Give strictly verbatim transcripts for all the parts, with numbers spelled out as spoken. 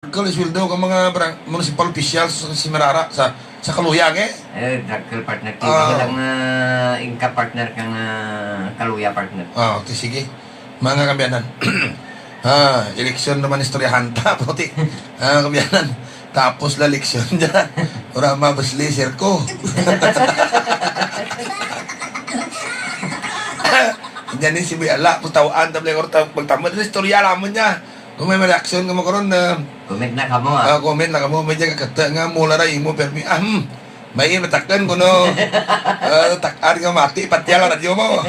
Kal sweldo ka mga barang-, municipal officials sa Semirara, sa, sa Caluyag, eh? Eh, dagkal, partner. Ah. Kaya lang, ah, ingka, partner, kang, ah, Kaluya, partner. Ah, okay, sige. Mga kabiyanan. Ah, eleksyon naman istoryahan ta, puti. Ah, kabiyanan. Tapos la eleksyon dyan. Ora mabasli, sir ko. Diyan ni si Buyala, putawan, tabli ko, ta-, magtambal. Istorya lamang niya. Kung may reaction ka mo karon, ah, comment na kamo, ah. Ah, comment na kamo. May diya kakata nga mula ra imo, permi. Ah, hmm. May matakan ko, no? Ah, tak-an nga mati, patya lang radyo mo.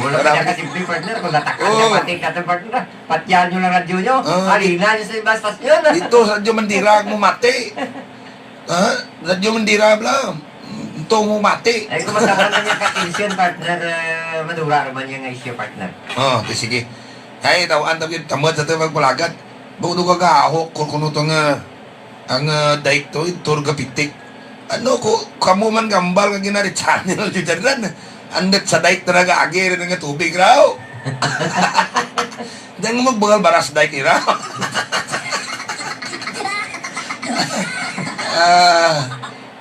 Wala Wala. Ka simple, partner. Kung natak-an nga Oo. Mati ka, partner, patya nyo lang radyo nyo. Ah, Halina nyo sa iba stasyon. Dito sa radyo Mandira, mo mati. Ha? Radyo Mandira, bla. Ito mo mati. Ay, kung magkaroon na niya ka-tension, partner, eh, madura naman yung issue, partner. Oh, di sige. Ay, tawaan tawid tamad sa ito magpalagat. Bukod ka kahahok, kung kuno to nga, ang, ah, dike to, ito gapitik. Ano ko, kamo man gambal nga ginari channel, di dyan. Andat sa dike na nag-aagi rin nga tubig raw. Diyan mo magbugal baras dike ira. Ah,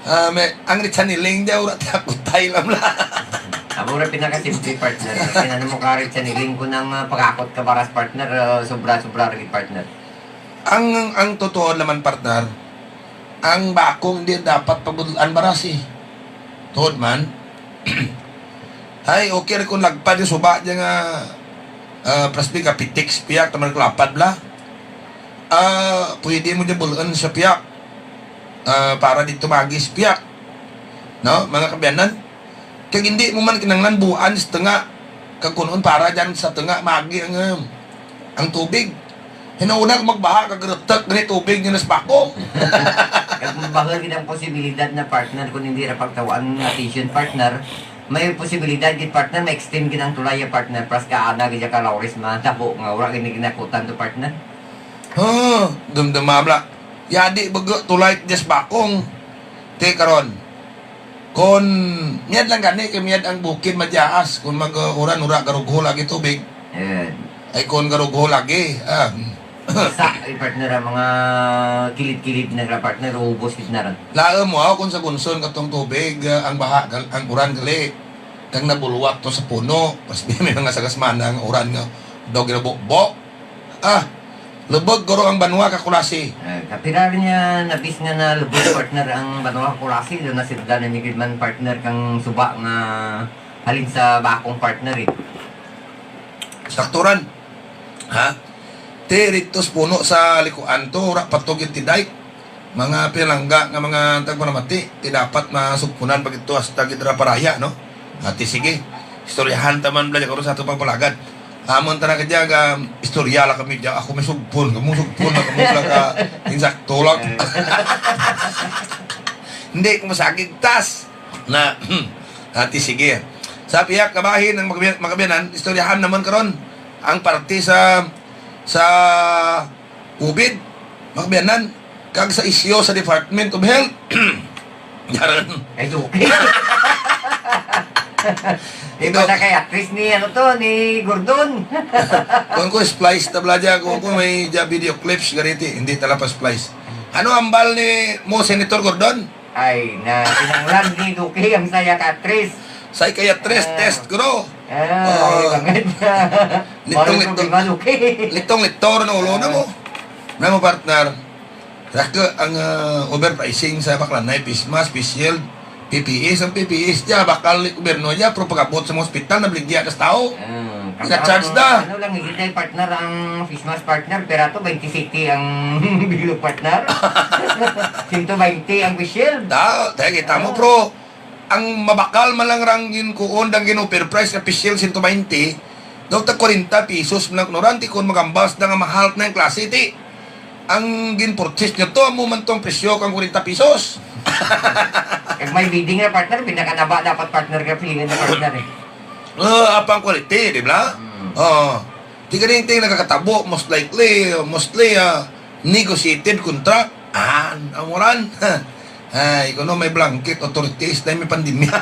ah, may, ang ritsa ni Ling, di, ura, takot tayo lang lang. Amo ra pinakasimple, partner. Kinano mo ka rin sa niling ko ng, ah, pagkakot ka baras, partner, ah, sobra-sobra rin, partner. Ang, ang totoo naman, partner, ang bakong hindi dapat pabudlan baras, eh. Tuod man. Ay, okay ra kung lagpad yung suba dyan nga, ah, plastic, ah, pitik sa piyak, taman kalapad bla. Ah, pwede mo dyan bulan sa piyak. Ah, para dito magis piyak. No, mga kabiyanan? Kag hindi mo man kinanglan buan sa tunga. Kag kunon para dyan sa tunga, magi ang, um, ang tubig. Hinauna kung magbaha, kag rutak gani tubig nga nasbako. Kag magbaha gid ang posibilidad na, partner, kung hindi ra pagtawaan nga attention, partner, may posibilidad gid, partner, ma-extend gid ang tulay, partner, pras ka ana gid ka Laures, matabo nga wala gid ginakutan to, partner. Ha, dumduma bla. Yadi baga tulay dyan sa bakong. Te karon. Kon miyad lang gani, kay miyad ang bukid madyaas. Kon mag-uran, ura, garugho lagi tubig. Ayan. Ay, kon garugho lagi, ah. Sa, ay, partner, ang mga kilid-kilid na ra, partner, ubos gid na ron. Laom mo, aw, kung sa Gunson katong tubig, ah, ang baha, gal-, ang uran gali. Kag nabulwak to sa puno. Mas may mga sagasmana ang uran nga daw ginabukbok. Ah, lubog guro ang banwa ka Culasi. Eh, kapira rin niya nabis nga na lubog, partner, ang banwa ka Culasi, doon na sila na migid man, partner, kang suba nga halin sa bakong, partner, eh. Sakturan. Ha? Ti ritos puno sa likuan to, ura patog yung tiday. Mga pinalangga nga mga tagpanamati, ti dapat masugpunan pag ito hasta gid ra paraya, no? Ati sige, istoryahan ta man bala karon sa ato pagpalagad. Amon ta na kadya, ga, istorya lang kami dya. Ako may sugpon, kamo sugpon na kamo lang ka insakto lang. Hindi ko masagig tas. Na, ati sige. Sa pihak kabahin ng magabi-, magabianan, istoryahan naman karon ang parte sa, sa COVID, magabianan, kag sa isyu sa Department of Health. Yaran. Ay, okay. Di ba Ito. Na kay actress ni, ano to, ni Gordon? Kung ko splice tabla dyan, kung ko may dyan video clips, gariti, hindi tala pa splice. Ano ang bal ni mo, Senator Gordon? Ay, na kinahanglan ni Duque ang saya ka actress. Say kay actress, Ah. Test, guro. Ah, Oh. Ay, bangad. Litong, Mahal litong. Problema, Duque. Litong, litong, ano, ulo na mo. Ah. Na mo, partner. Raka ang, ah, overpricing sa baklanay, face mask, face shield, P P E, ang P P E, dya, bakal ni gobyerno dya, pero pag-abot sa mga ospital, nabligya ka sa tao. Ah, Ina-charge kag na. Ano lang, hindi tayo partner ang face mask partner, pero ato twenty city ang bilog partner. Sento twenty ang face shield. Da, tayo kita mo, Ah. Bro. Ang mabakal man lang rang ginkuon, dang gin-overprice nga face shield, sento twenty, daw tag kwarenta pesos man lang kuno ran, ti kon magambas na nga mahal na yung klase, ti. Ang gin-purchase nyo to, amo man tong presyo kang kwarenta pesos. Kag may bidding na, partner, pinakanaba dapat, partner, ka pilingan na, partner, eh. Ah, apang quality, di ba? Hmm. Oo. Di ganing ting nakakatabo, most likely, mostly, ah, negotiated contract. Ah, ang uran. Ay, kuno may blanket, authorities na may pandemya.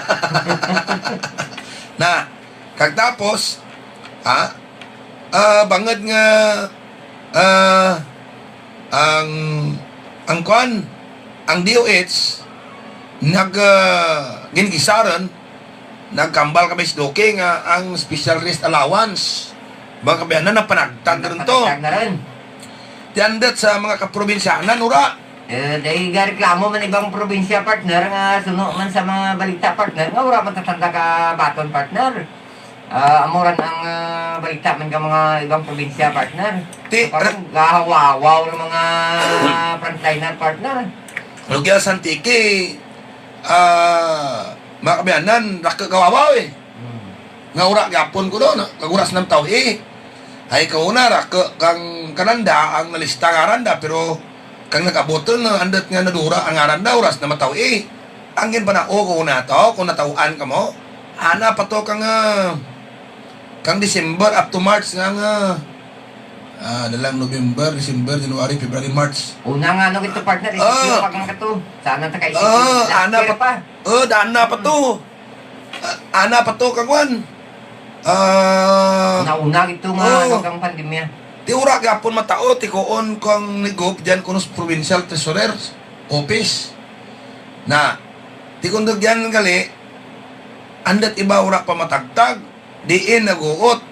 Na, kag tapos, ha? Ah, bangod nga Ah, ang, ang kwan, ang D O H, nag, ah, ginigisaran, nagkambal kami si Doki nga ang special rest allowance, mga kabayanan, napanagtag rin to. Napanagtag na rin. Ti andut sa mga kaprobinsyanan, ura. Eh, dahil gareklamo man ibang probinsya, partner, nga suno man sa mga balita, partner, nga wala man tatanda ka baton, partner. Ah, amo ran ang, ah, balita man ka mga ibang probinsya, partner. Ti, parang gahawawaw ng mga frontliner, partner. Lugya sa Antique, ah, mga kabayanan, raka gawawaw eh. Hmm. Nga ura gyapon ko doon, kag oras nang taw eh. Ay, kauna ra, ka-, kang kananda, ang nalista nga randa, pero kang nag-abot na, andut nga nadura ang aran daw, oras na mataw eh. Ang ginpanao ko na to, kung nataw-an ka mo, ana pa to kang, ah, kang December up to March nga, nga, ah, dalang November, December, January, February, March. Una nga, ano, ito, partner, isip Ah. Yung pag-, ano ka to? Sana ta kaisip Ah, yung last ana year pa, pa. Oh, daan na pa to. Ah, ana pa to, kagwan. Ah, Nauna ito nga, oh. Ano, kang pandemya. Ti ura gapon matao, ti kuon kang ni Gov, dyan kuno sa provincial treasurer office. Na, ti kung dyan gali, andut iba ura pa matagtag, diin naguot.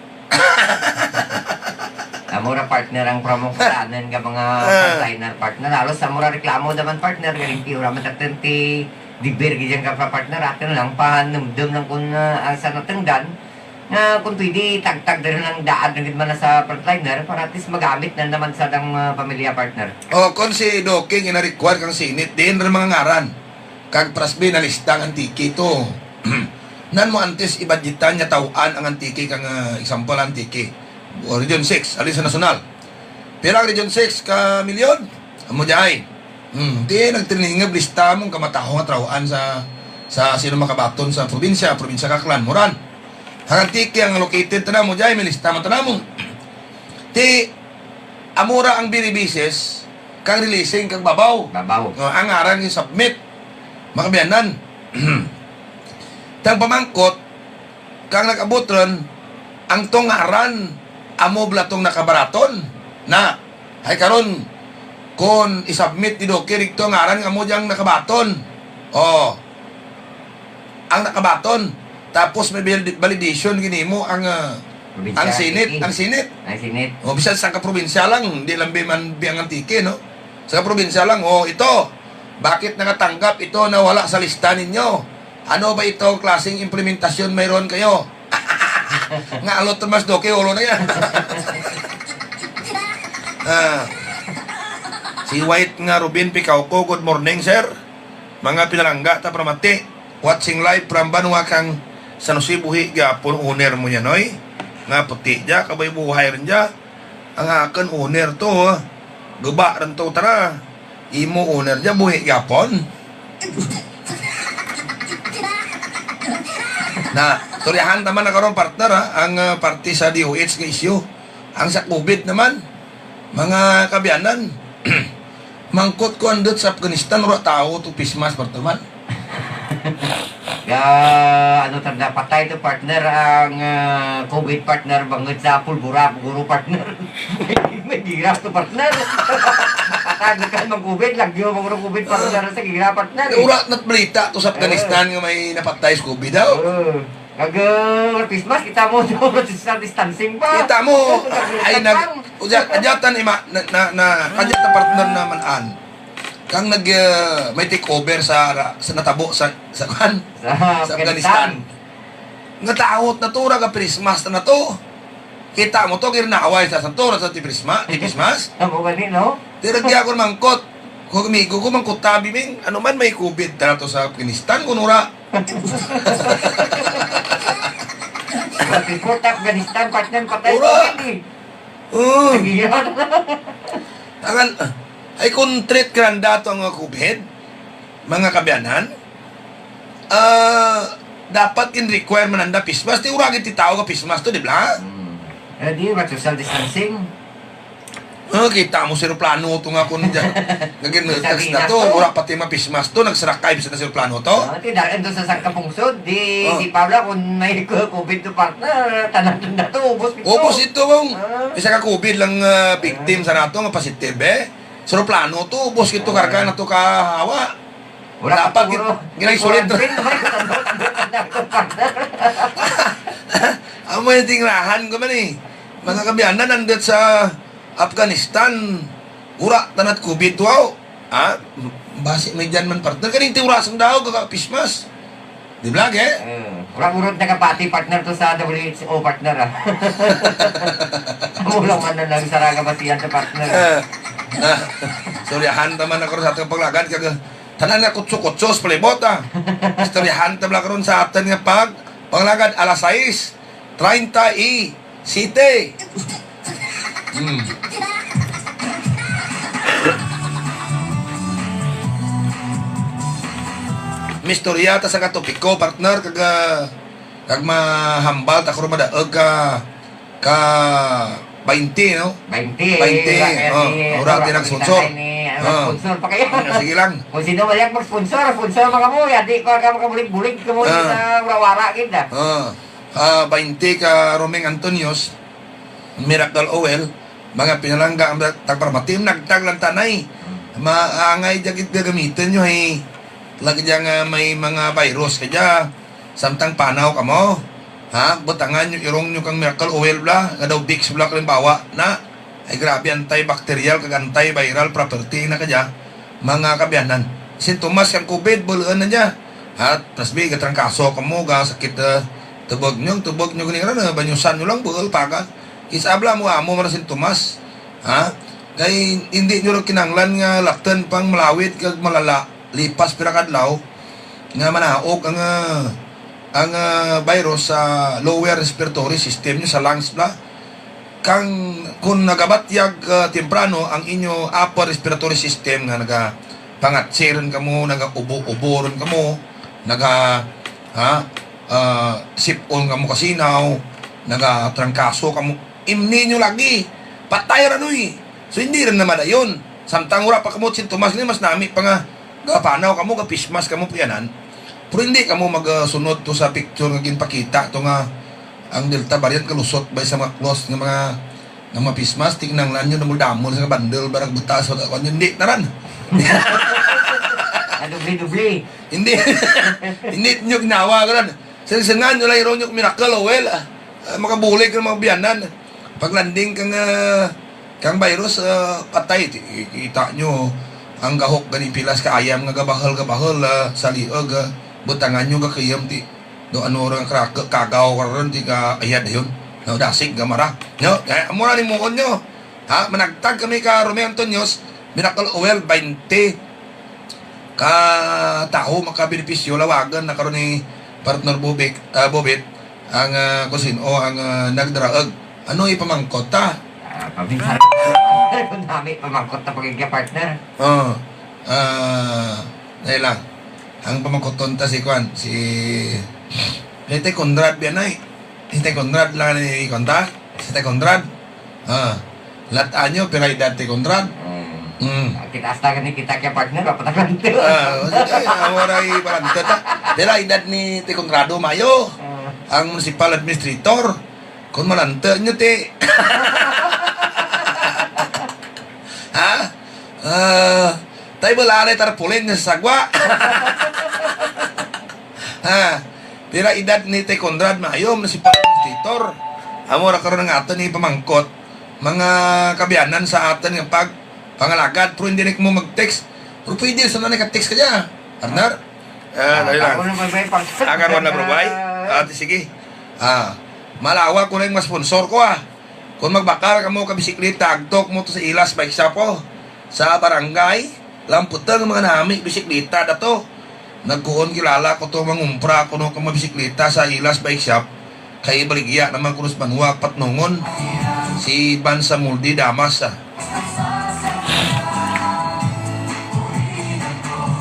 Amo ra, partner, ang pramong katanan nga mga Ah. Frontliner, partner. Halos amo ra reklamo naman, partner. Galing ti ura matatun ti deber gid yan ka pa, partner. Atin lang, pahanumdum lang kung, ah, ang sa natungdan, nga kung pwede, tagtag na rin ang daan na gid man na sa frontliner para at least magamit na naman sa dang, ah, pamilya, partner. O, kung si Doking ina-require kang Senate, diin ra mga ngaran. Kag Prasbe nalista ang Antique to. Nan mo antes ibadyetan nga taw-an ang Antique kang, ah, example, Antique. O, Region six, alin sa nasyonal. Pila ang Region six ka milyon? Amo di ay. Hmm, ti nagtiningib lista mong kamataho nga taw-an sa, sa sino makabaton sa probinsya, probinsya Aklan, Moran. Ang Antique ang located tana mo di ay, may lista man tana mo. Ti, amo ra ang binibises kang releasing kag babaw. Babaw. O, ang ngaran yung submit. Makabiyanan. Tang pamangkot, kang nag-abot ron, ang tong ngaran, amo bala tong nakabaraton. Na, hay karon, kon isubmit ni Doki, rigto ang ngaran nga amo diyang nakabaton. O, ang nakabaton. Tapos may valid-, validation ginimo ang, ah, Probinsya, ang Senate, Antique. Ang Senate. Ang Senate. O, bisan sa kaprobinsya lang, di lang bi man biyang Antique, no? Sa kaprobinsya lang, o, ito, bakit nakatanggap ito na wala sa lista ninyo? Ano ba ito klaseng implementasyon mayroon kayo? Nga alot mas doke, ulo na yan. Ah, si White nga Rubin Picauco, good morning, sir. Mga pinalangga ta pramati. Watching live from Banwa kang San Jose, buhi gyapon owner mo yan, oy. Nga puti dya, kabay buhay rin dya. Ang akon owner to, oh. Guba rin to, tara. Imo owner dya, buhi gyapon. Na, istoryahan naman na karon, partner, ha, ang, ah, parte sa D O H nga issue. Ang sa COVID naman, mga kabiyanan, mangkot ko andut sa Afghanistan, wala tao to face mask, partner man. Ga, ano, tanda, patay to, partner, ang, ah, COVID, partner, bangod sa pulbura, pulburo, partner. May giras to, partner. Patay na ka, mag-COVID, lagyo, mag-COVID, partner, sa gira, partner, eh. Wala na't balita to sa Afghanistan nga may napatay sa COVID daw. Oo. Kag, uh, Christmas, kita mo, social distancing pa. Kita mo, ay, nag-, uja-, ajatan, ima, na, na, na, ajatan, partner naman, an. Kang nag, uh, may take over sa, sa natabo sa, sa, kan? Sa Afghanistan. Afghanistan. Nga taot na to, raga Christmas na to. Kita mo to, girnaway sa santo, sa ti Christmas, ti Christmas. Amo gani, no? Tiragya ko mangkot. Kung amigo ko, mangkot tabi, ming, ano man, may COVID na to sa Afghanistan, kunura. Report Afghanistan, partner, patay Ura. COVID eh. Oo. Sige, yun. Tangan, ay kung treat ka ng dato ang COVID, mga kabiyanan, ah, dapat in requirement ang da face mask. Di uragin ti tao ka face mask to, di ba? Hmm. Eh, di ba social distancing? Kita mo si eroplano to nga kun dyan. Naging Sabi na na to, to. Wala pati mapismas to, nagsarakay sa eroplano to. Oh, ti dalan to sa sangka pungsod, di, Oh. Di pa wala kung may covid to, partner, tanan to na to, ubos ito. Ubos ito, bang. Ah. Isa ka covid lang, ah, victim Ah. sa nato nga positive, eh. Sa eroplano to, ubos ito, Ah. karga na to kahawa. Wala Dapat pa gin-, siguro. Ginay sulit. Quarantine, may tandok, tandok, tandok, partner. Amo yung tingrahan ko man, eh. Mga kabiyanan, nandito sa Afghanistan, ura, tanat covid, wow. Ha? Basi may dyan man, partner. Kaning tiwras ang daw, kaka-pismas. Di ba, eh? Hmm. Wala urot nakapati, partner, to sa W H O, partner, ah. Amo lang man na lang sa raga basihan sa partner. Eh, ah, soryahan naman ako sa atong paglagad, kag tanan nga kutso-kutso sa palibot, ah. Istoryahan ta lang karon sa aton nga pag-, panglagad, alas sais treinta y siete. Hmm. Mistorya ta sa katopiko, partner, kag, ah, kag mahambal ta kung madaog ka, ka baynte, no? Baynte, Baynte, wala kaya oh, ni, wala wala kaya ni sponsor. Ni, ano, Ah. Sponsor pa kaya? Ah, sige lang. Kung sino man yung mag-sponsor, sponsor mo kamo, ya, di pa ka makabulig-bulig kamo Ah. Sa wara-wara, gid, ah. Ah. Ah, baynte ka Romeng Antonios, Miracle Oil, mga pinalangga ang tagparamati, nagtag lang tanay. Maangay dyan gid gagamitin nyo, eh. Lagi dyan nga may mga virus ka dyan. Samtang panaw ka mo, ha? Butangan nyo, irong nyo kang Miracle Oil, bla. Nga daw Vicks, bla, kalimbawa, na. Ay, grabe, antibacterial kag antiviral property na kadya, mga kabiyanan. Sintomas kang covid, bulaan na niya. At, tas bi, gatrangkaso ka mo, ga sakit, eh, tubag nyo, tubag nyo, gani nga na, banyusan nyo lang, bual, paga. Isabla mo, amo, mara sintomas. Ha? Kay, hindi nyo lang kinanglan nga laptan pang malawit kag malala, lipas pira kadlaw, nga manaog ang, ah, ang, ah, virus sa lower respiratory system nyo, sa lungs, bla. Kang, kung nagabatyag, ah, temprano ang inyo upper respiratory system nga nagapangatsiran kamo, nagaubo-ubo ron kamo, naga, ha, ah, sipon kamo kasinaw, nagatrangkaso kamo, imni nyo lagi, patay ra nuy. So, hindi rin naman dayon. Samtang wala pa kamo sintomas ni, mas nami pa nga gapanaw kamo, gapismas kamo, piyanan. Pero hindi kamo magasunod to sa picture nga ginpakita to nga ang Delta variant kalusot bay sa mga close nga mga, nga mga pismas, tingnan lang yun, damol-damol sa bundle, barag buta sa wala, hindi, tanan. Ah, doble-doble. Hindi. Hindi nyo ginawa, kanan. Sing-singan nyo lang, irong nyo miracle, oh, well, ah, ah, makabulig ka mga biyanan. Pag-landing kang, ah, kang virus, ah, patay. Ti-, kita nyo, ang gahok gani pilas ka ayam nga gabahal-gabahal, ah, sa liog, ah, butangan nyo gakayam ti. Do ano ra nga krak-, kagaw ka ron, ti ka ayad yun. No, dasig gamara. No, kaya amo ra ni muon nyo. Ha, managtag kami ka Romeo Antonios, Miracle Oil, twenty ka tawo makabenepisyo, lawagan na karon ni partner Bobek, ah, Bobet, ang, ah, kung sino ang, ah, nagdaraag. Ano ipamangkot ta? Ah, pabinsan. Kung nami pamangkot na pagigya partner. Oh. Ah, dahil lang. Ang pamangkoton ta si Kwan, si, si Tay Conrad biya na eh. Si Tay Conrad lang ni Kwan ta. Si Tay Conrad. Ah. Lat-an nyo, pira edad ti Conrad? Mm. Mm. Kita hasta gani kita kay partner, dapat ang ganito. Ah, sige, ah, waray palanto ta. Pira edad ni ti Conrado Mayo? Ah. Ang municipal administrator. Kung malante nyo, ti. Ha? Ah, tay, wala na tarpaulin nga sa sagwa. Ha? Pira edad ni Tay Conrad Mayom na si Panginoon Titor? Amo ra karon ang aton ni pamangkot, mga kabiyanan sa aton nga pag-, pangalagad, pero hindi na mo mag-text. Pero pwede sa nanay ka-text ka dyan, partner. Ah, dali lang. Ako na, bye-bye, partner. Agar wala, bro, bye. Ah, sige. Ah, malawa ko na yung mas sponsor ko, ah. Kung magbakal kamo ka bisikleta, agtok mo to sa Ilas Bike Shop, oh. Sa barangay, lamputang mga nami, bisikleta dato. Nagkuon kilala ko to, mangumpra ko no ka mga bisikleta sa Ilas Bike Shop. Kay ibaligya naman ko sa banwa, patnongon. Si Ban sa Muldi Damas, ah.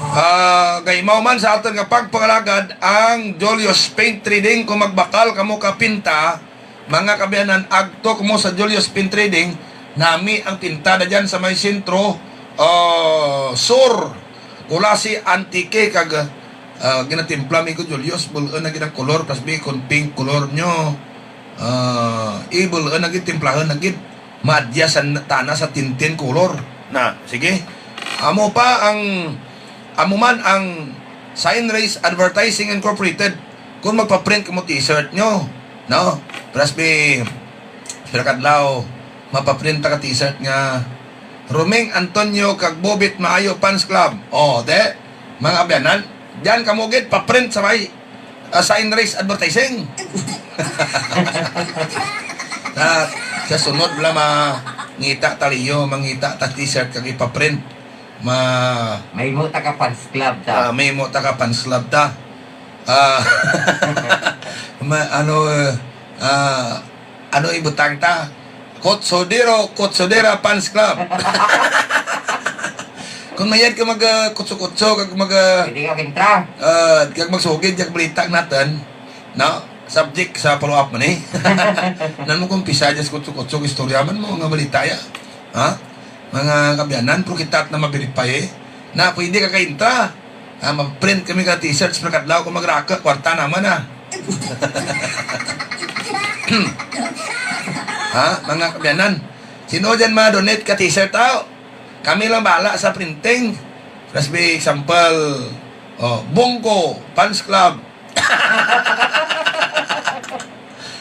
Ah, gaimaw man sa aton nga pagpangalagad ang Julius Paint Trading. Kung magbakal kamo ka pinta, mga kabiyanan, agtok mo sa Julius Paint Trading, Nami ang pintada dyan sa may sentro, ah, sur. Culasi, Antique, kag, ah, ginatimpla mi ko, Julius, bul-on na gid ang kolor, plus bi kon pink kolor nyo, ah, ibul-on na gid, timplahon na gid. Madya sa n-, tana sa tintin kolor. Na, sige. Amo pa ang, amo man ang Sign Race Advertising Incorporated. Kung magpa-print kamo t-shirt nyo, no? Plus bi, pila kadlaw, mapaprint ta ka t-shirt nga Roming Antonio kag Bobit Maayo Fans Club. Oh, de, mga abyanan, diyan kamo gid paprint sa may, ah, Sign Race Advertising. Sa, sa sunod, wala, mangita ta liyo, mangita ta t-shirt kag ipaprint. Ma Mahimo ta ka fans club ta. Ah, mahimo ta ka fans club ta. Ah, ma-, ano, eh, ah, ano ibutang ta? Kutsodero, Kutsodera Fans Club. Kung mayad ka mag, ah, kutso-kutso, kag mag, ah, Pwede ka kintra. Ah, kag magsugid, kag balita natin, no? Subject sa follow-up man eh. Nan mo kung pisa dyan sa kutso-kutso, istorya man mo, nga balita ya. Ha? Mga kabyanan, pero kita na ma-verify eh. Na pwede ka kaintra. Ah, mag-print kami ka t-shirts, pero kadlaw ko magraka, kwarta naman ah. Ha? Mga kabyanan, sino dyan ma-donate ka t-shirt, tao? Kami lang bahala sa printing. Let's be example, oh, Bongo Fans Club.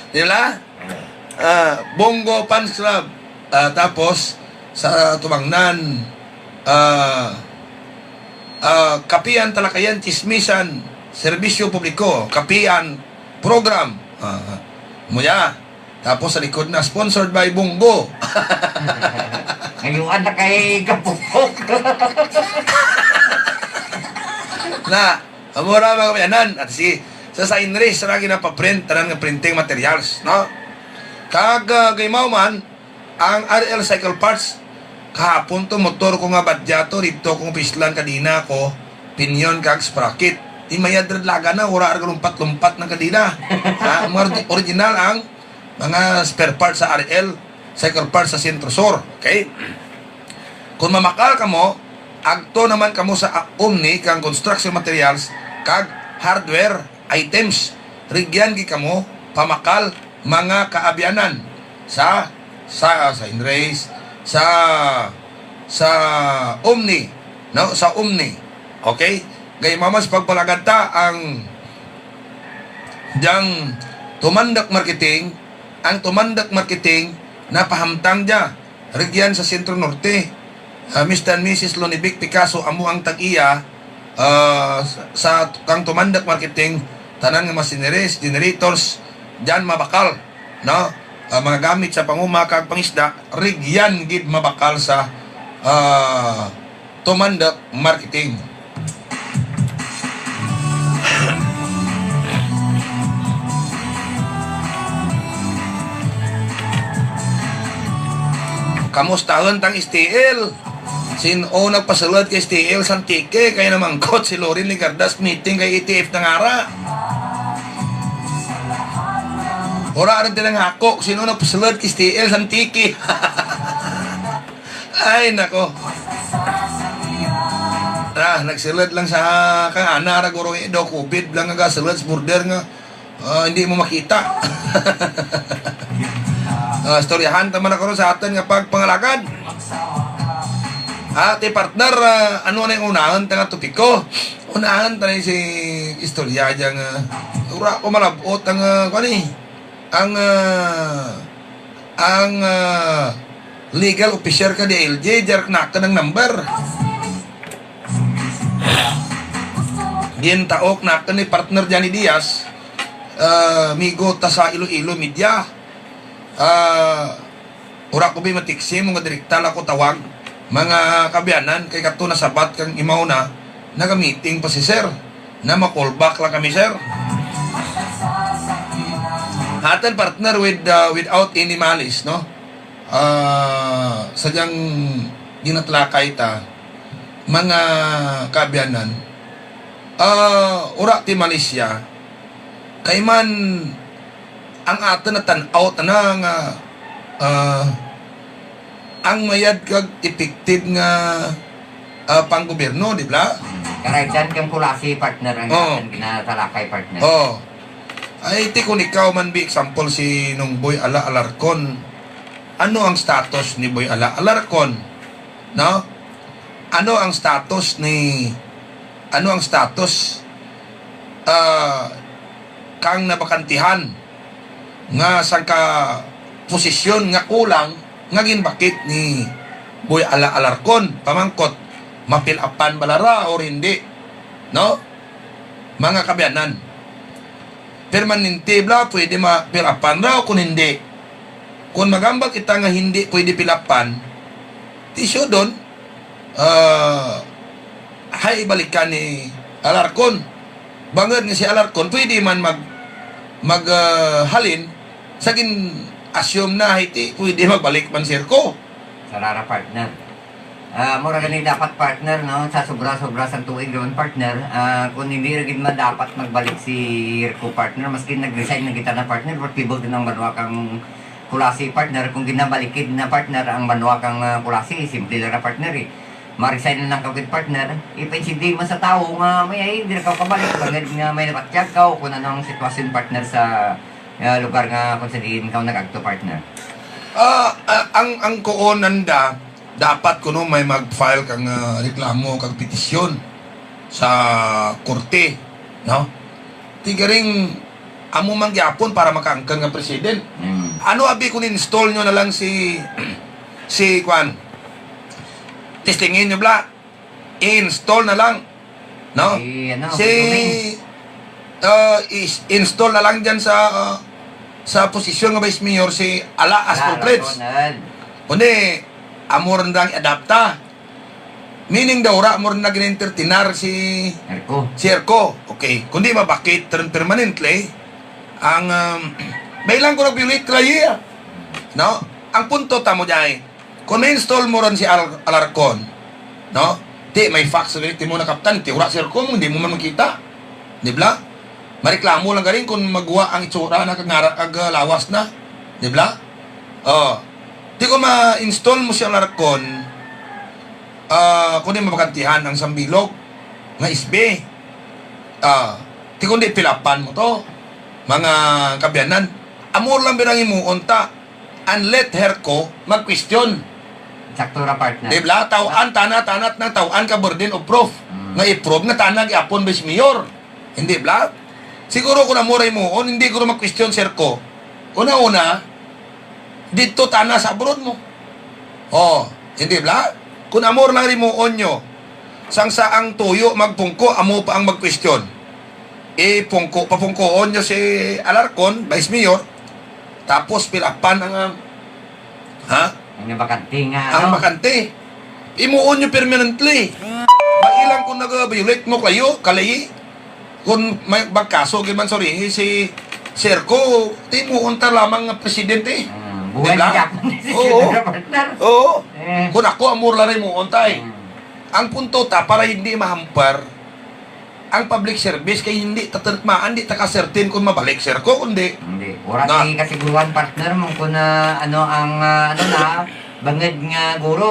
Di ba? Ah, Bongo Fans Club. Ah, tapos, sa tumangnan, ah, ah, Kapian, Talakayan, Chismisan, Serbisyo Publiko, Kapian Program. Ah, muya. Tapos sa likod na, sponsored by Bongo. Ngayuan na kay Gapupok. Na, amo ra, mga kabayanan. At si, sa Sign Race, sa lagi na pa-print, tanan nga printing materials, no? Kag, ah, gaimaw man, ang R L Cycle Parts, kahapon to, motor ko nga badya to, dito kong pislan kadina ko, pinyon kag sprocket. Di mayad rad laga na, wala ra lumpat-lumpat ng kadina. Ha, mga orgi-, original ang mga spare parts sa R L, cycle parts sa Centro Sur. Okay? Kung mamakal kamo, agto naman kamo sa, ah, Omni kang construction materials kag hardware items. Rigyan gid kamo pamakal, mga kaabyanan, sa, sa, sa Inrace, sa, sa Omni, no? Sa Omni. Okay? Gaimaw man sa pagpalagad ta ang diyang Tumandok Marketing, ang Tumandok Marketing napahamtang dya, rigyan sa Centro Norte. Ah, Mister and Missus Lonivic Picasso, amo ang tag-iya, ah, sa, sa kang Tumandok Marketing, tanan nga machineries, generators, dyan mabakal, no? Ah, mga gamit sa panguma kag pangisda, rigyan gid mabakal sa, ah, Tumandok Marketing. Kamustahon tang S T L. Sin-o nagpasulod kay S T L sa Antique, kay namangkot si Loren Legarda sa meeting kay E T F nangara. Wala rin tinanghako, sin-o nagpasulod kay S T L sa Antique. Ay, nako. Ah, nagsulod lang sa kang ana ra guro daw covid lang nga gasulod sa border nga, ah, hindi mo makita. Ah, istoryahan ta man ako ron sa aton nga pagpangalagad. Ah, ti partner, ah, ano na yung unahan ta nga topiko? Unahan ta na yung si istorya dyan nga, ura ko malabot ang, ah, kwan eh. Ang, ah, ang, ah, legal officer ka D I L G, jerk na ka ng number. Gintaok na ka ni partner Johnny Diaz, ah, migo ta sa Iloilo Media. Ah, ura ko bi matiksi mo nga direkta lang ko tawag. Mga kaabyanan, kay kato na sabat kang imaw na, naga-meeting pa si sir. Na ma-call back lang kami, sir. Hatan partner with, uh, without any malice, no? Ah, sadyang ginatlakay ta, mga kaabyanan. Ah, ura ti malisya, kay man ang aton natan-aw ta na nga, ah, ang mayad kag effective nga, ah, panggobyerno, di ba? Karaydan kang Culasi, partner, ang Oh. aton ginatalakay, partner. Oh. Ay, ti, kung ikaw man, bi example, si Nung Boy Ala Alarcon, ano ang status ni Boy Ala Alarcon? No? Ano ang status ni, ano ang status, ah, kang nabakantihan nga sangka posisyon nga kulang nga ginbakit ni Boy Ala Alarcon? Pamangkot, mapilapan bala ra or hindi? No? Mga kaabyanan, permanente bala, pwede mapilapan ra o kung hindi? Kung magambal kita nga hindi pwede pilapan, ti siyudon, ah, hay balikan ni Alarcon. Bangod nga si Alarcon, pwede man mag-, mag, ah, halin sa gin-assume na, hay ti, pwede magbalik man si Herco. Sarara, partner. Ah, mura gani dapat, partner, no? Sa sobra-sobra sang tuig ron, partner, ah, kung hindi ra gid man dapat magbalik si Herco, partner, maski nag-resign na kita na, partner, pero pibot na ang banwa kang Culasi, partner. Kung ginabalik gid na, partner, ang banwa kang, ah, Culasi, simple lang na, partner, eh. Ma-resign na lang ka gid, partner. Ipaintindi man sa tawo nga may, ay, hindi na ka kabalik, bangod nga may nabatyag ka o kung ano ang sitwasyon, partner, sa, ah, lugar nga kung sa diin ka nag-agto, partner. Ah, ah, ang, ang kuon nanda, dapat kuno may mag-file kang, ah, reklamo kag petisyon sa korte, no? Ti garing amo man gyapon para makaangkon nga president. Mm. Ano abi kung install nyo na lang si, si kwan? Testingin nyo bala. I-install na lang. No? Si, ano, Si, si Tuming. uh, is-, install na lang dyan sa, uh, sa posisyon nga Vice Mayor si Ala Astro Ala Plebs. Astro Nel. Kundi, amo rin lang adapta. Meaning daw, ra mo rin na gin-entertainar si Erco. Si Erco. Okay. Kundi mabakit rin permanently ang, um, may lang ko nag-violate ra iya. No? Ang punto tamo dyan, kung ma-install mo ron si Al-, Alarcon, no? Ti, may facts nga ti mo nakaptan, ti wala si Arcon, hindi mo man makita. Di bla? Mareklamo lang galing kung magwa ang itsura na kag ngara-, kag, ah, lawas na. Di bla? Oh. Ti kung ma-install mo si Alarcon, ah, kung di mabakantihan ang sambilog nga S B, ah, ti kung di pilapan mo to, mga kabyanan. Amo lang binang himuon ta. And let Herco mag-question. Sakto ra, partner. Di bla? Taw-an, tana, tanat ng taw-an ka burden of proof. Mm. Nga i-prove nga tana gyapon Vice Mayor. Hindi bla? Siguro kung amo ra himuon, hindi ko mag-question si Herco. Una-una, dito tana sa abroad mo. Oh, hindi bla? Kung amo ra lang himuon nyo, sang sa ang tuyo magpungko, amo pa ang mag-question. Ipungko, papungkoon nyo si Alarcon, Vice Mayor, tapos pilapan ang, ah, ha? Ang bakante nga, Ang ano? bakante. Imuon nyo permanently. Mailang kung nag-violate mo kayo, kalayi. Kung may magkaso, gid man, sorry, si Serco, ti imuon ta lamang nga presidente. Ah, buhay Di ba? ni Japon si Oo. Senador, partner. Oo. Eh. Kung ako, amo ra lang himuon ta, eh. Hmm. Ang punto ta, para hindi mahampar, ang public service kay hindi tatanmaan, di ta ka-certain kung mabalik, sir, ko, kundi Hindi. Wala Na- kay kasiguruhan, partner, mo kung, ah, ano ang, ah, ano na, bangod nga guro,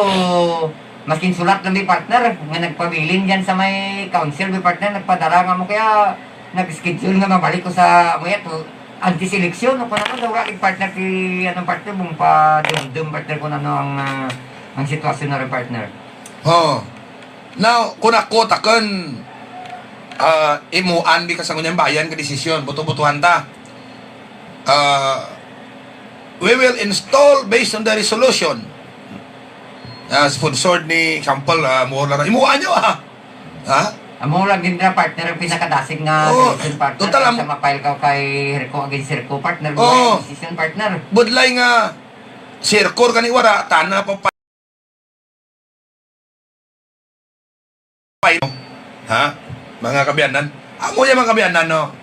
maskin sulat lang di, partner, nga nagpabilin dyan sa may council, di, partner, nagpadala nga mo, kaya nag-schedule nga mabalik ko sa, mo yan, to, anti-selection, o kung ano, daw, wala kay partner, si, ano, partner, mong pa-dumdum, partner, kung ano ang, ah, ang sitwasyon na rin, partner. Oh. Now, kung ako, takon, ah, imuan bi ka sa ngunyan bayan ka desisyon, buto-butuhan ta. Ah, we will install based on the resolution. Ah, sponsored ni, example, ah, Moore Lara. Imuan nyo, ah. Ha? Amo lang din na, partner, ang pinakadasig nga Oo. decision, partner. Total, Kaysa am- ma-file ka kay Herco against Herco, partner. Oo. Decision, partner. Budlay nga, Serco, kani wara, tana pa pa-, ha? Mga kabyanan? Amo yan, mga kabyanan, no?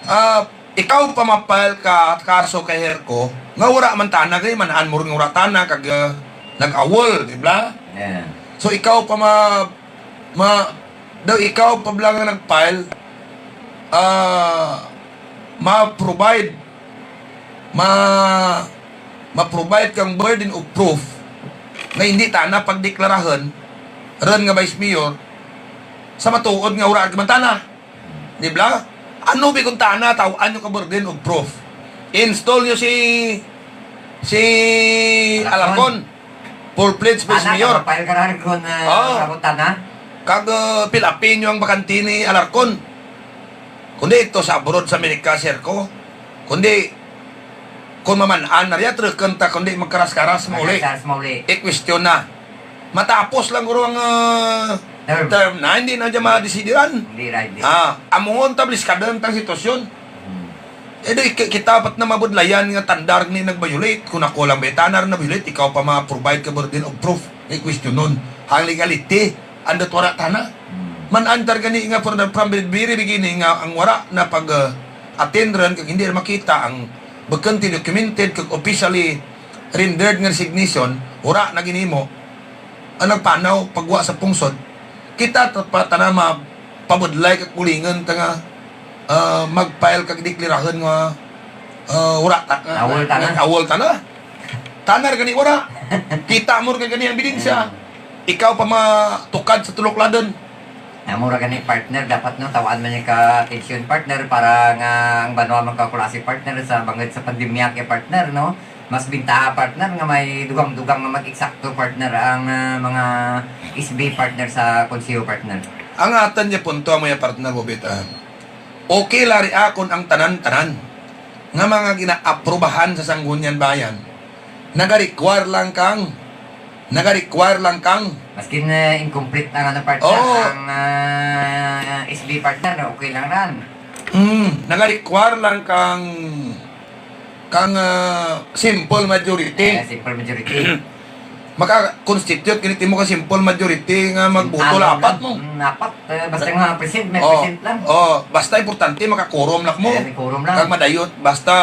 Ah, ikaw pa ma-file ka, kaso kay Herco, nga wara man tana, kay manaan mo rin wara tana, kag, ah, nag-awol, di ba? Yeah. So, ikaw pa ma-, ma-, daw ikaw pa bala nga nag-file, ah, ma-provide, ma-, ma-provide kang burden of proof nga hindi tana pagdeklarahon, ron nga vice mayor, sa matuod nga wala man tana. Di ba? Ano bi kung tana, taw-an nyo ka burden of proof. Install nyo si, si Alarcon. Alarcon. Full-fledged vice Ana, mayor. Kapapayag ka na rin kung, ah, Oh. Sa tana. Kag, uh, fill-upin nyo ang bakante ni Alarcon. Kundi ito sa abroad sa Amerika, sir ko. Kundi, kung maman-an na riya, trukan ta, kundi magkaras-karas mauli. Magkaras-karas mauli. I-question na. Matapos lang guro ang, ah, Term. term na, hindi na dyan madesidiran. Hindi ra, hindi. Ah, amuhon ta, bliskadon tang sitwasyon. Hmm. Eh, di, ki-, kita pat na mabudlayan nga tandar ni nag-violate. Kung ako lang ba, tanar na violate, ikaw pa ma-provide ka burden of proof. May question nun. Ang legality, andot wala tana. Hmm. Man-an ta gani nga from the, from the very beginning nga ang wara na pag, uh, attend ron, kag hindi na makita ang bakante documented kag officially rendered nga resignation, wara na ginimo ang nagpanaw pagwa sa pungsod. Kita ta-, pa tana mapabudlay kag kulingon ta nga, uh, mag-file kag deklarahon nga, uh, wara ta-, Awol tana. Awol tana. Tanar gani wara. Kita mo gani ang ebidensya. Mm. Ikaw pa matukad sa tulok ladon. Amo ra gani, partner, dapat, no, tawaan man yung ka-atensyon, partner, para nga ang banwa magkakulasi, partner, sa bangod sa pandemya kay, partner, no? Mas bintaha, partner, nga may dugang-dugang nga mag-eksakto, partner, ang, ah, mga S B, partner, sa konseho, partner. Ang atan niya punto, amo ya, partner, Bobet, ah. Okay la ria kon ang tanan-tanan nga mga ginaaprubahan sa Sangguniang Bayan, nagarequire lang kang, nagarequire lang kang Maskin, eh, incomplete ang ano, partner, Oo. ang, ah, S B, partner, okay lang ran. Mm, nagarequire lang kang, kang, ah, simple majority. Eh, simple majority. Maka-constitute gani timo ka simple majority nga magboto Ano lang, lang. Apat mo. Mm, apat. Eh, basta Sa- nga present, may Oh, present lang. Oh, basta importante makakorom lang mo. Eh, may quorum lang. Kag madayon, basta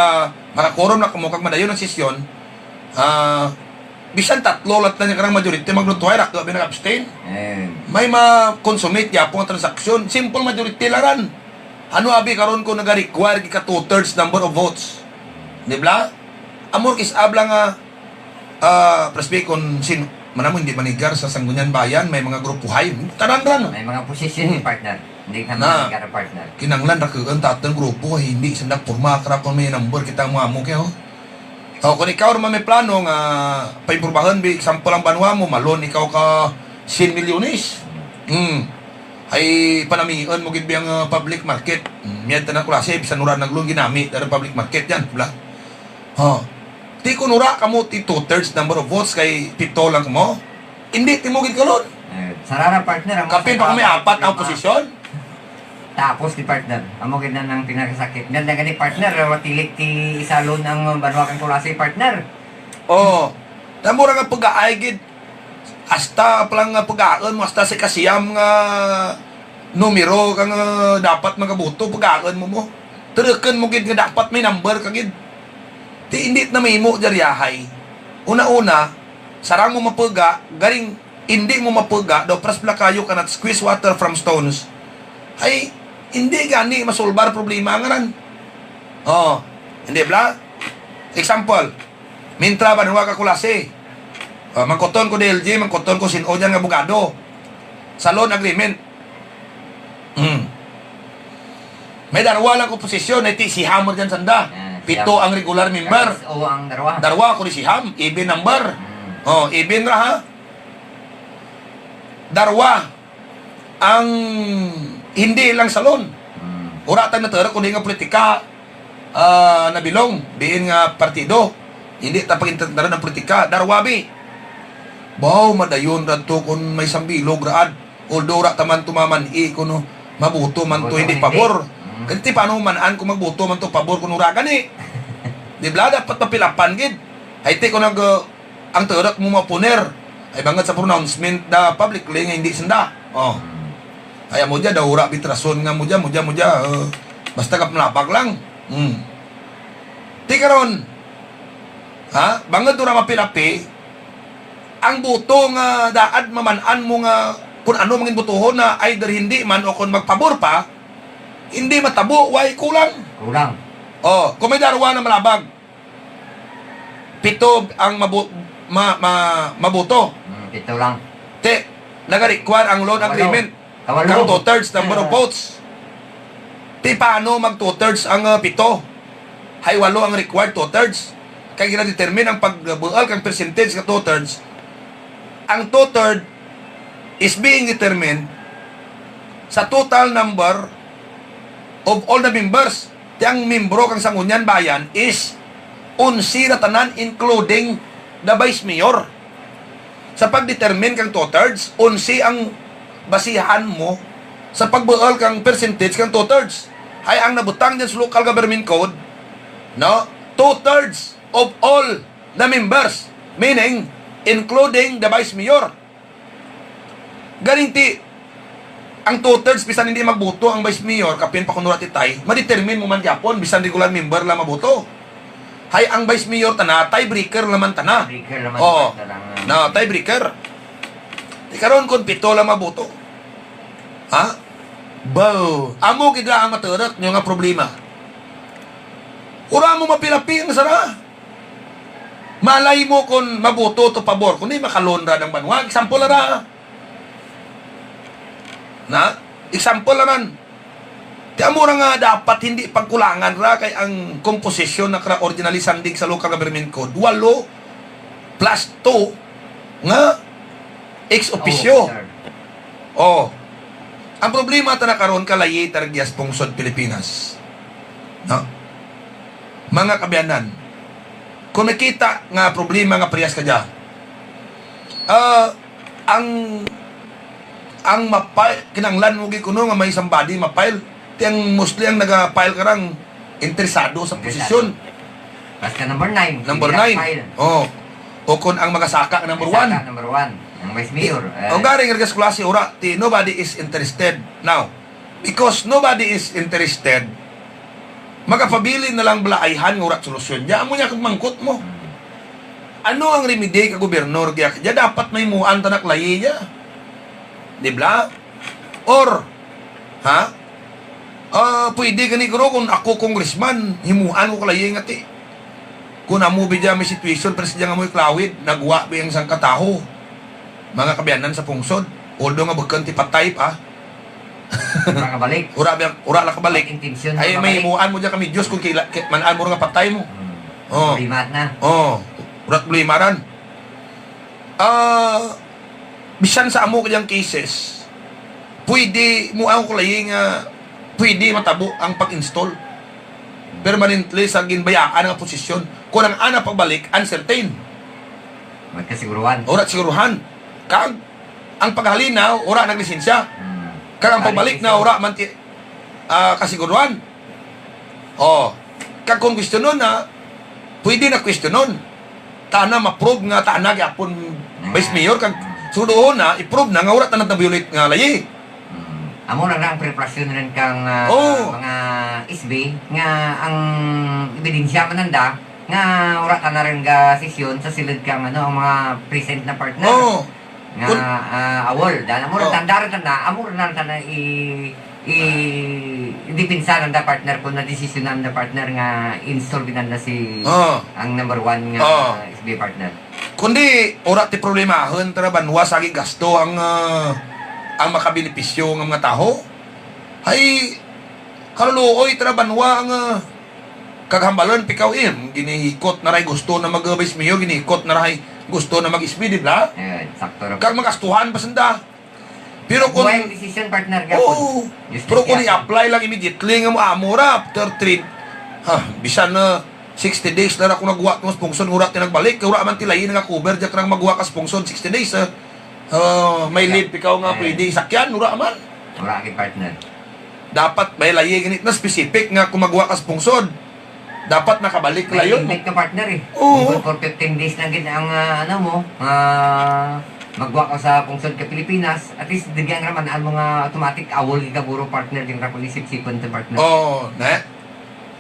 makakorom lang mo kag madayon ang sesyon. Ah, bisan tatlo lang tanan karang majority maglutuhay, ra, duha ba nag-abstain? Eh. May ma-consummate gyapon ang transaksyon. Simple majority lang ran. Ano abi karon kung naga-require ka two-thirds number of votes? Di ba? Amor kis abla nga Ah, Presby, kung sin-, manamo hindi manigar sa Sangguniang Bayan, may mga grupo hay, tanan ra, no? May mga posisyon ni Hmm. partner. Hindi ka Na, manigar, partner. Kinanglan ra kag ang tatang grupo, ay hindi sila porma, kara kung may number kita mo amo kayo. O, kung ikaw naman may plano nga paimprobahan, bi, example ang banwa mo, malon ikaw ka cien milyones. Hmm. Ay panamian mo gid biyang, ah, public market. Hmm, miyan tanan klase, bisan ura nagloan, ginami, dara public market yan, bla. Oh. Ti kun ura kamo ti two-thirds number of votes kay pito lang kamo. Hindi ti mo gid kulon. Eh, sarara, partner, amo Kapin sa pa kami apat ang lima. Posisyon. Tapos ti partner, amo gid na nang pinakasakit. Nga na gani, partner, watilik ti isalon ang banwa kang Culasi, partner. Oh. Tamo ra nga pag-aay gid. Hasta pa lang nga pagaon mo, hasta sa kasiyam nga numero ka nga dapat magaboto, pagaon mo mo. Turukan mo gid nga dapat may number ka gid. Ti hindi na mahimo diri, yahay. Una-una, sarang mo mapuga, garing hindi mo mapuga, daw pras bala kayo cannot squeeze water from stones. Ay, hindi gani masulbar problema nga ran. Oh, hindi bala? Example, Mintra, banwa ka Culasi. Ah, mangkuton ko D L G, mangkuton ko sin-o dyan nga abogado. Sa loan agreement. Hmm. May darwa lang ko posisyon, ay ti si Hammer dyan sanda. Ah, si Pito Hammer. Ang regular member. Tapos, o, ang darwa. Darwa ko ni si Ham, even number. Hmm. Oh, even ra, ha? Darwa. Ang hindi lang sa loan. Hmm. Ura tang natara kundi nga politika, ah, nabilong, diin nga partido. Hindi ta pagintentaran ang politika. Darwa bi. Baw, madayon ra to kung may sambilog raad. Although ra taman tumaman-i kuno mabuto man to, Mabuto hindi man, pabor. Hindi. Hmm. Kasi paano man-an kung magbuto man to pabor kung ura gani? Di ba? Dapat mapilapan gid. Ay, ti ko nag, uh, ang turok mo mapuner. Ay bangod sa pronouncement da publicly nga hindi sanda. Oh. Ay, amo dya, daw wala bit rason nga mo dya, mo dya, mo dya, uh, basta ka malabag lang. Hmm. Ti karon, ha? Bangod wala mapilapi, ang buto nga daad maman-an mo nga kung ano mangin butuhon na either hindi man o kung magpabor pa, hindi matabo, way kulang. Kulang. Oh, kung may darwa na malabag, Pito ang mabu-, ma-, ma-, maboto. Hmm, pito lang. Ti, nag-require ang loan Kawalo. agreement. Kawalo. Kang two-thirds number of Ah. votes. Ti, paano mag two-thirds ang, ah, pito? Hay walo ang required two-thirds. Kay gina-determine ang pagbual kang percentage ka two-thirds. Ang two-third is being determined sa total number of all the members. Ti ang membro kang Sangguniang Bayan is onse ra tanan, including the vice mayor. Sa pag-determine kang two-thirds, onse ang basihan mo sa pagbual kang percentage kang two-thirds. Ay ang nabutang dyan sa local government code, no? Two-thirds of all the members, meaning including the vice mayor. Ganing ti, ang two-thirds, bisan hindi magboto ang vice mayor, kapin pa kuno ra ti tie, ma-determine mo man gyapon, bisan regular member lang maboto. Hay ang vice mayor tana, tiebreaker naman tana. Tiebreaker naman Oo. tana. No, tiebreaker. Ti karon kung pito lang maboto. Ha? Bo, amo gid ra ang maturok nyo nga problema. Ura mo mapilapi ang sara. Malay mo kung maboto to pabor, kundi makalon ra ng banwa. Example ra. Na? Example naman. Ti amo ra nga dapat hindi pagkulangan ra kay ang komposisyon na kra originally sandig sa local government code, walo plus two nga ex officio. Oh, sir. Oh. Ang problema ta na karon, kalayi ta ra gihas pungsod Pilipinas. No? Mga kaabyanan, kung nakita nga problema nga parehas ka dya, ah, ang, ang mapa-, kinahanglan mo gid kuno nga may somebody ma-file. Ti ang mostly ang naga-file karang interesado sa Interesado. posisyon. Basta number nine, Number hindi nine. na-file. Oh. O kung ang magasaka number Magasaka one. number one. Ang vice mayor, eh. O garing regas klase ura, ti nobody is interested. Now, because nobody is interested, magapabilin na lang bala ayhan nga ura solusyon. Diya, amo niya kung mangkot mo. Hmm. Ano ang remedy ka gobernador? Diya, diya dapat may muan tanak layi diya. Di bala? Or, ha? Ah, pwede gani, guro, kung ako congressman, himuan ko kalayi nga ti. Kung amo bidya may situation, pero sa dyan nga mo'y klawid, nagwa ba yung isang kataho? Mga kabiyanan sa pungsod, although nga bukon ti patay pa. Ura kabalik. Ura, ura lang kabalik. Intensyon Ay, na may kabalik. himuan mo dyan kami, Diyos, kung kila, ki-, manan mo nga patay mo. Hmm. Oh. Problema na. Oh, ura problema ran. Ah, bisan sa amo kayang cases, pwede mo ang kulay nga pwede matabo ang pag-install permanently sa ginbayaan nga posisyon. Kung ang ana pagbalik, uncertain. Magkasiguruhan. Ora siguruhan. Kag ang paghalinaw, ora naglisensya. Hmm. Kag ang pagbalik na, ora man ti-, ah, kasiguruhan. Oh, kag kung questionon na, pwede na questionon. Tana ma-prove nga tana gyapon vice mayor kag sudoon na, i-prove na nga wala tana na-violate nga layi. Mm. Amo na nga ang preparasyon rin kang, ah, Oo. mga S B nga ang ebidensya man nanda nga wala tana rin ga sesyon sa silid kang, ano, ang mga present na partner. Oo. Nga, Kun- ah, awol. Dahil amo rin Oh. tanda rin tanda, amo rin na tanda i-, i-, i-depensa nanda partner kung na-desisyonan na partner nga install gid nanda si Oh. ang number one nga Oh. S B partner. Kundi, ora ti problemahon, tara banwa sa gasto ang, ah, ang makabenepisyo nga mga taho. Hay, kaluluoy, tara banwa ang, ah, Kag hambalon, pikaw, eh, ginihikot na ray gusto na mag-, Vice Mayor, ginihikot na ray gusto na mag-S B, di ba? Eh, sakto ra. Kag magastuhan pa sanda. Pero kung Buhay ang decision, partner, gapon. Oo. Justice Pero kung gapon. i-apply lang immediately nga mo amo ra after three, ha, bisan na sixty days na ra ako nagwa tong sponsor, wala ti nagbalik, wala man ti lain nga cover, diya ka nang magwa ka sponsor sixty days, ha. Oh, may leave ikaw nga Eh. pwede isakyan, wala man. Wala gid, partner. Dapat may layi gani na specific nga kung magwa ka sa pungsod, dapat nakabalik May layon. limit ka, partner, eh. Oo. Kung for fifteen days lang gid ang, ah, ano mo, ah, magwa ka sa pungsod ka Pilipinas, at least, digyan ka naman, ano nga automatic, awol gid ka guro, partner, din ka pag-isip-sipan to, partner. Oo, ne?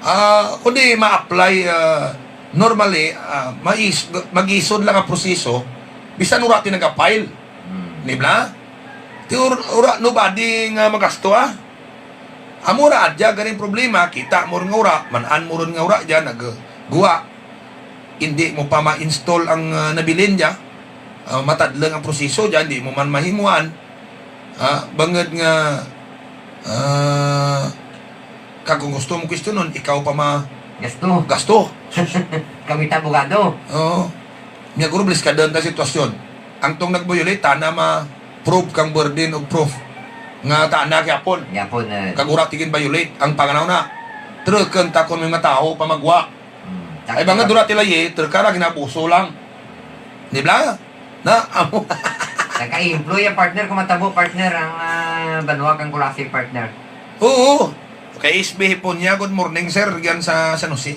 Ah, kundi ma-apply, ah, normally, ah, mais-, mag-isod lang ang proseso, bisan wala ti nag-file. Hmm. Di ba? Ti ur-, ura, nobody nga magasto, ah. Amo ra adya ganing problema, kita mo rin nga ura, man-an mo rin nga ura dyan, nagguwa. Hindi mo pa ma-install ang, ah, nabilin niya. Ah, matadlong ang proseso dyan, di mo man mahimuan. Ah, bangod nga, ah, kag kung gusto mo questionon, ikaw pa ma-, Gasto. gasto. Kami ta abogado. Oo. Niya, guro, bliskadon ta sitwasyon. Ang tong nag-violate, tana ma-prove kang burden of proof. Nga tana gyapon. Gyapon, eh. Kag ura tigin violate ang panganaw na. Trukan ta kung may mga tao pa magwa. Hmm. Ay, bangod ura tila ye, truka ra ginabuso lang. Di ba? Na, amo. Nagka-employ ang partner kung matabo, partner, ang, ah, banwa kang Culasi, partner. Oo. Kay S B Hiponya, good morning, sir. Yan sa San Jose.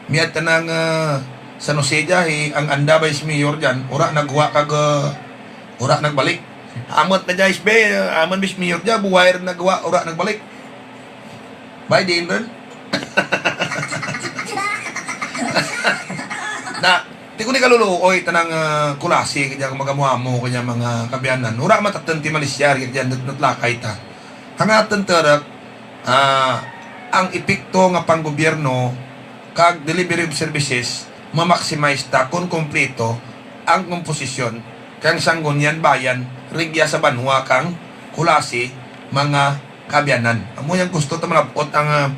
Miyad tanang, ah, San Jose dya, hi, ang anda Vice Mayor dyan, ura nagwa kag, ah, ura nagbalik. Amat na dya, S B, ah, aman Vice Mayor dya, buhay rin nagwa, ura nagbalik. Bay, diin rin? Na, di ko ni kaluluoy, tanang, ah, Culasi, kanya magamuamo, kanya mga kabiyanan. Ura matatun ti Malaysia, kanya nat-, natlakay ta. Hangatun tarak, ah, ang epekto nga panggobyerno kag delivery of services, ma-maximize ta kon kompleto ang komposisyon kang Sangguniang Bayan rigya sa banwa kang Culasi, mga kaabyanan. Amo yang gusto ta malab-ot ang, ah,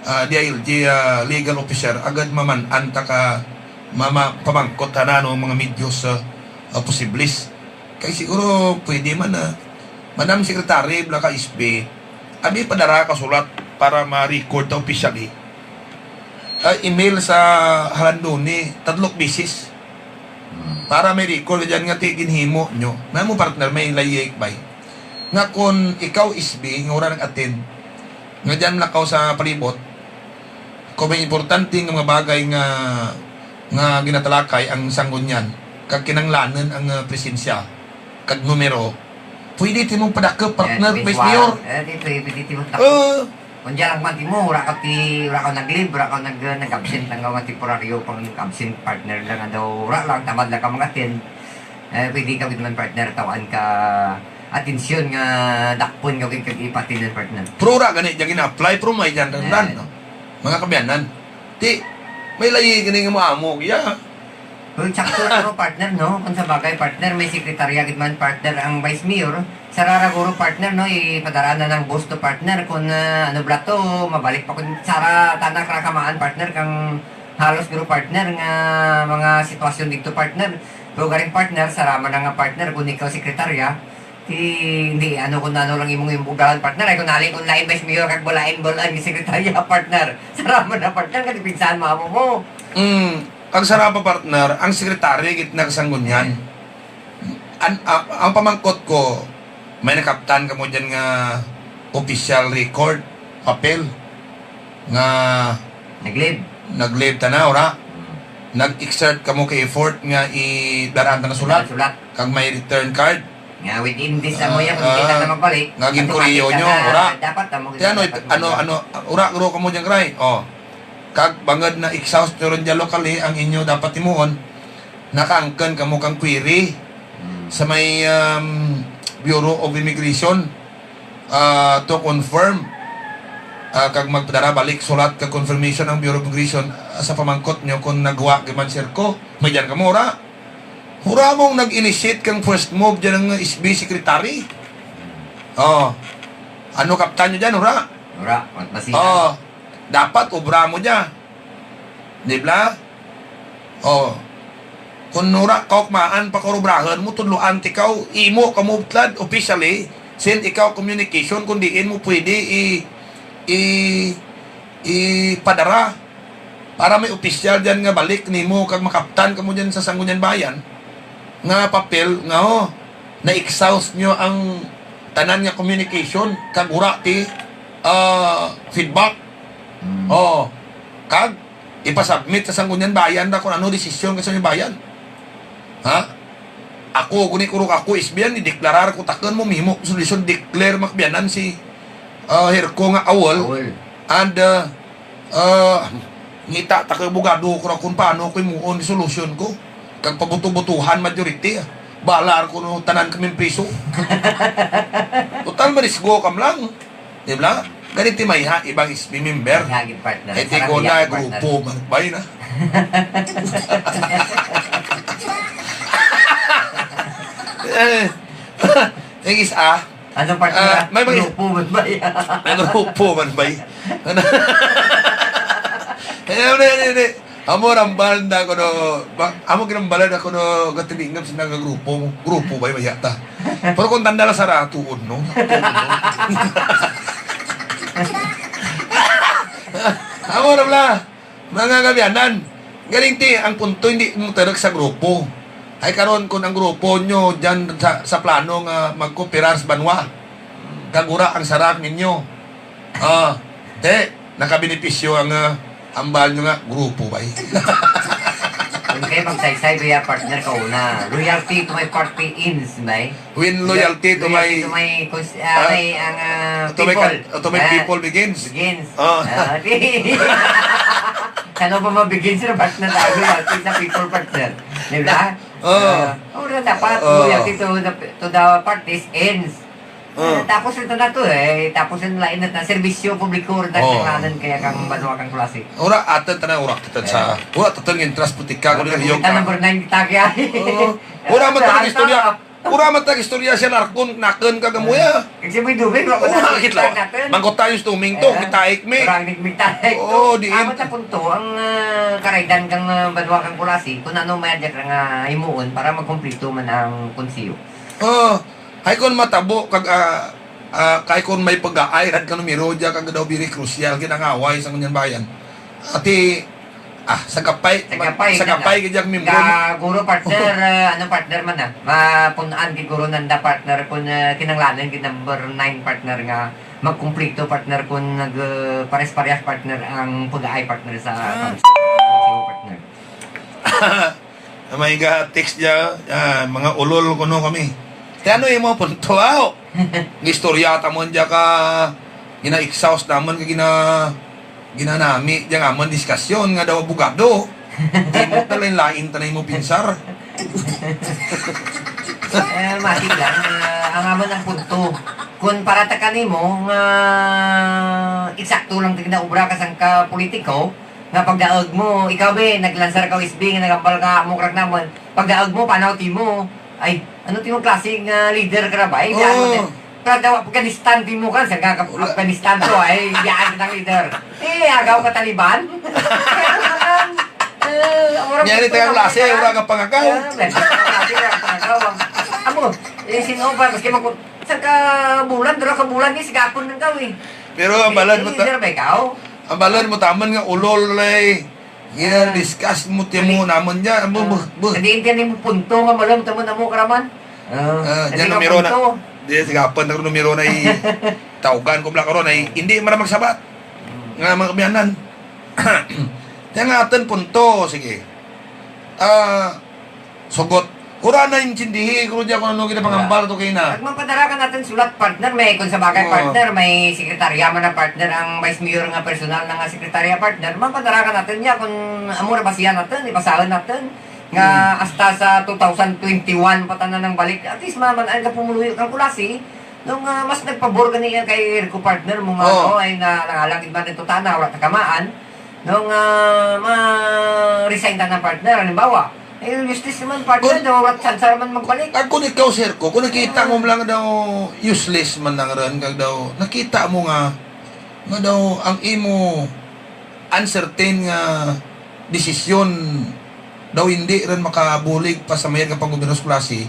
ah, D I L G, ah, legal officer, agud maman-an ta ka mama-, pamangkot ta na ano ang mga medios, ah, ah, posibles. Kay siguro pwede man, ah, Madam Secretary, bala ka S B, abi padara ka sulat para ma-record ta officially. Ah, email sa Halandoni, tadlok bisis. Hmm. Para may record dyan nga ti ginhimo nyo. May mo, partner, may layik bay. Nga kun ikaw, S B, nga wala nag-attend, nga dyan lakaw sa palibot, kung may importante nga mga bagay nga, nga ginatalakay ang Sanggunian, kag kinanglanon ang, ah, presensya, kag numero, pwede ti mong padakop, partner, Vice Mayor. Eh, di, pwede, pwede ti mong dakop. Oo. Kung diyan lang man ti mo, wala ka ti, wala ka nag-leave, wala ka nag-, nag-absent lang ka nga temporaryo, pang absent partner lang, ano, wala lang, tamad lang ka mag-attend. Eh, pwede ka gid man, partner, tawaan ka atensyon nga dakpon ka gid kag ipatinan, partner. Pero wala gani dyan gina-apply, pero may dyan ran, Eh. no? Mga kabiyanan. Ti, may layi gani nga maamo, ya. Well, sakto na, no, partner, no? Kung sa bagay, partner, may sekretarya gid man, partner, ang vice mayor. Sarara guro, partner, no? Ipadara na ng boss to, partner, kung, ah, ano bala to, mabalik pa kung sara tanak ra kamaan, partner, kang halos guro, partner, nga mga sitwasyon dito, partner. Pero garing, partner, sara man na nga, partner, kung ikaw sekretarya, ti, hindi, ano, kung ano lang imong imbugalan, partner, ay kung nali, kung lain vice mayor, kag bulain, bulaan, yung sekretarya, partner. Sara man na, partner, kasi pinsan mo, amo mo. Mm. Ang sarap pa, partner, ang secretary gid nagsanggunian. An-, a-, ang pamangkot ko, may nakaptan kamo dyan nga official record, papel, nga Nag-leave. nag-leave ta na, ora? Hmm. Nag-exert kamo ka effort nga i-, daraan ta na sulat. Sulat. Kag may return card. Nga within this, amo yan, kung Ah, kita na magbalik, nga ginkuriyo automatic ka nyo, na, ora? dapat na mo Ti ano, dapat ano, mo ano, ura, ura kamo dyan, Gray? Oh. Kag bangod na exhaust nyo ron dyan locally ang inyo dapat himuon, nakaangkon kamo kang query Hmm. sa may, um, Bureau of Immigration, ah, to confirm, ah, kag magpadara balik sulat ka confirmation ang Bureau of Immigration, ah, sa pamangkot nyo kung nagwa giman sir ko. May dyan kamo, ora? Hura mong nag-initiate kang first move dyan ang S B secretary. Oh. Ano kaptan nyo dyan, hura? Ura, mat-, basihan. Oh. Dapat obra mo dyan. Di ba? Oh. Kung nura kaukmaan pa karubrahan mo, tudloan ti kaw, imo ka mo tlad officially, send ikaw communication kung diin mo pwede i-, i-, ipadara para may opisyal dyan nga balik nimo kag makaptan kamo dyan sa Sangguniang Bayan nga papel nga, oh, na-exhaust nyo ang tanan nga communication kag wala ti, ah, feedback. Mm. Oh, kag ipasubmit sa Sangguniang Bayan na kung ano desisyon ka sa inyong bayan. Ha? Ako, kung ikuro ka ako, S B yan, ideklarar ko, takon mo, mimo, solusyon, declare, makbiyanan si, ah, Herco nga awol. Awol. And, ah, ah, ngita, ta kay abogado ko ra kung paano ko imuon, solusyon ko. Kag pabuto-butuhan, majority, ah. Balar ko no, tanan kami priso. Total, marisgo kam lang. Di ba? Ganit ti mayha, ibang S B member. Mayha gid, partner. Eh, di Sarang ko iya, na, partner. Grupo, man. Bay na. Eh, ang isa, Ano, partner? Ah, may mga grupo man ba yan? May grupo man ba yan? Ano? Eh, ano, ano, ano? Amo rambal na kuno, ba, amo ginambalan na kuno gatilingap sa nga grupo, grupo ba yung mayata? Pero kung tanda lang sa ratuon, no? Amo rambal. Mga kaabyanan, galing ti, ang punto hindi mo tarag sa grupo. Ay karon, kung ang grupo nyo dyan sa, sa plano nga magkooperar sa banwa, kag ura ang sarap ninyo. Ah, te, nakabenepisyo ang, ah, ambal nyo nga grupo, bay. Kung kayo magsaysay, biya partner ka una. Loyalty to my party ends, bay. When loyalty to my, Loyalty to my cons-, ah, ah, may, ang, ah, to my people. Coun-, to my Ah, people begins. Begins. Oh. Ah, di. Ano pa mabigyan sila, partner? Tayo, loyalty sa people, partner. Di ba? Oh. Ah, wala dapat Oh. loyalty to the, to the parties ends. Oh. Ah, tapos ito na to eh. Tapos yung lain na, na serbisyo publiko, rin Oh. tayo kaya kang banwa kang klase. Ura, atan tanan, ura, atan sa, Eh. ura, atan yung trust politika, Ura, kung yung ito yung number nine, kita kaya. Oo. Ura, Ito, matagal ito, istorya. ah, Pura man tag istorya siya, narkon, nakon ka gamuya. Kasi may dumi, wala Oo, pa nakit lang. Natin. Mangkot tayo sa tuming to, Eh, kitaik mi. Parang nagmitaik to. Oo, di Amat in- na punto, ang, ah, karaydan kang, ah, banwa kang Culasi, kung ano may adyak nga himuon para magkumplito man ang konseho. Oh, hay kon matabo kag, ah, ah, kay kon may pag-aay rad ka numero diya kag daw very crucial ginangaway sa ngunyan bayan. Ati, ah, sa kapay, Sa kapay, sa na kapay lang. Gid ang membro mo. Ka, guro partner, ah, ano partner man ah. Mapun-an gid guro nanda partner kun, ah, kinanglanan gid number nine partner nga magkumplito partner kun nag, ah, pares-pares partner ang pag-aay partner sa Ah. Pag-aay partner. May ga text diya, ah, mga ulol kuno kami. Kaya ano yung mga punto, aw? Istorya ta mo diya ka gina-exhaust naman ka gina Ginanami diya nga man diskasyon nga daw abogado. Di mo talain-lain tanay mo pinsar. Eh, mati lang, ah, ang amon ang punto. Kung para ta kanimo nga eksakto lang tigna obra ka sang ka politiko, nga pagdaog mo, ikaw be, naglansar ka U S B nga nagambal ka amo krak naman, pagdaog mo, panaw timo, ay, ano timo klase nga leader ka ra ba? Ay, Oo. Ano, Kada Afghanistan, di mo ka, sa ka, Wala. Afghanistan to, ay, biyaan kitang leader. Eh, agaw ka Taliban? Eh, wala Nyari ka tayo klase, wala ka pangagaw. Ah, may klase, wala ka pangagaw. Amo, eh, sino ba, maski mag-, sa ka bulan, dura ka bulan, eh, sigapon ng gaw, eh. Pero ang balad mo ta-, Leader ba ikaw? Ang balad mo taman nga ulol, lay. Gina-discuss mo, ti mo naman niya. Amo, Ah. bu-, bu-, Kadiin ka ni mo punto nga malam tamo na mo karaman. Ah, Ah, kadiin diyan ka numero na. Punto. Di, sige, apan na numero na i-, tawgan ko bla karon ay hindi man na magsabat. Hmm. Nga mga kabiyanan. Kaya nga aton punto, sige. Ah, Sugot. Ura na intindihi ko diya kung ano ginapangambal to kay na. Ag mapadara ka natin sulat, partner, may kung sa bagay, Oo. Partner, may sekretarya man na, partner, ang vice mayor nga personal na nga sekretarya, partner, mapadara ka natin niya kung amo ra ba siya natin, ipasahan natin. Nga Hmm. Hasta sa two thousand twenty-one pa tanan ang balik. At least, man, ang kapumuluyo kang Kulasi, nung, ah, mas nagpabor ka niya kay Erco, partner, mo nga, Oo. Oh, ay na, nangalagid man ito tana, wala ka kamaan. Nung, ah, ma-resign ta na, partner, halimbawa, eh, useless naman, partner, Kun- daw rat sansar man magbalik. Ah, kung ikaw, sir, ko, kung nakita mo lang daw useless man lang ran, kag daw, nakita mo nga, nga daw ang imo uncertain nga desisyon daw hindi ran makabulig pa sa mayor nga pag-gobernador sa Culasi,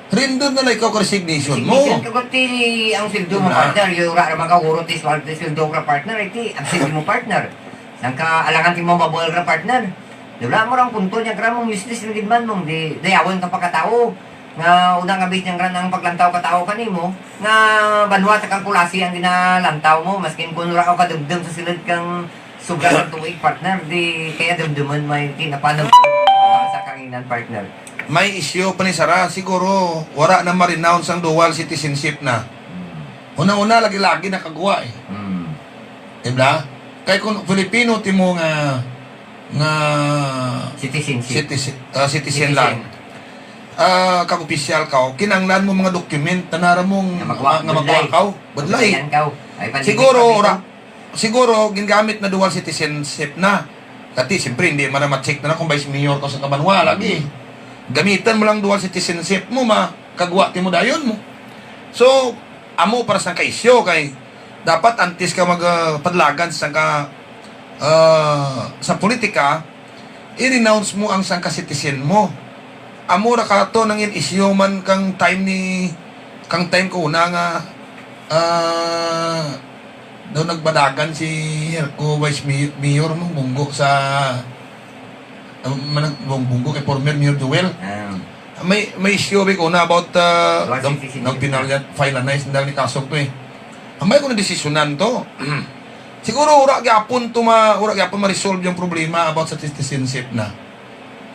render na lang ikaw ka resignation mo. Resignation ka, kundi ang sweldo mo, Diba? Partner, yung ura naman ka, urot is, sweldo ka, partner, iti, absent mo, partner. Nang kaalangan ti mo mabuhal ra, partner. Di wala mo rang punto niya, gra mong useless na gid man mong di dayawan ka pagkatao. Nga una nga bis niyang ran ang paglantaw ka tao kanimo, nga banwa sa kang Kulasi ang ginalantaw mo, maskin kung wala ka kadumdum sa silid kang sobra sa tuig, partner, di kaya dumduman mo yung tinapanag sa kanginan, partner. May issue pa ni Sara, siguro wala na ma-renounce ang dual citizenship na. Hmm. Una-una, lagi-lagi nakagwa eh. Hmm. Di ba? Kay kung Filipino ti mo nga, nga Citizenship. Citizen, ah, citizen Citizen. Lang. Ah, kag opisyal ka, kinanglan mo mga document, tanara mong Nga magwa-, nga budlay. Magwa ka, budlay. Budlayan ka. Ay, pandemic Siguro, pa dito. Ora, siguro, gingamit na dual citizenship na. Kati, siyempre, hindi man na ma-check na kung vice mayor ka sa kabanwa, lagi. Gamitan mo lang dual citizenship mo, makagwa ti mo dayon mo. So, amo para sa kaisyo kay dapat antes ka mag, ah, padlagan sa ka, ah, sa politika, i-renounce mo ang sangka citizen mo. Amo ra kato nangin isyu man kang time ni, kang time ko una nga, ah, daw nagbadagan si Herco Vice May-, Mayor mo, Bunggo sa, ah, manag-, Bung-, Bunggo kay former Mayor Joel. Ah. May, may isyu ba ko na about, ah, Dual nag-, citizenship nagpinal na. Yan, file na, nice, ni kaso ko eh. Ambay ko na desisyonan to. Siguro ura gyapon to ma-, ura gyapon ma-resolve yung problema about sa citizenship na.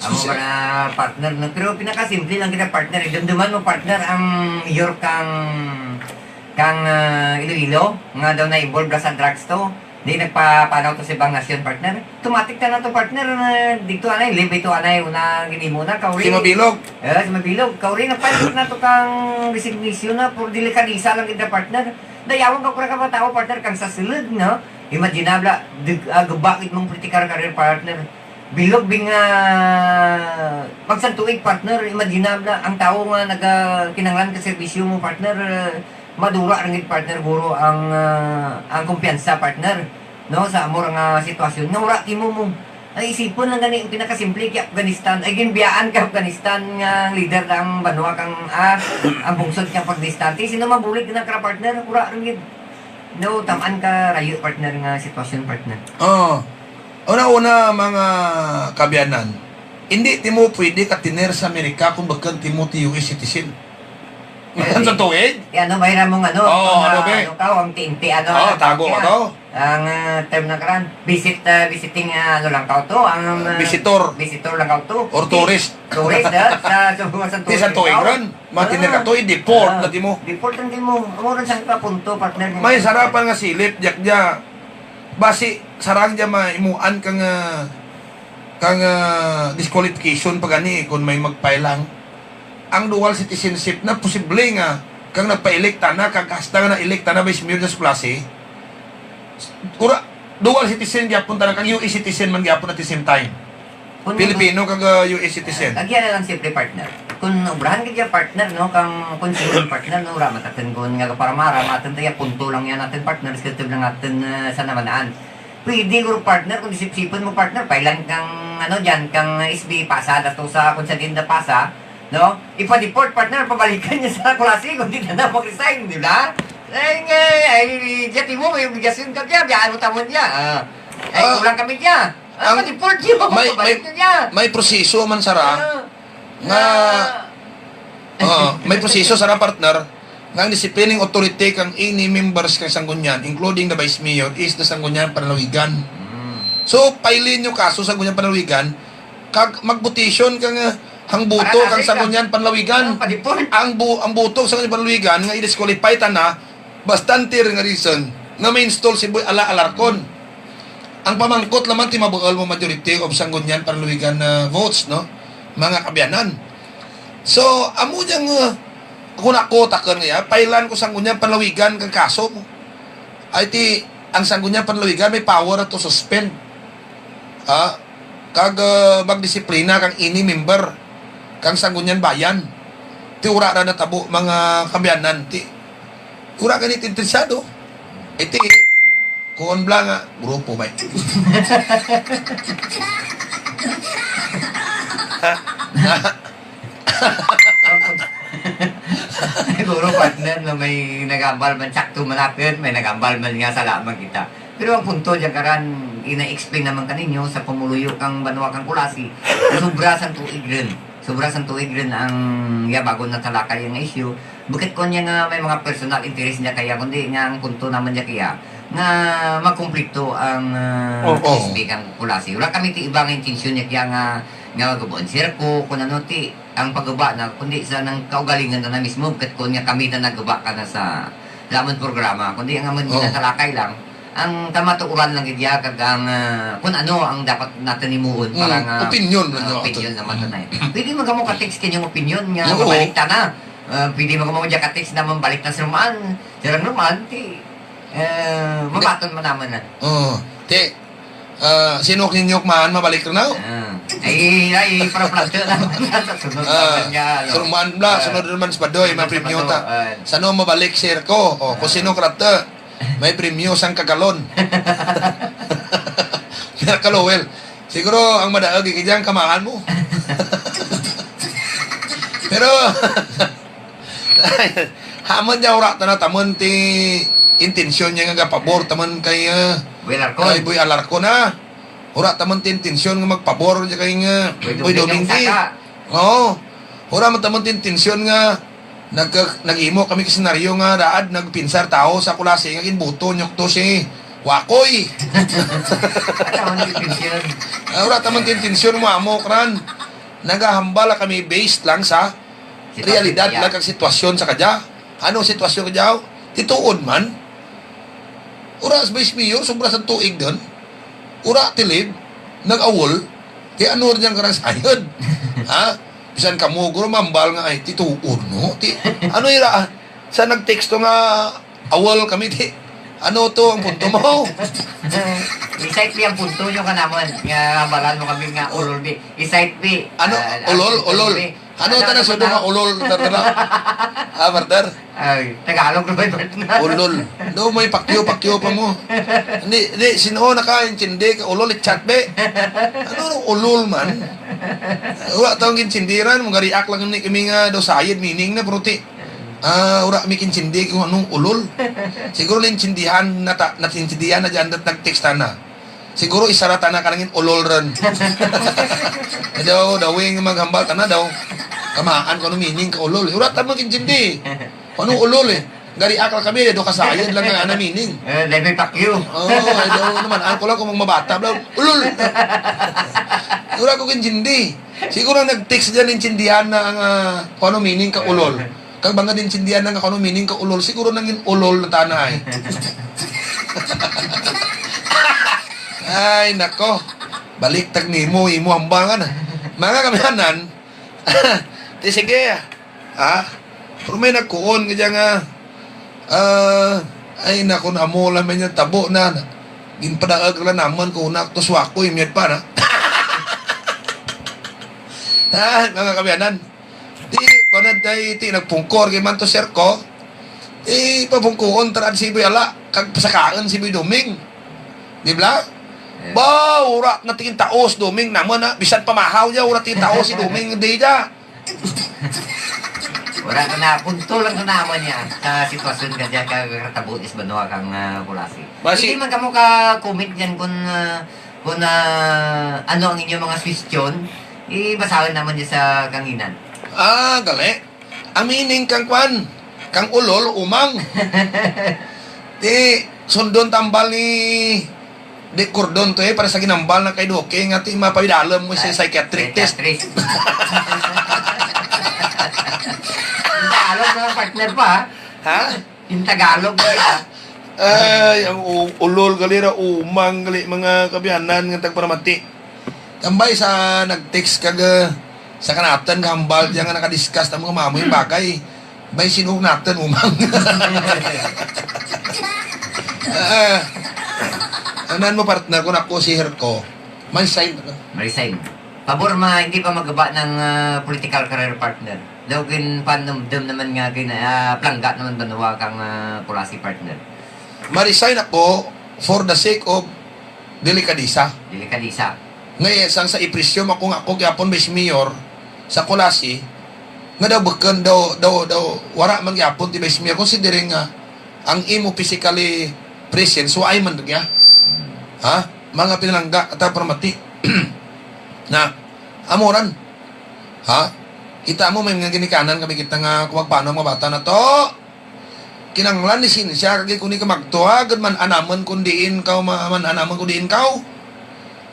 Amo Susi- para partner, no? Pero pinakasimple lang kita, partner. Idumduman mo, partner, ang mayor kang, kang, ah, Iloilo, nga daw na-involve ra sa drugs to. Di nagpapanaw to sa ibang nasyon, partner. Tumatik na na to, partner, na dito anay, live ito anay, una ginimo na, kauri. Si Mabilog. Eh, si Mabilog. Kauri, nagpanaw na to kang resignation na, puro delikadisa lang kita, partner. Dayawan ka, kura ka pa tao, partner, kang sa sulod, no? Imagine na, bla, dig-, ah, gabakit mong political career, partner. Bilog bing, ah, pagsantuig, partner, imagine na, ang tawo nga naga-, kinahanglan ka serbisyo mo, partner, ah, madura ra gid, partner, guro ang, ah, ang kumpiyansa, partner, no, sa amo ra nga sitwasyon. Nga wala timo mo, ay, isipon lang gani, ang pinakasimple, kay Afghanistan, ay, ginbiyaan ka Afghanistan nga ang leader na ang banwa kang, ah, ang bungsod kang Afghanistan. Ti, sino mabulig na kara, partner? Wala ra gid. No, tamaan ka rayo, partner, nga sitwasyon, partner. Oh. Una-una, mga kaabyanan, hindi timo pwede ka-tenure sa Amerika kung bukod timo ti U S citizen. Eh, Ang sa tuig? Eh, ano, mahira mong ano, Oo, kung, ano, ah, be? Ano ka, ang tinti, ano, Oo, ano, tago ka kaya? To. Ang, ah, term na karan, visit, ah, visiting, ah, ano lang ka to, ang, ah, Visitor. Visitor lang ka to. Or Ti-, tourist. Tourist, ah, sa, sa, sa Ti, sa tourist tuig ikaw. Ran, matinir ka Ah. to, i-deport Ah. na timo. Deport ang timo. Amo rin sa iba punto, partner. May sarapan nga silip, diak dia. Basi, sarang dia maimuan kang, ah, kang, ah, disqualification pa gani kung may magpailang. Ang dual citizenship na posible nga kang nagpa-elect na, kag hasta nga na-elect na vice mayor sa Culasi, ura, dual citizen gyapon tanan, kag U S citizen man gyapon at the same time. Kung Pilipino kag, ah, U S citizen. Ah, kag yan lang simple, partner. Kung obrahan ka dyan, partner, no, kang kung sino, partner, no, ura, matatun ko nga para mara, matun tayo, punto lang yan natin, partner, sa lang natin, ah, sa namanaan. Pwede, guro, partner, kung isip-isipon mo, partner, pailan kang, ano, dyan, kang S B, pasa, dato sa, kung sa din na pasa, no? Ipa-deport, partner, pabalikan niya sa Culasi, kung di na na mag-resign, di ba? Ay, nga, ay, dyan, timo, may obligasyon ka dyan, biyaan mo tamon niya. Ah. Ay, Ah, kulang kami dyan. Ah, ang pa-deport niyo, may, pabalik may, niya. May proseso man, sara, Ah. nga, Ah. Oo, may proseso, sara, partner, nga ang disciplining authority kang any members kang Sanggunian, including the vice mayor, is the Sanggunian Panlalawigan. Mm. So, file-in nyo kaso sa Sanggunian Panlalawigan, kag mag-petition kang, ah, hangbuto Para kang sa Sanggunian Panlalawigan. Ah, pa-deport. Ang bu-, ang buto sa Sanggunian Panlalawigan nga i-disqualify ta na, bastante rin nga reason nga ma-install si Boy Ala Alarcon. Ang pamangkot lamang ti mabuol mo majority of Sanggunian Panlalawigan na votes, no? Mga kaabyanan. So, amo dyan, uh, kung ako, takon nga, file-an ko Sanggunian Panlalawigan kang kaso mo. Ay ti, ang Sanggunian Panlalawigan may power to suspend. Ah, kag, uh, magdisiplina kang any member kang Sanggunian Bayan. Ti ura ra natabo, mga kaabyanan, ti ura gani ti interesado. Iti, kuon bla nga, grupo ba? Siguro, partner, no, may nagambal man, sakto man natin, may nagambal man nga, salamat kita. Pero ang punto dyan, karan, ina-explain naman kaninyo sa pumuluyo kang banwa kang Culasi, sobra sang tuig rin. Sobra sang tuig rin ang yabagon na talakay ang issue. Bukit ko niya nga may mga personal interest niya kaya, kundi nga ang punto naman niya kaya, nga magkonflikto ang, ah, Oo. S B kang Culasi. Wala kami ti iba nga intensyon niya kaya nga, nga gubuan sirko, kung ano ti, ang pagguba na, kundi sa nang kaugalingon na, na mismo, bukit ko niya kami na nagguba ka na sa lamang programa, kundi ang amon Oo. ginatalakay lang, ang kamatuoran lang gid ya, kag ang, ah, kung ano ang dapat natin himuon Mm, para nga, opinion lang ah, yun. Opinion naman na eh. Pwede mo kamo ka-text kanyang opinion nga Oo. mabalik ta na. Ah, pwede mo kamo dyan ka-text na mabalik na sa naman. Sirang naman, ti, eh, mabaton man naman na. Oo. Ti, Ah, sino ninyo kumahan mabalik na? Ah. Ay, ay, para plante na. Sa sunod Ah, naman nga, ano. Sunod man bla, Ah, sunod naman sa Badoy, sunod sa mapremyo Badoy, ta. Ah. Sano mabalik, sir ko? O, kung Ah. sino karata, may premyo sang kagalon. Mira ka, Lowell. Siguro ang madaag, ikidya ang kamahan mo. Pero, hamon niya, ura ta na, tamon ti intensyon niya nga gapabor, tamon kay, ah, Boy Alarcon. Kay Boy Alarcon, ha? Ura tamon ti intensyon nga magpabor niya kay nga Boy Boy Domingo Domingo. Saka. Oo. Ura man tamon ti intensyon nga nag-, nag-imo kami ka senaryo nga daad nagpinsar tawo sa Culasi nga ginbuto niyo to si Wakoy. Ata man ti intensyon. Ah, ura tamon ti intensyon mo amo kran. Nagahambal kami based lang sa Sitwasyon realidad kaya. Lang kag sitwasyon sa kadya. Ano ang sitwasyon kadya? Tituon man. Ura sa Vice Mayor, sobra sa tuig dun. Ura tilib, nag-awol. Kay ano rin ang karang sayod? Ha? Bisan kamo, guro, mambal nga, ay, tituon, no? Ti, ano ira? Sa nagteksto nga, awol kami, ti, ano to ang punto mo? I-cite bi ang punto nyo ka naman. Nga, balan mo kami nga, ulol bi. I-cite bi. Ano? Ah, Ulol? Ang punto Ulol? Bi. Ano Ano, ta na ano sudo na? Nga ulol, ta, ta na? Ah, partner? Ay, Tagalog na ba yun, partner? Ulol. Do, may pakyo, pakyo pa mo. Hindi, hindi, sino nakaintindi ka ulol, i-chat, be? Ano, ulol man? Wala taong ginsindiran, mga react lang ni kami nga daw sayad meaning na, pero ti, ah, wala kami kintindi kung anong ulol. Siguro naintindihan na ta-, naintindihan na dyan at nag-text na. Siguro isara ta na ka nangin ulol ron. Daw, daw, wing maghambal ta na daw. Kamaan ko ano meaning ka ulol. Wala ta magintindi. Kung anong ulol eh. Gari akal kami, do kasayod lang ang ana meaning. Eh, let me pack you. Oo, ay daw naman. Ako lang kung mabata, daw, ulol. Wala ko kintindi. Siguro ang nag-text dyan, intindihan na ang, ah, kung ano meaning ka ulol. Kag mga din intindihan na nga kung ano meaning ka ulol, siguro nangin ulol na tanay. Ay, nako. Balik tag nimo, imo hambangan. Mga kamihanan, ti sige, ha? Pero may nagkuon nga dyan nga, ah, ay, nako, na amo lang man yan, tabo na. Ginpadaag lang naman ko, una, to swako, imyad pa na. Ha, mga kamihanan. Ti, panad ay, ti, nagpungkor kay man to, sir ko. Ti, papungkuon, tarad si Boy Ala, kag pasakaon si Boy Doming. Di ba? Eh. Ba, ura na tingin taos, Doming naman, ha? Bisan pamahaw niya, ura tingin taos si Doming, di niya. Wala ka na, punto lang sa naman niya sa sitwasyon ka dyan, ka, katabo is banwa kang, ah, Culasi. Basi- Hindi man kamo ka-comment dyan kung, ah, kung, ah, ano ang inyong mga suggestion, ibasahon naman niya sa kanginan. Ah, gali. Ang meaning kang kwan, kang ulol, umang. Ti, sundon tambal ni Di Cordon to eh, para sa ginambal na kay Duque, nga ti mapaidalam mo sa Ah, psychiatric test. Psychiatrist. Ang Tagalog na partner pa, ha? Ha? Yung Tagalog na, ha? Ay, ang u-, ulol gali ra, umang gali, mga kabiyanan nga tagparamati. Tambay sa nag-text kag, uh, sa kanatan nga hambal diya nga nakadiscuss na mga mamoy bagay. May sinuog natin, umang. Ah, anan mo, partner, kung ako si Herco, may sign ka. May sign. Pabor ma, hindi pa magaba ng, ah, political career, partner. Daw ginpanumdum naman nga gin-, ah, plangga naman banwa kang, ah, Culasi, partner. Ma-resign ako for the sake of delikadesa. Delikadesa. Nga, eh, sang sa ipresyo ako nga ako gyapon vice mayor sa Culasi, nga daw bukon daw, daw, daw, wara man gyapon ti vice mayor, considering nga ang imo physically presence, wa ay man gya. Hmm. Ha? Mga pinalangga, ata para mati. Na, amoran. Ha? Kita mo, may mga ginikanan kami kita nga kung magpaano ang mga bata na to. Kinanglan ni sinsya, kag kung di ka magtuwa, gud man anamon kung diin ka, ma-, man anamon kung diin ka.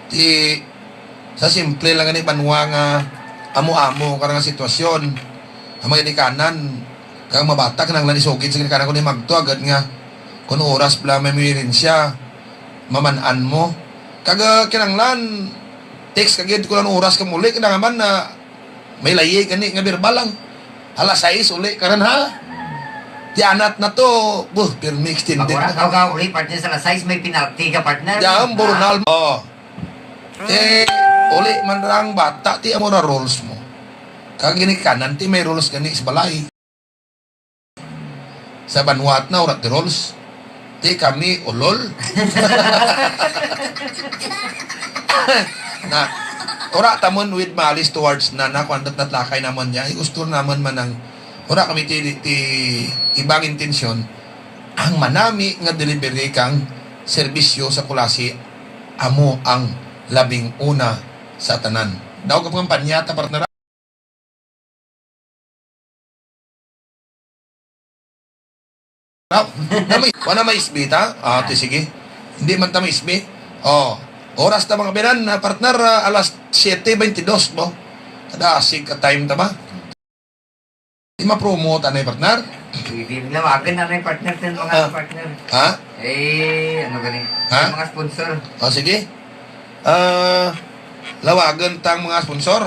Ti, sa simple lang gani banwa nga amo-amo ka nga sitwasyon. Ang mga ginikanan, kag mga bata, kinanglan isugid sa ginikanan kung di magtuwa, gud nga, kung oras bala may emerhensya, maman-an mo. Kag, ah, kinanglan, text ka gid kung anong oras ka muli, kinanglan na may layig gani nga verbal lang. Alas sais uli karon, ha? Ti anat na to, buh, pirmi extended Pag wala na. Ka, ka uli, partner, sa alas sais, may penalty ka, partner. Jam, ah, Bornal. Oh. Eh, uli man ra ang bata, ti amo ra rules mo. Kag ginikanan, ti may rules gani sa balay. Sa banwat na, wala ti rules. Ti kami, ulol. Na, ura tamon with malice towards na, na, kwan, dat-, datlakay naman niya. Gusto naman man ang, ura kami ti, ti ibang intensyon. Ang manami nga delivery kang serbisyo sa Culasi, amo ang labing una sa tanan. Daw ka pangampanya ta, partner. Daw, na may, wala may S B ta? Ah, ti sige. Hindi man ta may S B. Oh, oras ta, mga binan, na partner, ah, alas siete veintidós mo. Kada asig ka time ta ba? Di ma-promote, anay, partner? Pwede, lawagan na rin, partner, sa mga Ah. partner. Ha? Eh, ano gani? Ha? Sa mga sponsor. O, sige. Ah, lawagan tang mga sponsor.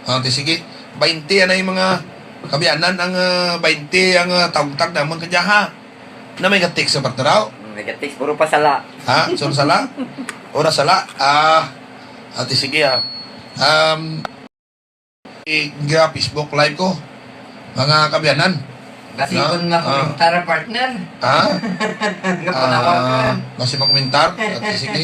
O, ti sige. Baynte, anay, mga kabianan, ang, ah, baynte ang, ah, taugtag namon kadya, ha? Na may ka-text sa partner, aw? May ka-text, puro pa sala. Ha? Sure sala? Ora sala? Ah, ati sige, ah. Um, i-, ga Facebook Live ko. Mga kabianan. Kasi No? kung Ah. makomentar, partner. Ha? Nga panawagan. Ah, basi makomentar? Ati sige.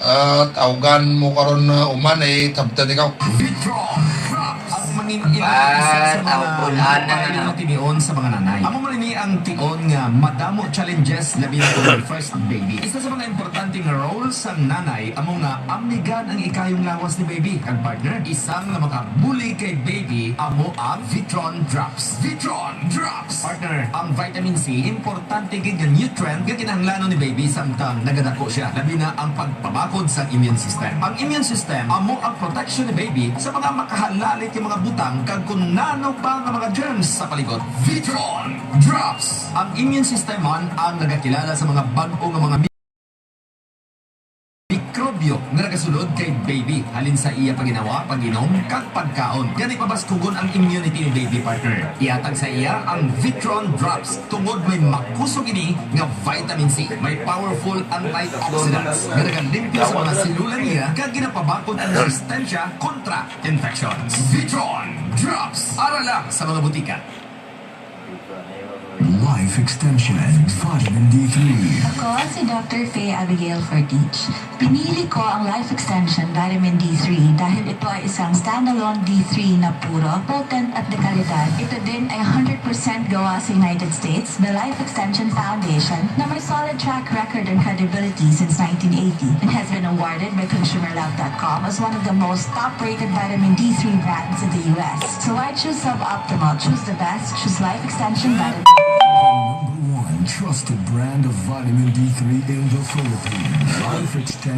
Ah, tawgan mo karon na uman, eh, tabtan ikaw. Vitron Drops. Ang mangin-ina Ba, isa sa mga tawgon, ana. Lupay nga tinion sa mga nanay. Amo man ini ang tion nga madamo challenges, labi na kung first baby. Isa sa mga importante nga role sang nanay amo nga amnigan ang ikayong lawas ni baby. Kag partner, isa nga makabulig kay baby amo ang Vitron Drops. Vitron Drops. Partner, ang vitamin C, importante gid nga nutrient nga kinahanglanon ni baby samtang nagadako siya, labi na ang pagpabakod sa immune system. Ang immune system amo ang protection ni baby sa mga makahalalit nga mga butang kag kun nano pa nga mga germs sa palibot. Vitron Drops. Ang immune system man ang nagakilala sa mga bag-o nga mga mikrobyo nga nagasulod kay baby halin sa iya paginawa, pag-inom, kag pagkaon. Gani pabaskugon ang immunity ni baby, partner. Ihatag sa iya ang Vitron Drops tungod may makusog ini nga vitamin C. May powerful antioxidants nga nagalimpyo sa mga selula niya kag ginapabakod ang resistensya kontra infections. Vitron Drops, ara lang sa mga butika. Life Extension Vitamin D three. Ako si Doctor Faye Abigail Fortich. Pinili ko ang Life Extension Vitamin D three dahil ito ay isang standalone D three na puro, potent at dekalidad. Ito din ay hundred percent gawa sa United States, the Life Extension Foundation, na may solid track record and credibility since nineteen eighty and has been awarded by consumer love dot com as one of the most top-rated vitamin D three brands in the U S. So why choose Sub-Optimal? Choose the best. Choose Life Extension Vitamin. The number one trusted brand of vitamin D three in the Philippines. Life Extension.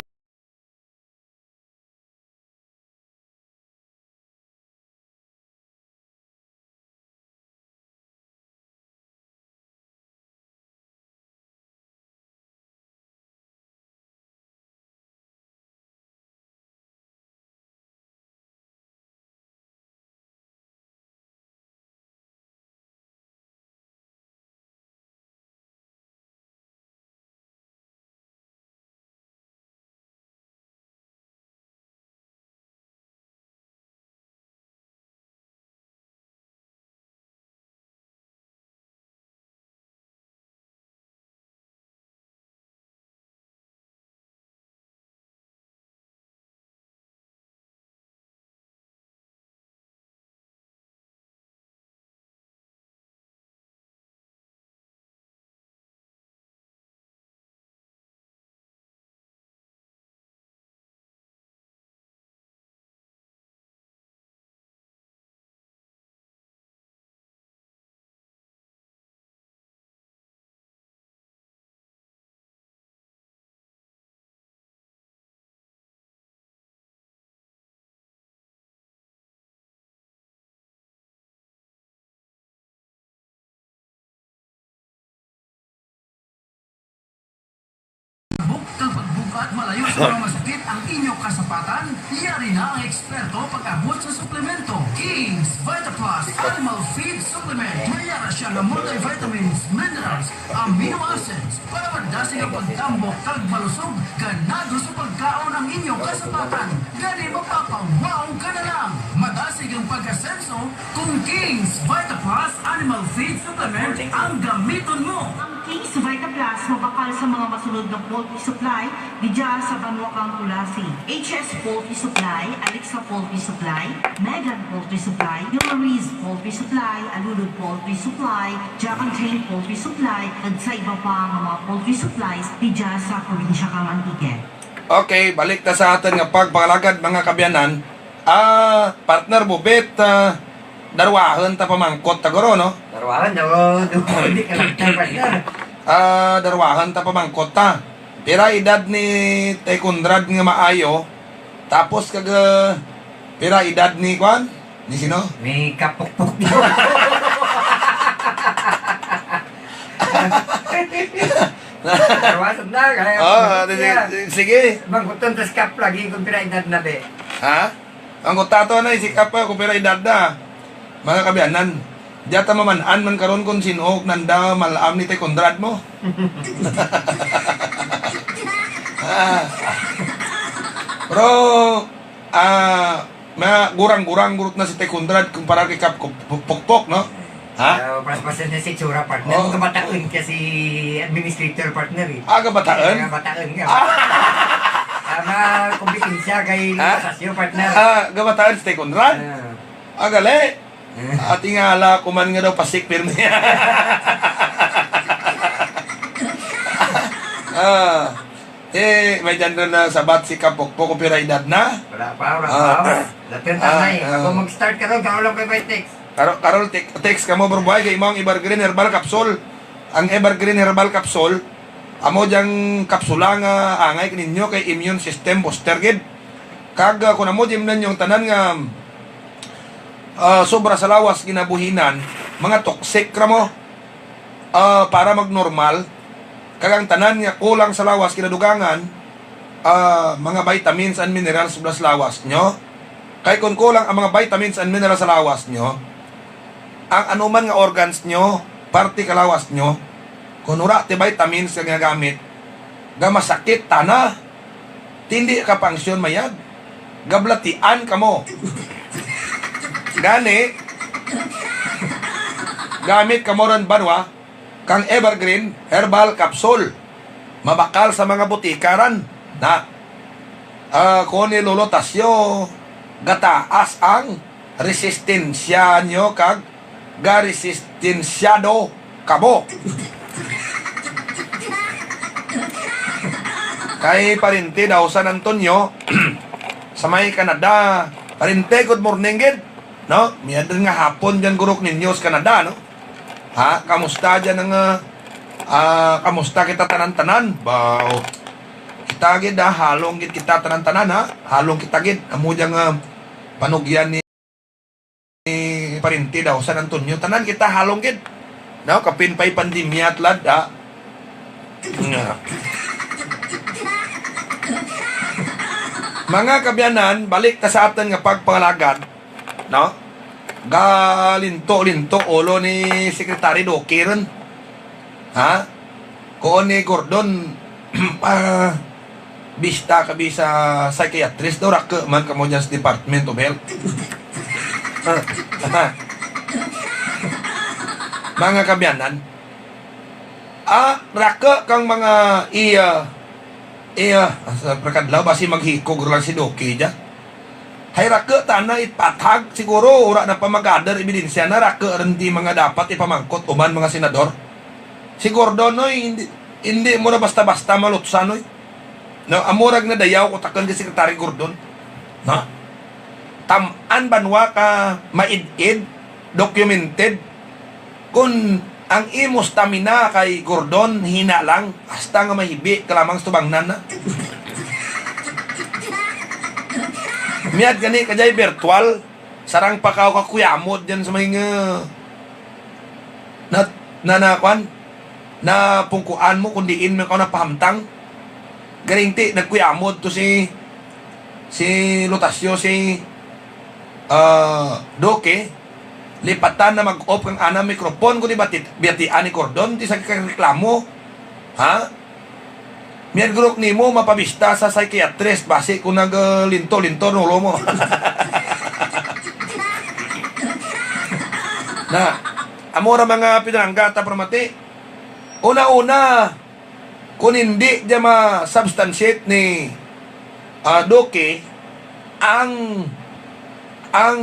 At malayo sa mga masakit ang inyo kasapatan, yari na ang eksperto pag-abot sa suplemento. King's Vita Plus Animal Feed Supplement. May yara siya nga multivitamins, minerals, amino acids para madasig ang pagtambok kag malusog. Ganado sa pagkaon ang inyo kasapatan. Gani, mapapawaw ka na lang. Madasig ang pag-asenso kung King's Vita Plus Animal Feed Supplement ang gamiton mo. Ang King's Vita Plus mabakal sa mga masunod nga poultry supply didya sa banwa kang Culasi: H S Poultry Supply, Alexa Poultry Supply, Megan Poultry Supply, Yulariz Poultry Supply, Alulud Poultry Supply, Jack and Jane Poultry Supply, kag sa iba pa nga mga poultry supplies didya sa probinsya kang Antique. Okay, balik ta sa aton nga pagpangalagad, mga kabyanan. Ah, partner Bubit, ah, darwahon ta pamangkot ta guro, no? Darwahon, daw, daw, hindi ka lang, partner. Ah, darwahon ta pamangkot ta. Pira edad ni Tay Conrad nga maayo? Tapos kag, ah, pira edad ni kwan? Ni sino? Ni Kapukpok. Darwahon na, kaya Oh, pamangkot di- niya. Sige, sige. Mangkuton tas kap lagi kung pira edad na, be. Ha? Ang kutato na, isikap pa kung pira edad na. Mga kabyanan, di ata maman-an man karon kung sino nanda malam ni Tay Conrad mo. Ah. Pero, ah, mga gurang-gurang gurot na si Tay Conrad kumpara kay Kap Kup-, Pukpok, no? Ha? Ah, mas pasen niya si Tsura, partner. Oh. Kabataon ka si administrator, partner, eh. Ah, kabataon? Kabataon ka. Ah. Ah, mga kompetensya kay Ha? Sasyo, partner. Ah, kabataon si Tay Conrad? Ah. Ah, gali. Eh. Ah, tingala ko man nga daw pasik pirmi. Ah. Eh, may dyan rin na sabat si Kapokpok, kung pira edad na? Wala pa, wala Ah. pa. Latin Ah, tanay. ah. Ako mag-start ka ron, karo lang pa may text. Karo, karo, tek-, text ka mo, bro, boy, kay imong Evergreen Herbal Capsule. Ang Evergreen Herbal Capsule, amo diyang kapsula nga angay kaninyo kay immune system booster gid. Kag, ah, kung amo di man ninyong tanan nga, ah, sobra sa lawas ginabuhinan, mga toxic ra mo, ah, para magnormal, kag ang tanan nga kulang sa lawas kinadugangan, ah, mga vitamins and minerals sa lawas nyo. Kay kung kulang ang mga vitamins and minerals sa lawas nyo, ang anuman nga organs nyo, parte ka lawas nyo, kung wala ti vitamins nga ginagamit, gamasakit tana. Tindi ka pangsyon mayad. Gablatian ka mo. Gani, gamit ka mo ron, banwa, kang Evergreen Herbal Capsule. Mabakal sa mga butika ran. Na, ah, kung ni Lolo Tasyo, gataas ang resistensya nyo kag garesistensyado kamo. Kay parente daw San Antonio, sa may Canada. Parente, good morning gid. No? Mayad nga hapon dyan, gurok ninyo sa Canada, no? Ha? Kamusta dyan ang, ah, ah, kamusta kita tanan-tanan? Baw. Kita gid, ha? Halong gid kita tanan-tanan, ha? Halong kita gid. Amo dyan nga panugyan ni, ni parente daw, San Antonio. Tanan kita halong gid. No? Kapin pa'y pandemya, tlad, ha? Nga. Mga kabyanan, balik ta sa aton nga pagpangalagad, no? Galinto-linto ulo ni Secretary Duque ron. Ha? Kuon ni Gordon, ah, bista ka bi sa psychiatrist daw, rake man kamo dyan sa Department of Health. Mga kabyanan, ah, rake kang mga iya, iya, sa pagkadlaw, basi maghikog lang si Duque dyan. Hay rake ta na ipathag, siguro ura na pa mag-gather ebidensya na, rake rin di mga dapat ipamangkot uman mga senador. Si Gordon, oy, hindi, hindi mo na basta-basta malutsan, oy. No, amo rag nadayaw ko takon kay Secretary Gordon. No? Tam-an banwa ka maid-id, documented, Kun ang imo stamina kay Gordon, hina lang, hasta nga mahibi ka lamang sa tubangnan na. Miyad gani ka jay virtual, sarang pa ka kakuyamot dyan sa may nga na, na, na, kwan, na pungkuan mo kung diin man ka napahamtang. Garing ti, nagkuyamod to si, si Lutasyo, si, ah, Duque. Lipatan na mag-off kang ana microphone, kundi bati-, batian ni Cordon, ti sa kagreklamo. Ha? Miyagurok nimo, mapabista sa psychiatrist, basi kung naglinto-linto ang ulo mo. Na, amo ra mga pinalangga ta, pramati. Una-una, kung hindi niya ma-substantiate ni, ah, Duque, ang, ang,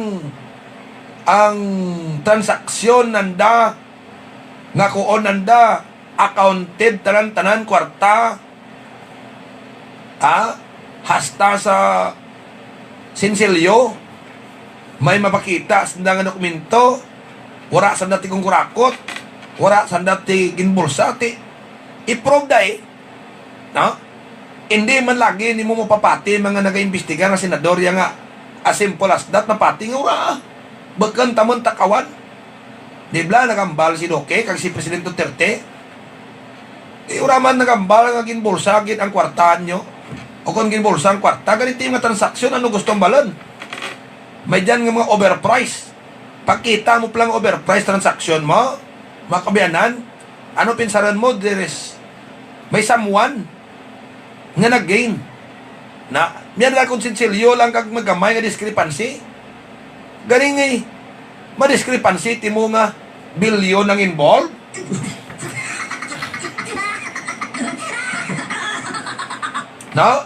ang transaksyon nanda, nga kuon nanda, accounted tanan-tanan kwarta, ha? Hasta sa sinsilyo, may mapakita sanda nga dokumento, wala sanda ti kungkurakot, wala sanda ti ginbulsa, ti i-prove da eh. No? Hindi man lagi nimo mapapati mga nagaimbestigar nga senador ya nga as simple as that, mapati nga wala. Bukon ta man takawan. Di bala nagambal si Duque kag si Presidente Duterte? Di wala man nagambal nga ginbulsa gid ang kwarta nyo. O kung ginbulsa ang kwarta, ganito yung nga transaksyon, ano gusto ang balon? May dyan nga mga overprice. Pagkita mo palang overprice transaksyon mo, mga kabiyanan, ano pinsaran mo, there is, may someone nga nag-gain. Na, miyan lang kung sinsilyo lang kag magamay nga discrepancy. Galing eh, ma-discrepancy ti mo nga bilyon ang involved. No?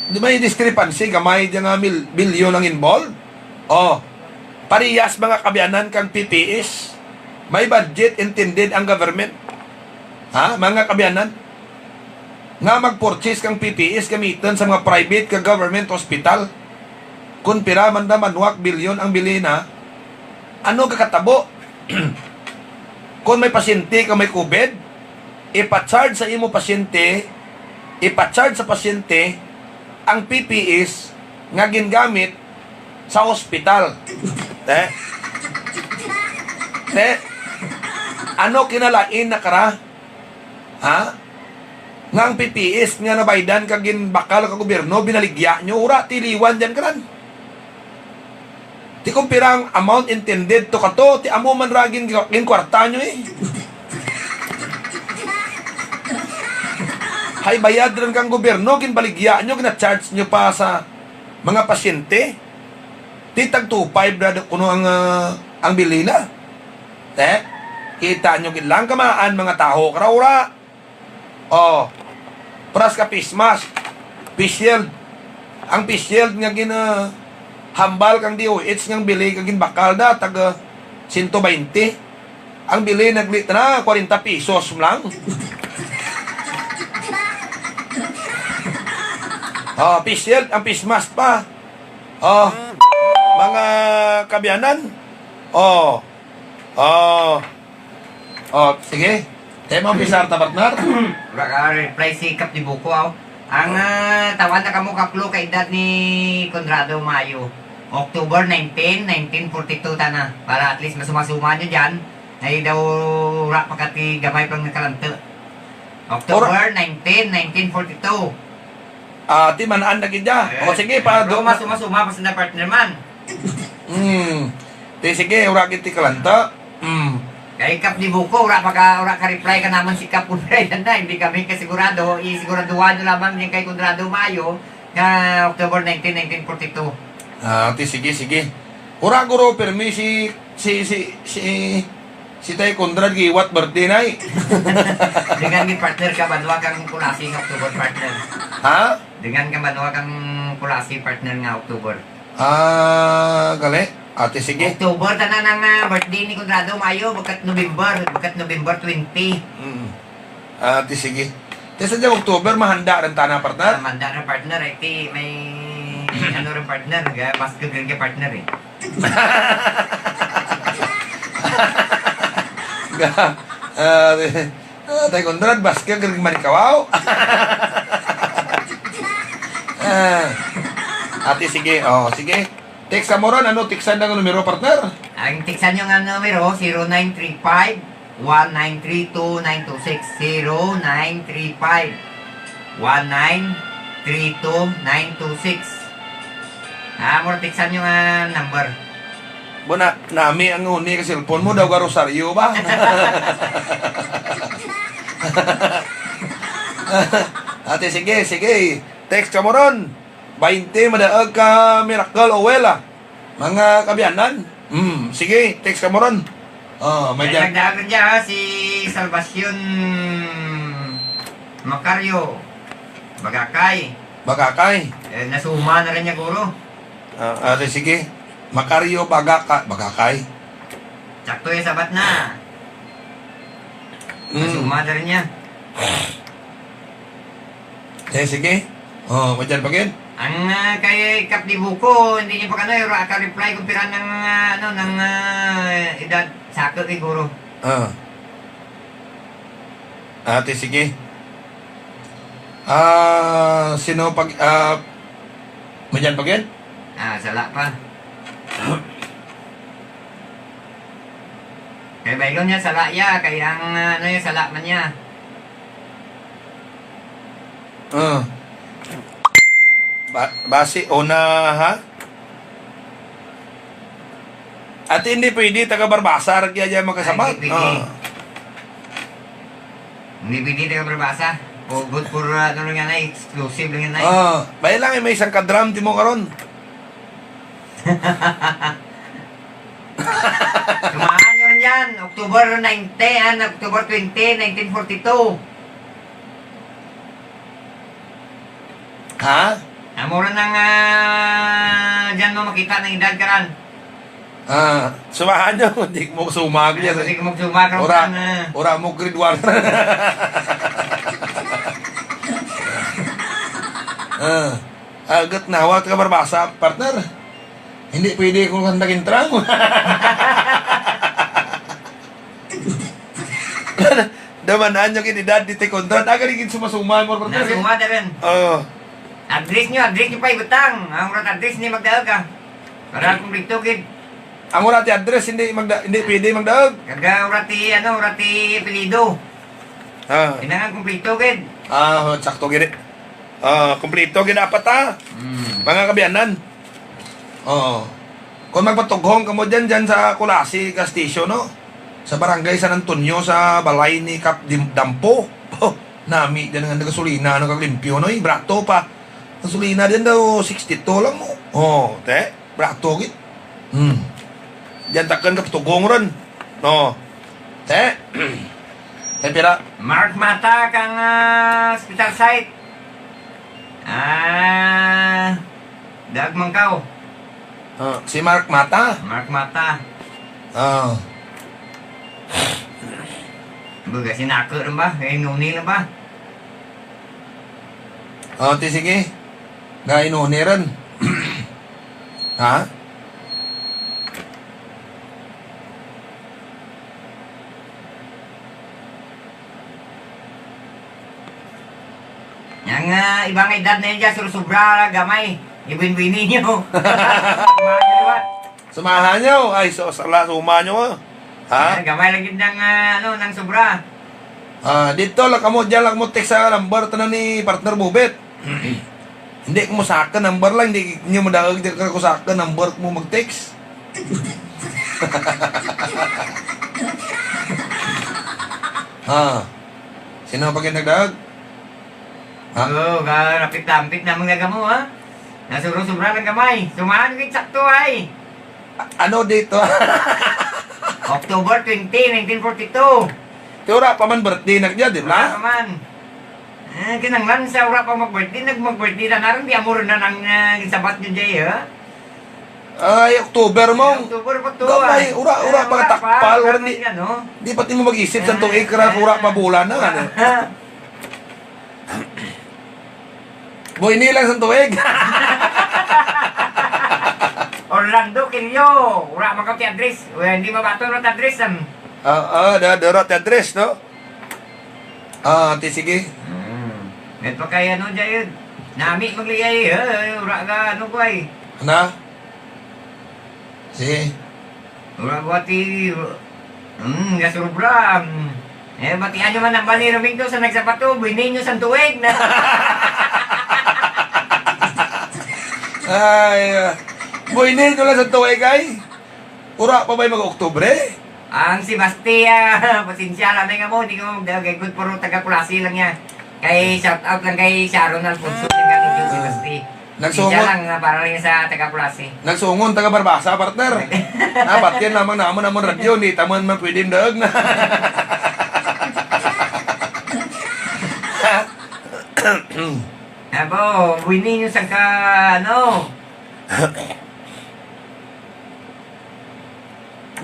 Di ba yung discrepancy, gamay dyan nga mil-, bilyon ang involved? Oh, parehas mga kabiyanan kang P P S. May budget intended ang government. Ha, mga kabiyanan? Nga mag-purchase kang P P S gamiton sa mga private ka government hospital. Kung pira man da manuak bilyon ang bilina, ano kakatabo? Kung may pasyente ka may COVID, ipa-charge sa imo pasyente, ipa-charge sa pasyente ang P P S nga gingamit sa ospital. Te? Te? Ano kinalain na kara? Ha? Nga ang P P S nga nabaydan kag ginbakal ka gobyerno, binaligya nyo, ura, tiliwan dyan karan. Ti kung pirang amount intended to kato, ti amo man ra gin-, ginkwarta nyo eh. Hay bayad rin kang gobyerno, ginbaligya nyo, gina-charge nyo pa sa mga pasyente. Ti tag two five ra kuno ang, ah, ang bilina. Te, kita nyo gid lang kamaan, mga tawo, karaura. Oh, pras ka face mask, face shield. Ang face shield nga gina-, hambal kang D O H nga bili kag ginbakal na, taga sento baynte. Ang bili naglit na, kwarenta pesos lang. Oh, face shield, ang face mask pa. Oh, mga kabiyanan. Oh. Oh. Oh, sige. Tayo mo, Pisar, ta, partner. Wala ka reply si Kap ni Buko, aw. Ang, ah, tawan na kamo, Kap Lo, kay edad ni Conrado Mayo. October nineteen, nineteen forty-two tana. Para at least masuma-suma nyo dyan. Ay daw, wala pa kati gamay pang nakalanto. October nineteen, nineteen forty-two. Ah, ti man-an na gid ya. Eh, O, sige, pa, pero do- masuma-suma pa sila, partner man. Hmm. Ti, sige, ura gid ti kalanta. Hmm. Kay Kap ni Buko, ura pa ka, ura ka reply ka naman si Kap Kunray na, hindi kami kasigurado. Isiguraduhan nyo lamang din kay Conrado Mayo nga October nineteen, nineteen forty-two. Ah, ti, sige, sige. Ura, guro, permi si, si, si, si, si Tay Conrad, giwat birthday na eh. Dengan ni partner ka, banwa kang Kulasi nga October, partner. Ha? Dengan ka, banwa kang Kulasi, partner, nga October. Ah, gali. Ate, sige. October, tanan ang, ah, birthday ni Conrado Mayo, bakat November, bakat November twenty. Mm. Ate, sige. Te, sa dyan, October, mahanda rin tana, partner? Ah, mahanda rin, partner. Eh, ti, may, ano rin, partner. Ga-, mas gagawin ka, partner, eh. Ga-, ah, ah, Tay Conrad, baskag rin manikawaw. Ah, ate, sige. Oh, sige. Text sa mo ron. Ano, textan ang numero, partner? Ang textan nyo nga numero, zero nine three five, one nine three two nine two six, zero nine three five, One nine three two nine two six. Ah, mo text-an yung, ah, number. Mo na, nami ang uni ka cellphone mo, daw ka rosaryo ba? Ate, sige, sige. Text ka mo ron. Bainte, madaag ka miracle oil, ah. Mga kabiyanan. Hmm, sige, text ka mo ron. Oh, may May dyan. Nagdaag rin dyan, ha, si Salvacion Macario Bagakay. Bagakay. Eh, nasuma na rin niya, guro. Ah, ah, sige. Macario Bagaka-, Bagakay. Sakto yung sabat na. Mm. Nasuma na rin niya. Eh, sige. Oh, may dyan pa gid. Ang, ah, kay Kap Dibuco, hindi niya pa kano, wala ka reply kung pira ng, ah, ano, ng, ah, edad. Sakto, siguro. Ah. Ate, sige. Ah, sino pag, ah, may dyan pa gid? Ah, sala pa. Kay baygon niya, sala ya, kay ang, ah, ano ya, sala man niya. Ah. Ba-, basi, una, ha? Ate, hindi pwede, taga Barbaza, ra kaya dyan magkasabat. Ay, hindi pwede. Ah. Hindi pwede, taga Barbaza. O, good for, ah, ano lang yan, ay, exclusive lang yan, ay. Ah, bay lang, eh, may isang kadram, di mo karon. Sumahan nyo rin yan, October nineteen, ah, October twenty, nineteen forty-two. Ha? Amo ra nang, ah, dyan mo makita ng edad karan. Ah, sumahan nyo, hindi mo sumag Ay, yan. Hindi ko magsumag, Ora, karan, ah. Ora mo grade one. Ah, agat na, hawat ka Barbaza, partner. Hindi pwede kung kanta kintrang. Damanaan yung edad di te kontra. Taga di gid sumasuma mo, partner. Nasuma na rin. Oo. Address nyo, address nyo pa ibutang. Ang urat address ni magdaog, ah. Para kumpleto gid. Ang urat ti address, hindi magda-, hindi pwede magdaog. Kaga urat ti, ano, urat ti apelyido. Ah. Kailangan kumpleto gid. Ah, sakto gid. Ah, kumpleto gid dapat, ah. Mm. Mga kabiyanan. Oo. Kung magpatughong kamo dyan, dyan sa Culasi gas station, no? Sa Barangay San Antonio, sa balay ni Kap Dim-, Dampo. Oh, nami dyan nga nagasolina, ano, kag limpyo, no? Eh, brato pa. Gasolina din daw, sixty-two lang mo. Oh, te, brato gid. Hmm. Dyan takon ka patughong ron. No. Te. Te, pira? Mark Mata kang, ah, hospital site. Ah, Dag Mangkaw. Ah, si Mark Mata? Mark Mata. Ah. Baga sinako rin ba? Kaya nuni na ba? Ah, ti sige. Ga inuni rin. Ha? Yang, ah, iba nga edad na yun dyan, sur-, sobra, gamay. Ibwin-bwini nyo. Samahan nyo, liwat. Samahan nyo. Ay, so, sala, suma nyo, ah. Ha? Yan, gamay lang yun ng, ah, ano, ng sobra. Ah, dito lang kamo, dyan lang mo text sa number, tanan ni partner Bubet. Hindi ko mo sa akin number lang, hindi nyo madaog, di ka ko sa akin number mo mag-text. Ha? Sino pa kayo nagdaog? Ha? Oo, ka-, rapit-lampit naman nga kamo, ha? Nasuro-sobra lang gamay. Sumahan ko yung sakto, ay. A-, ano dito? October twenty, nineteen forty-two. Ti wala pa man birthday na niya, di ba? Wala pa man. Eh, kinanglan sa wala pa mag-birthday, nag-mag-birthday na narin, di amo rin na nang, ah, sabat niyo, Jay, ha? Ay, October mo. Ay, October pa to, gamay, ah. Ura, ura, eh, pa wala takpal, pa, ura, wala di, yan, no? Di pati mo mag-isip sa tuig, eh, kara, ura pa bulan na, ano? Boy, ini lang sa tuig. Orlando Quillo, wala man ka ti address. Well, hindi mabaton ang address, um. Ah, ah, da, da, da, ti address, no? Ah, ti, sige. Hmm. May pa kaya, no, Jay? Nami magliay, eh, wala ka, ano ko, ay. Ano? Sige. Wala ko, ati, hmm, gasurubra, hmm. Eh, batian nyo man ang bali, Romingto, sa nagsapato, buhini nyo sang tuig na. Ay, ah, buhini nyo lang sang tuig, ay. Ura pa ba'y mag-Oktubre? Ang si Basti, ah, pasensya lang, may nga mo, di ko magdagay, good, puro taga Culasi lang yan. Kay shout out lang kay Sharon Alfonso, yung galing yung si Ah. Basti. Nagsungon. Siya lang, ah, para lang sa taga Culasi. Nagsungon, taga Barbaza, partner. Dapat yan lamang namon, namon radyo, ni taman man pwede daog na. Abo, winning yung sangka, ano?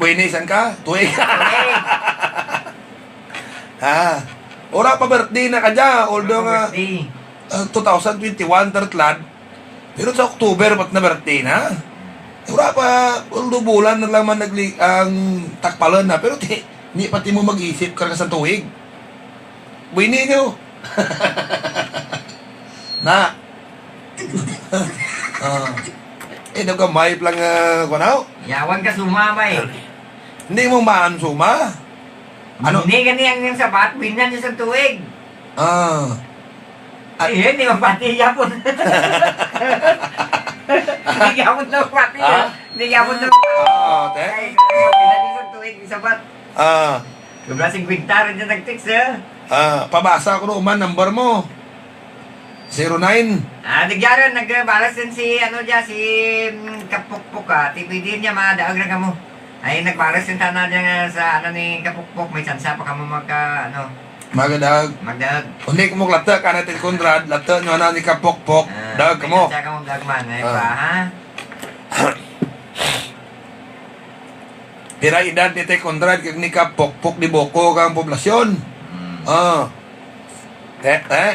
Buenis, saan ka? Tuig. Tuig. Ha? Ora pa birthday na ka dya, although nga, Birthday. Ah, two thousand twenty-one, Tartlad. Pero sa October, ba't na birthday na? Ora pa, although bulan na lang man nagli-, ang takpalan na, pero ti-, di pati mo mag-isip ka sa tuig. Buini nyo. Na. Ah. Eh, daw gamay pa lang, ah, kuwan, oh. Yawan ka suma, bay. Hindi mo maan suma? Ano? Hindi gani ang, ang sabat, binan niya sa tuig. Ah. At Eh, hindi mapati yapon. Hindi yapon na mapati, Ha? eh. Hindi yapon na Ah, te? Ay, binan niya sa tuig, ang sabat. Ah. Sobra singkwenta rin dyan nag-text, eh. Ah, pabasa ko no, man, number mo. Zero nine. Ah, nagyaran, nagbalas din si, ano dyan, si, mm, Kapukpok, ah. Ti pwede niya, madaag ra kamo. Ay, nagbalas din tana dyan, ah, sa, ano, ni Kapukpok, may tsansa pa kamo magka, ano, Magdaag. magdaag. Undi ko mo klata, ka na ti Conrad, lata nyo na ni Kapukpok, Ah, daag may kamo. tsansa kamo, daag man. Ay, Ah. pa, ha? Pira edad ni Tay Conrad kag ni Kapukpok di Boko kang poblasyon? Hmm. Ah. Te, te.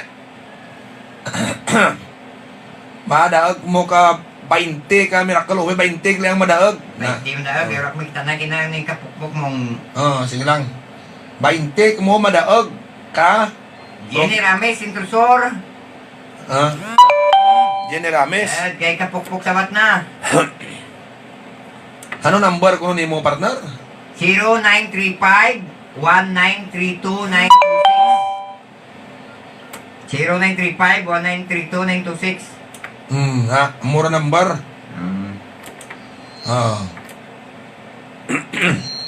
Madaag mo ka bainte ka, Miracle. Uy, bainte lang madaag. Na. Bainte madaag, Oh. pero ako makita na kinahanglan yung kapukpok mong Oh, sige lang. Bainte mo madaag ka. Jenny Rames, Centro Sur. Ah. Jenny Rames. Eh, kay kapukpok sabat na. Ano number ko nimo, partner? Zero nine three five, one nine three two, nine two six. Zero nine three five, one nine three two, nine two six. Hmm, ha, mura number. Hmm. Ah.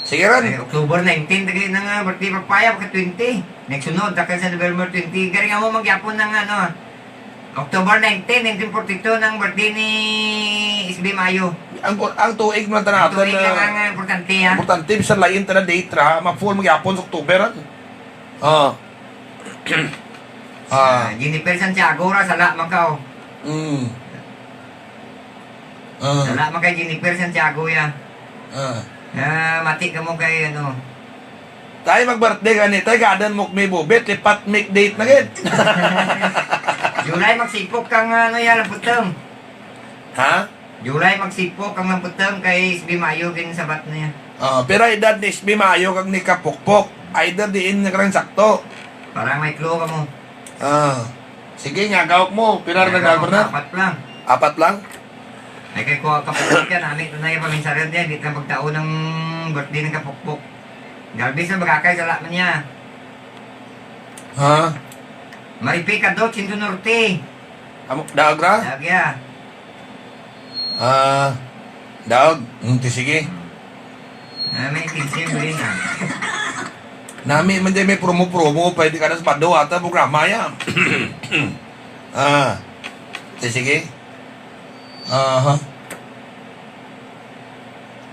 Sige ron. Ay, October nineteen, dali na nga, birthday papaya, pagka twenty. Next sunod, takal sa November twenty. Galing mo magyapon ng ano, October nineteen, nineteen forty-two, ng birthday ni S B Mayo. Ang, ang tuig man Ang tanatan tuig na lang ang importante, ha? importante, bisan lain ta na date ra, ma-full magyapon sa October, ha? Ah. Ah. Ah, Jennifer Santiago ra, sala man ka, oh. Mm. Ah. Sala man kay Jennifer Santiago, ya. Ah. Ah, mati ka mo kay, ano. Tay, mag-birthday ka ni, tay, gadan mo may bubit, lipat make date na gid. July, magsipok kang, ano, ya, lamputong. Ha? July, magsipok ang lamputong kay S B Mayo, kin sabat na ya. Ah, pero edad ni S B Mayo kag ni Kapukpok, either diin nga karang sakto. Para may clue ka mo. Ah. Sige, nga, gawak mo. Pila na Nga, nagdaan, gawak, partner? Apat lang. Apat lang? Ay, kay kuha ka pa ka, nami, ito na yung paminsaran niya, hindi na magtaon ng birthday ng Kapukpok. Galvez na bagakay, sala man niya. Ha? Maripi Kadot, Centro Norte. Amo, daag ra? Daag, ya. Ah, daag. Hmm, ti sige. Ah, may intention ko rin, ah. Nami man dyan may promo-promo, pwede ka na sa Pado ata, programa yan. Ah, ti sige. Aha.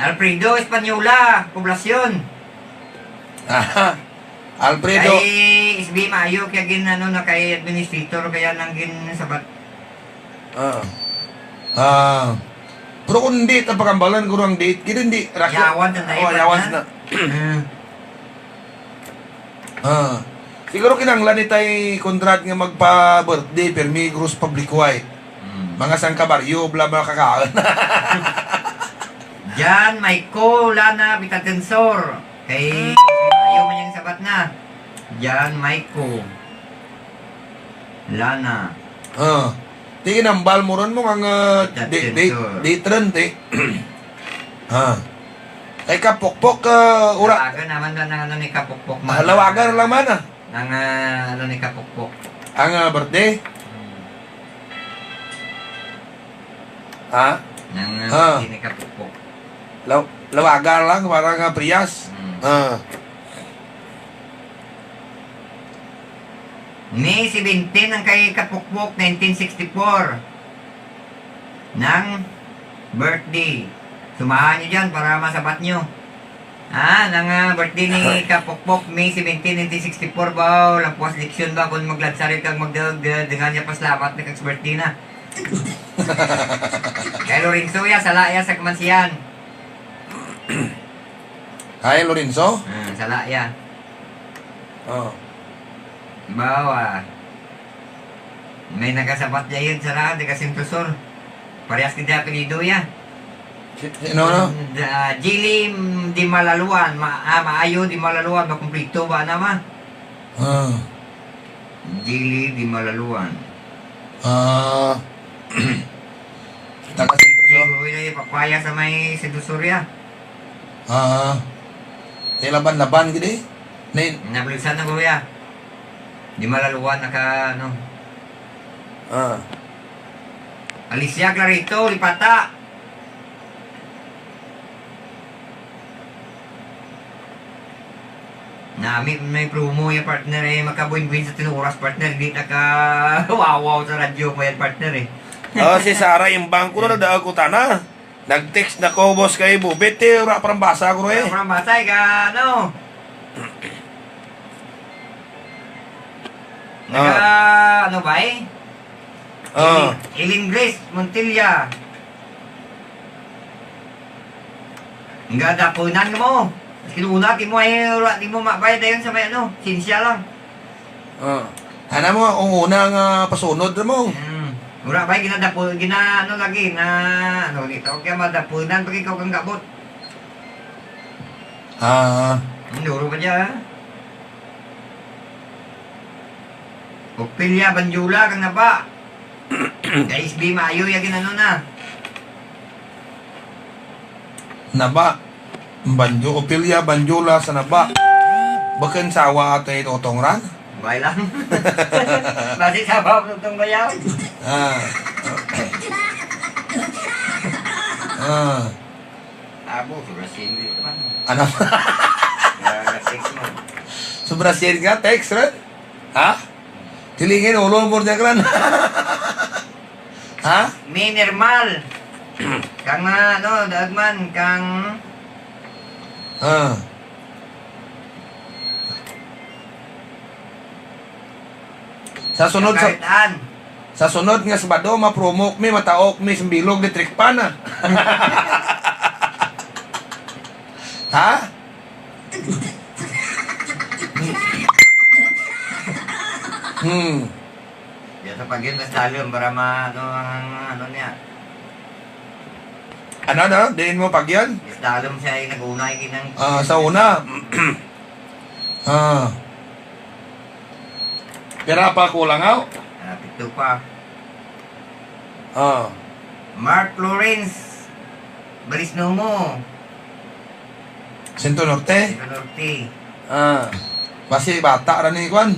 Alfredo Española, Poblacion. Aha. Alfredo. Kay S B Mayo, kaya gin, ano, na kay administrator, kaya nang gin sabat. Ah. Ah. Pero kung hindi, tapakambalan ko ang date, kaya hindi, rako. Yawan, tanda, Oh, yawan na. na. Hmm. Ah. Siguro kinahanglan ni Tay Conrad nga magpa-birthday, pirmi, Cruz Public White. Hmm. Mga sangka baryo, bla, mga kakaon. Jan Maiko Lana Bitatensor. Kay, ayaw man yung sabat na. Jan Maiko Lana. Ah. Ti ginambal mo ron mo nga, nga, di, di, Bitatensor. Di trend, eh. Ah. Kay Kapukpok, ah, ura. Lawagan naman na ng ano ni Kapukpok, Ah, man. Lawagan lang man, ah. Ng, ah, ano ni Kapukpok. Ang, ah, birthday? Hmm. Ha? Ng, ah, Ah. birthday ni Kapukpok. Law-, lawagan lang, parang, ah, priyas. Hmm. Ah. May seventeen ang kay Kapukpok, nineteen sixty-four. Nang birthday. Sumahan nyo dyan para masabat nyo. Ah, nang, ah, birthday ni Kapukpok, May seventeen, nineteen sixty-four ba? Lampuas leksyon ba? Kung maglansar kag magdag-, ah, dengan niya, pasalamat na kag sa birthday na. Kay Lorenzo ya, sala ya sa kamansiyan. Hi, Lorenzo. Ah, sala ya. Oh. Bawa. May nagasabat diay yun sa raad, taga Centro Sur. Parehas gid ang apelyido ya. Si-, sino, no? Da-, Jilly, mm, Di Malaluan. Ma-, ah, maayo, Di Malaluan. Makumplito ba na, ma? Ah. Jilly Di Malaluan. Ah. Taga Centro Sur. Siguro yun ay papaya sa may Centro Sur ya. Ah. Kay laban-laban gid eh. Ni- Nabalisan na, kuya. Di Malaluan naka, ano. Ah. Alicia Clarito, Lipata. Nami, may promo ya, partner, eh. Makabuin-buin sa tinuoras, partner. Di naka wawaw sa radyo pa yan, partner, eh. Oh, si Sarah Imbang ko na nadaag ko tana. Nag-text na ko, boss, kay Bubit, eh, wala pa nang basa ko, eh. Wala pa nang basa, eh, ka, ano? Ah. Naka, ano ba, eh? Ah. Eileen, Eileen Grace Montilla. Nga dapunan mo. Mas kinuna, di mo, eh, wala, di mo mabayad dayon sa may, ano, sinsya lang. Ah. Ana mo, ang una nga pasunod mo. Hmm. Wala ba, ginadapo-, gina-, ano lagi, na, ano, dito, kaya madapunan, pag ikaw kang gabot. Ah. Ang duro pa dyan, ha? Ophelia Banjula, kang naba. Kay S B maayo, ya, ginano na. Naba. Banjo-, Ophelia Banjola sa Naba. Bakit sawa ato itutong ran? Bay lang. Basi sawa ang tutong bayaw. Ah. Ah. Abo, sobra siyete man. Ano? Ah, text mo. Sobra siyete nga, text, ran? Ha? Tilingin, ulo mo dyan, ran. Ha? Minermal. Kang, ah, ano, dagman, kang Ah. Sa sunod sa, Kahit an. Sa sunod nga Sabado, ma-promote mi, mataok mi sa bilog ni Trick Pan, ah. Ha? Hmm. Diyan sa pagyan, mas dalom para ma-, ano, ang, ano niya. Ano, ano? Diin mo pagyan? Mas dalom siya ay nag-una, ay kinang- Ah, sa una. Ah. Pira pa kulang, aw? Ah, pito pa. Ah. Mark Lawrence Balisnomo. Centro Norte? Centro Norte. Ah. Basi bata ra ni kwan.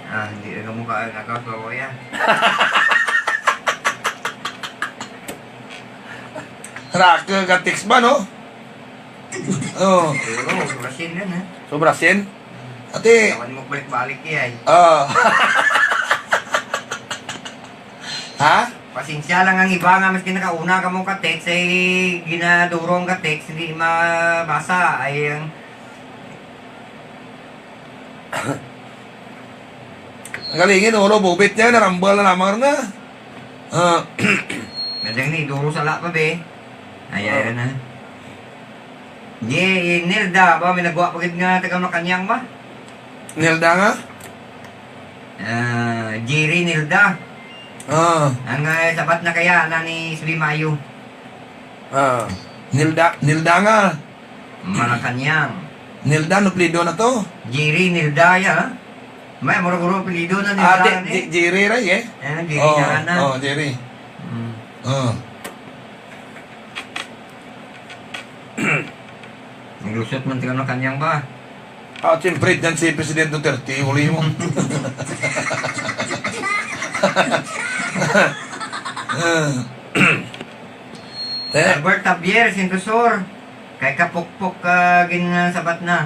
Ah, hindi na mo ka nakasawa yan. Raka ka text ba, no? Oh. Pero, sobrasin yan, eh. Sobrasin? Ate. Kawan mo balik-balik yan. Ah. Ha? Pasensya lang ang iba nga maski nakauna ka mo ka text, ay ginadurong ka text, hindi mabasa. Ay, ang Ang galingin, ulo, bubit niya, narambal na lamang na. Ah. Nadang ni, duro sa la pa, be. Ay, ay, Oh. na. Ye, eh, Nelda, ba, may nagwa pa gid nga taga Malacañang ba? Nelda nga? Ah, Jerry Nelda. Ah. Ang, eh, sabat na kaya na ni Suli Mayo. Ah. Nilda, Nilda nga. Malacañang. Nilda, no apelyido na to? Jerry Nilda, ya. May, mura-mura apelyido na Ah, Nilda, di, eh. di, Jerry, Ray, eh? Eh, Jerry Oh, na, na. oh, Jerry. Mm. Oh. Lusot man tingnan na kanyang ba? Ah, siyempre, dyan si President Duterte, uli mo. Eh, Albert Javier, Centro Sur. Kay Kapukpok, ah, gin, ah, sabat na.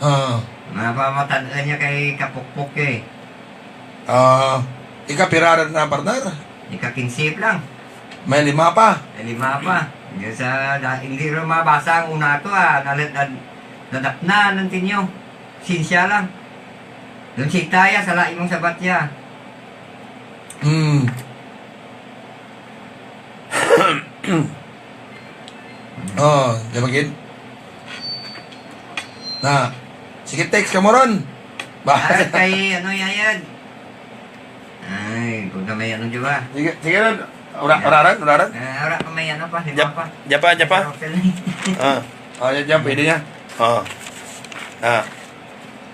Ah. Mapamatan niya kay Kapukpok eh. Ah, ika piraran na, partner? Ika kinse lang. May lima pa. May lima pa. Yung sa, da-, hindi rin mabasa ang una to, ah. Nal-, nal-, nadapna ng tinyo. Sinsya lang. Doon si Taya, sala imong sabat ya. Hmm. Oh, di ba, gid? Na. Sige, text ka mo ron. Ba? Ah, kay ano, Yayad? Ay, kung na may ano, di ba? Sige, sige ron. Ura-, uraran, uraran. Ah, ura pa may ano pa, di Jap-, ba pa? Japa, japa. Pero okay lang. Ah. Oh, yan, yan, pwede niya. Oh. Ah.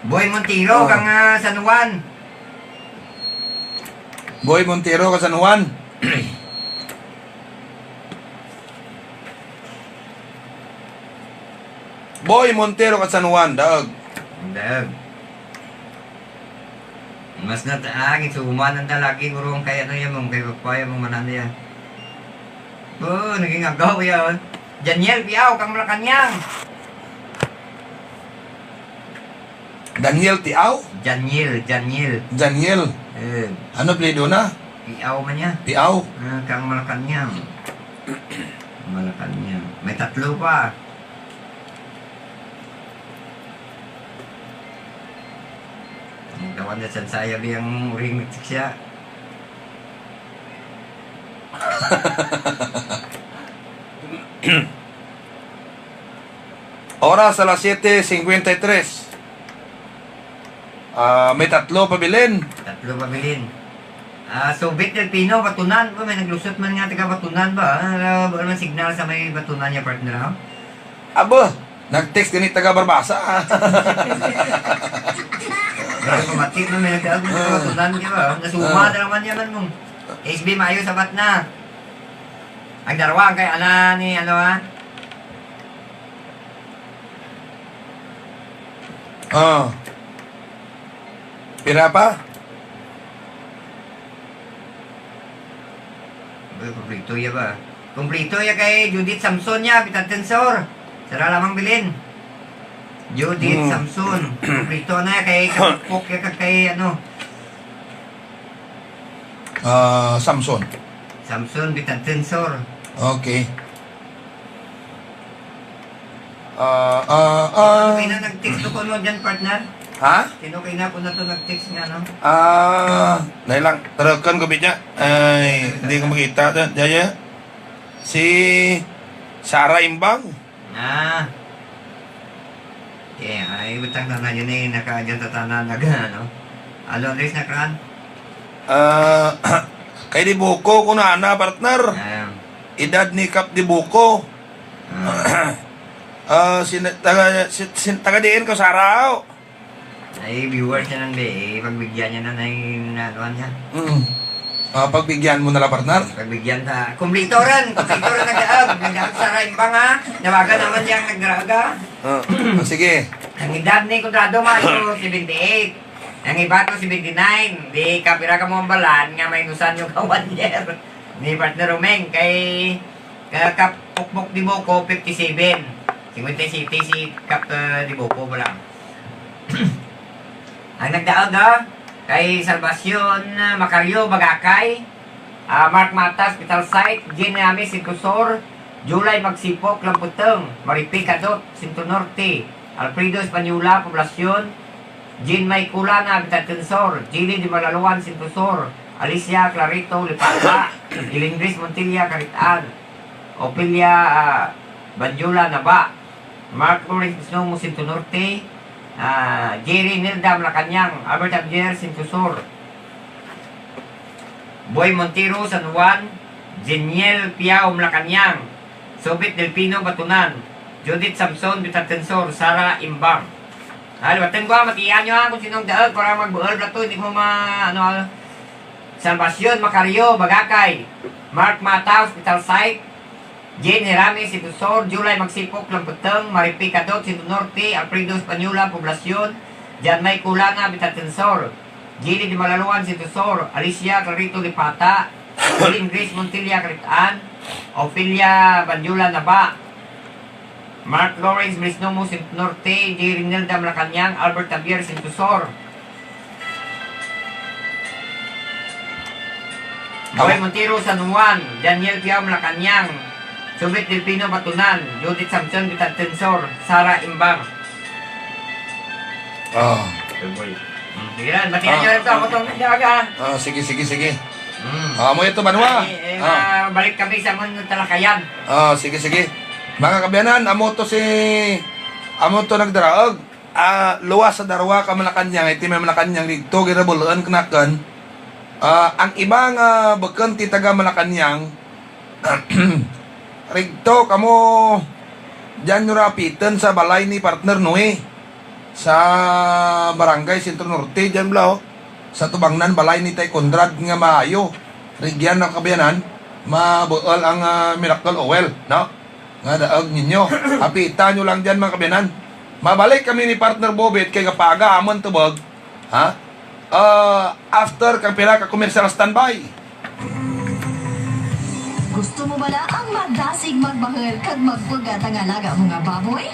Boy Montero, Oh. kang, ah, San Juan. Boy Montero, kang San Juan. Boy Montero, kang San Juan, daog. Ang daog. Mas na, ah, gisuman ang dalagi, guro, ang kaya na yan, mong kay papaya, mong mananda yan. Oh, naging agaw yan. Janiel Piaw, kang Malacañang. Daniel Tiaw? Janiel, Janiel. Janiel. Eh. Ano apelyido na? Piaw man niya. Piaw? Ah, kang Malacañang. Malacañang. May tatlo pa. Ang kawan na sa saya biyang ring siya. Oras alas siete cincuenta y tres. Ah, may tatlo pabilin. Tatlo pabilin. Ah, Subit del Pino, Batunan. Ba, may naglusot man nga taga Batunan ba? Ah, wala man signal sa may Batunan niya, partner, ha? Abo, nag-text gani taga Barbaza. Pero pamati man, may nagdaag mo sa Batunan, di ba? Nasuma Ah. na naman yan, man mo. S B, maayo sabat na. Ang darwa, ang kay ana ni, ano, ha? Ah. Pira pa? Uy, kumplito ya ba? Kumplito ya kay Judith Samson ya, Bitan Tensor. Sara lamang bilin. Judith Hmm. Samson. Kumplito na ya kay Kapukpok ya kag kay ano. Ah, Samson. Samson, Bitan Tensor. Okay. Ah, ah, ah. Sino kaina nag-text ko no dyan, partner? Ha? Sino kaina po na to nag-text nga, no? Ah, dahil lang, tarakan ko bitya. Ay, hindi ko makita. Da-, daya. Si Sarah Imbang. Ah. Yeah, ay, butang na na yun eh, naka-, dyan sa tanan, nag-, ano? Alo, Andres, na kran? Ah, kay Dibuco ko na, ana, partner. Ah. Edad ni Kap Dibuco. Ah. Ah, sin-, taga, sin-, sin-, taga diin ko, Sarao. Ay, viewers niya nang di, eh, pagbigyan niya na, na yung, na, ano niya. Mm. Ah, pagbigyan mo na lang, partner? Pagbigyan ta. Kumplito rin. Kumplito rin nagdaag. Nagdaag sa Raimbang, ha? Nawagan naman niya ang nagdaag, ha? Ah, ah, sige. Ang edad ni Conrado Mayo, seventy-eight. Ang iba to, seventy-nine. Di ka, pira ka mo ang balan nga may inusan yung ka one year. Ni partner Romeng, kay Ka-, Kapukpok Dibuco, fifty-seven. Cinquenta y siete si Kap, uh, Dibuco pala. Ang nagdaog, ah, kay Salvacion, ah, Macario Bagakay, ah, Mark Mata, Hospital Site, Jean Yamis, Centro Sur, July Magsipok, Lamputeng, Maripi Kadot, Centro Norte, Alfredo Española, Poblacion, Jean May Culana, Habitat Sur, Jilly Di Malaluan, Centro Sur, Alicia Clarito, Lipata, Ilingris Montilla, Caritaan, Opelia, ah, Banjula, Naba, Mark Lawrence Bisnongo, Centro Norte, ah, Jerry Nilda, Malacañang, Albert Javier, Centro Sur, Boy Montero, San Juan, Jeniel Piao, Malacañang, Sobit Delfino, Batunan, Judith Samson, Habitat Sur, Sara Imbang. Ah, liwatan ko, ah, matiyan nyo, ah, kung sinong daag para magbuhal na to, hindi ko ma-, ano, ah, Salvacion Macario, Bagakay, Mark Mata, Hospital Site, Jane Hiramis, Centro Sur, July Magsipok, Lamputeng, Maripi Kadot, Centro Norte, Alfredo Española, Poblacion, Jan May Kulanga, Habitat Sur, Jilly Dimalaluan, Centro Sur, Alicia Clarito Lipata, Jean Grace Montilla, Calit-an, Ophelia Bandiola, Naba, Mark Lawrence Brisnomo, Centro Norte, J. Rinelda, Malacañang, Albert Javier, Centro Sur, Boy Amo. Montero, San Juan, Daniel Piao, Malacañang, Subit Delfino, Batunan, Judith Samson, Habitat Sur, Sara Imbang. Ah. Boy. Hmm, sige lang, batian Ah, nyo lang to. Ako ah. tong nag-aga. Ah, sige, sige, sige. Hmm. Ah, amo ito, Banwa. Ay, eh, Ah. ma-, balik kami sa amon talakayan. Ah, sige, sige. Mga kaabyanan, amo to si, amo to nagdaraog. Ah, luwas sa darwa ka Malacañang, iti may Malacañang didto, ginabuloan kanakan. Ah, ang iba nga bukon ti taga Malacañang, Rigto kamo, diyan nyo ra apiten sa balay ni Partner Noe, sa Barangay Centro Norte, diyan bala, oh. Sa tubangnan balay ni Tay Conrad nga maayo. Rigyan na kabiyanan, mabuol ang, ah, miracle oil, no? Nga daog ninyo. Apita nyo lang diyan, mga kabiyanan. Mabalik kami ni Partner Bobet kay gapaga amon tubag, ha? Ah, after kang pila ka commercial, standby. Gusto mo bala ang madasig magbahal kag magpugat ang alaga mo nga baboy?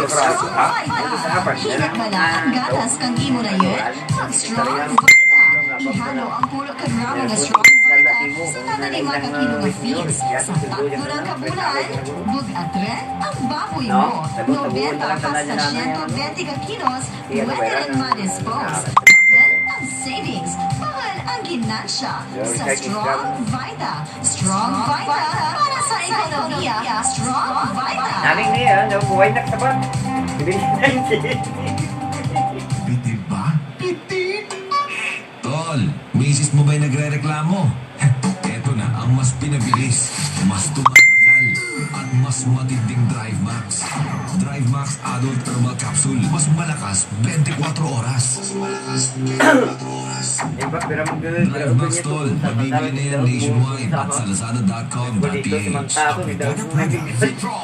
Strong Vita. Hinat bala ang gatas kang imo nayon? Mag Strong Vita. Ihalo ang pulo ka gramo nga Strong Vita sa kada lima ka kilo nga feeds. Sa tatlo lang ka bulan, bug-at rin ang baboy mo. Nobenta hasta siyento bente ka kilos, pwede rin ma-dispose. Bahal ang savings, bahal ang ginansya sa Strong Vita. Strong Vita, para sa ekonomiya, Strong Vita. Naning niya, nabuhay na kaban. Bitib ba? Bitib! Tol, misis mo ba'y nagre-reklamo? Eto na ang mas pinabilis, mas tumatagal, at mas matinding Drive Max. Drive Max Adult Herbal Capsule. Mas malakas, twenty-four oras. Mas malakas, twenty-four oras. Drive Max, tol. Mabibili na yan nationwide at sa lazada dot com dot ph. Abrigada Prada. Vitro.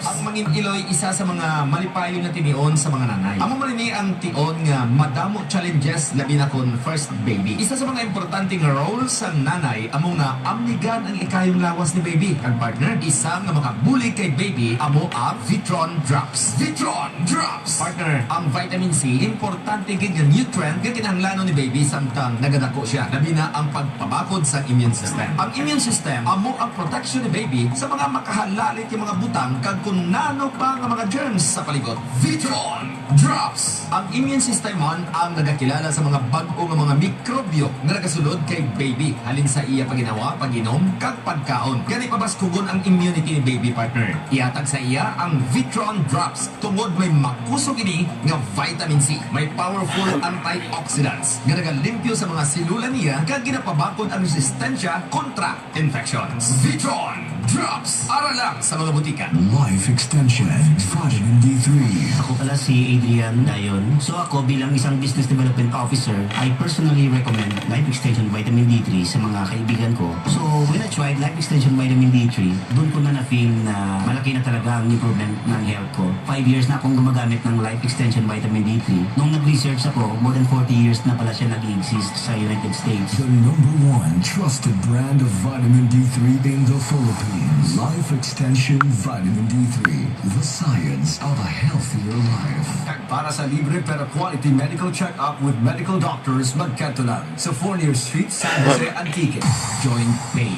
Ang mangin-iloy, isa sa mga malipayon nga tinion sa mga nanay. Amo man ini ang tion nga madamo challenges, labi na kon first baby. Isa sa mga importante nga role sang nanay amo nga amnigan ang ikayong lawas ni baby. Kag partner, isa nga makabulig kay baby amo ang Vitron Drops. Vitron Drops! Partner, ang vitamin C, importante gid nga nutrient nga kinahanglanon ni baby samtang nagadako siya, labi na ang pagpabakod sa immune system. Ang immune system amo ang protection ni baby sa mga makahalalit nga mga butang kag kung nano pa nga mga germs sa palibot. Vitron Drops! Ang immune system man ang nagakilala sa mga bag-o nga mga mikrobyo nga nagasulod kay baby halin sa iya pagginawa, pag-inom, kag pagkaon. Gani pabaskugon ang immunity ni baby, partner. Ihatag sa iya ang Vitron Drops tungod may makusog ini nga vitamin C. May powerful antioxidants nga nagalimpyo sa mga selula niya kag ginapabakod ang resistensya kontra infections. Vitron Drops, ara lang sa mga butika. Life Extension Vitamin D three. Ako pala si Adrian Dayon. So ako bilang isang business development officer, I personally recommend Life Extension Vitamin D three sa mga kaibigan ko. So when I tried Life Extension Vitamin D three, doon ko na na-feel na malaki na talaga ang improvement ng health ko. Five years na akong gumagamit ng Life Extension Vitamin D three. Nung nag-research ako, more than forty years na pala siya nag-exist sa United States. The number one trusted brand of vitamin D three in the Philippines. Life Extension Vitamin D three, the science of a healthier life. Kag para sa libre pero quality medical check-up with medical doctors, magkadto lang sa Fornier Street, San Jose, Antique. Joint pain.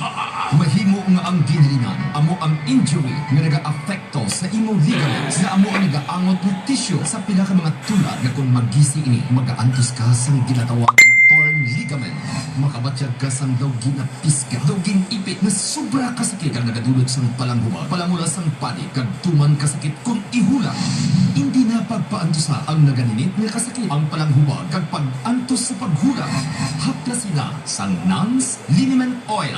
Mahimo nga ang ginhalinan amo ang injury nga nagaapekto sa imong ligaments nga amo ang nagaangot nga tissue sa pila ka mga tulad nga kung magisi ini, magaantos ka sang ginatawag nga torn ligament. Makabatyag ka sang daw ginapiska, daw gin-ipit nga sobra ka sakit kag nagadulot sang palanghubag, palamula sang panit kag tuman ka sakit kon ihula. Indi na pagpaantusa ang naganinit nga kasakit, ang palanghubag kag pag-antos sa paghula. Haplasi na sang Nans Liniment Oil.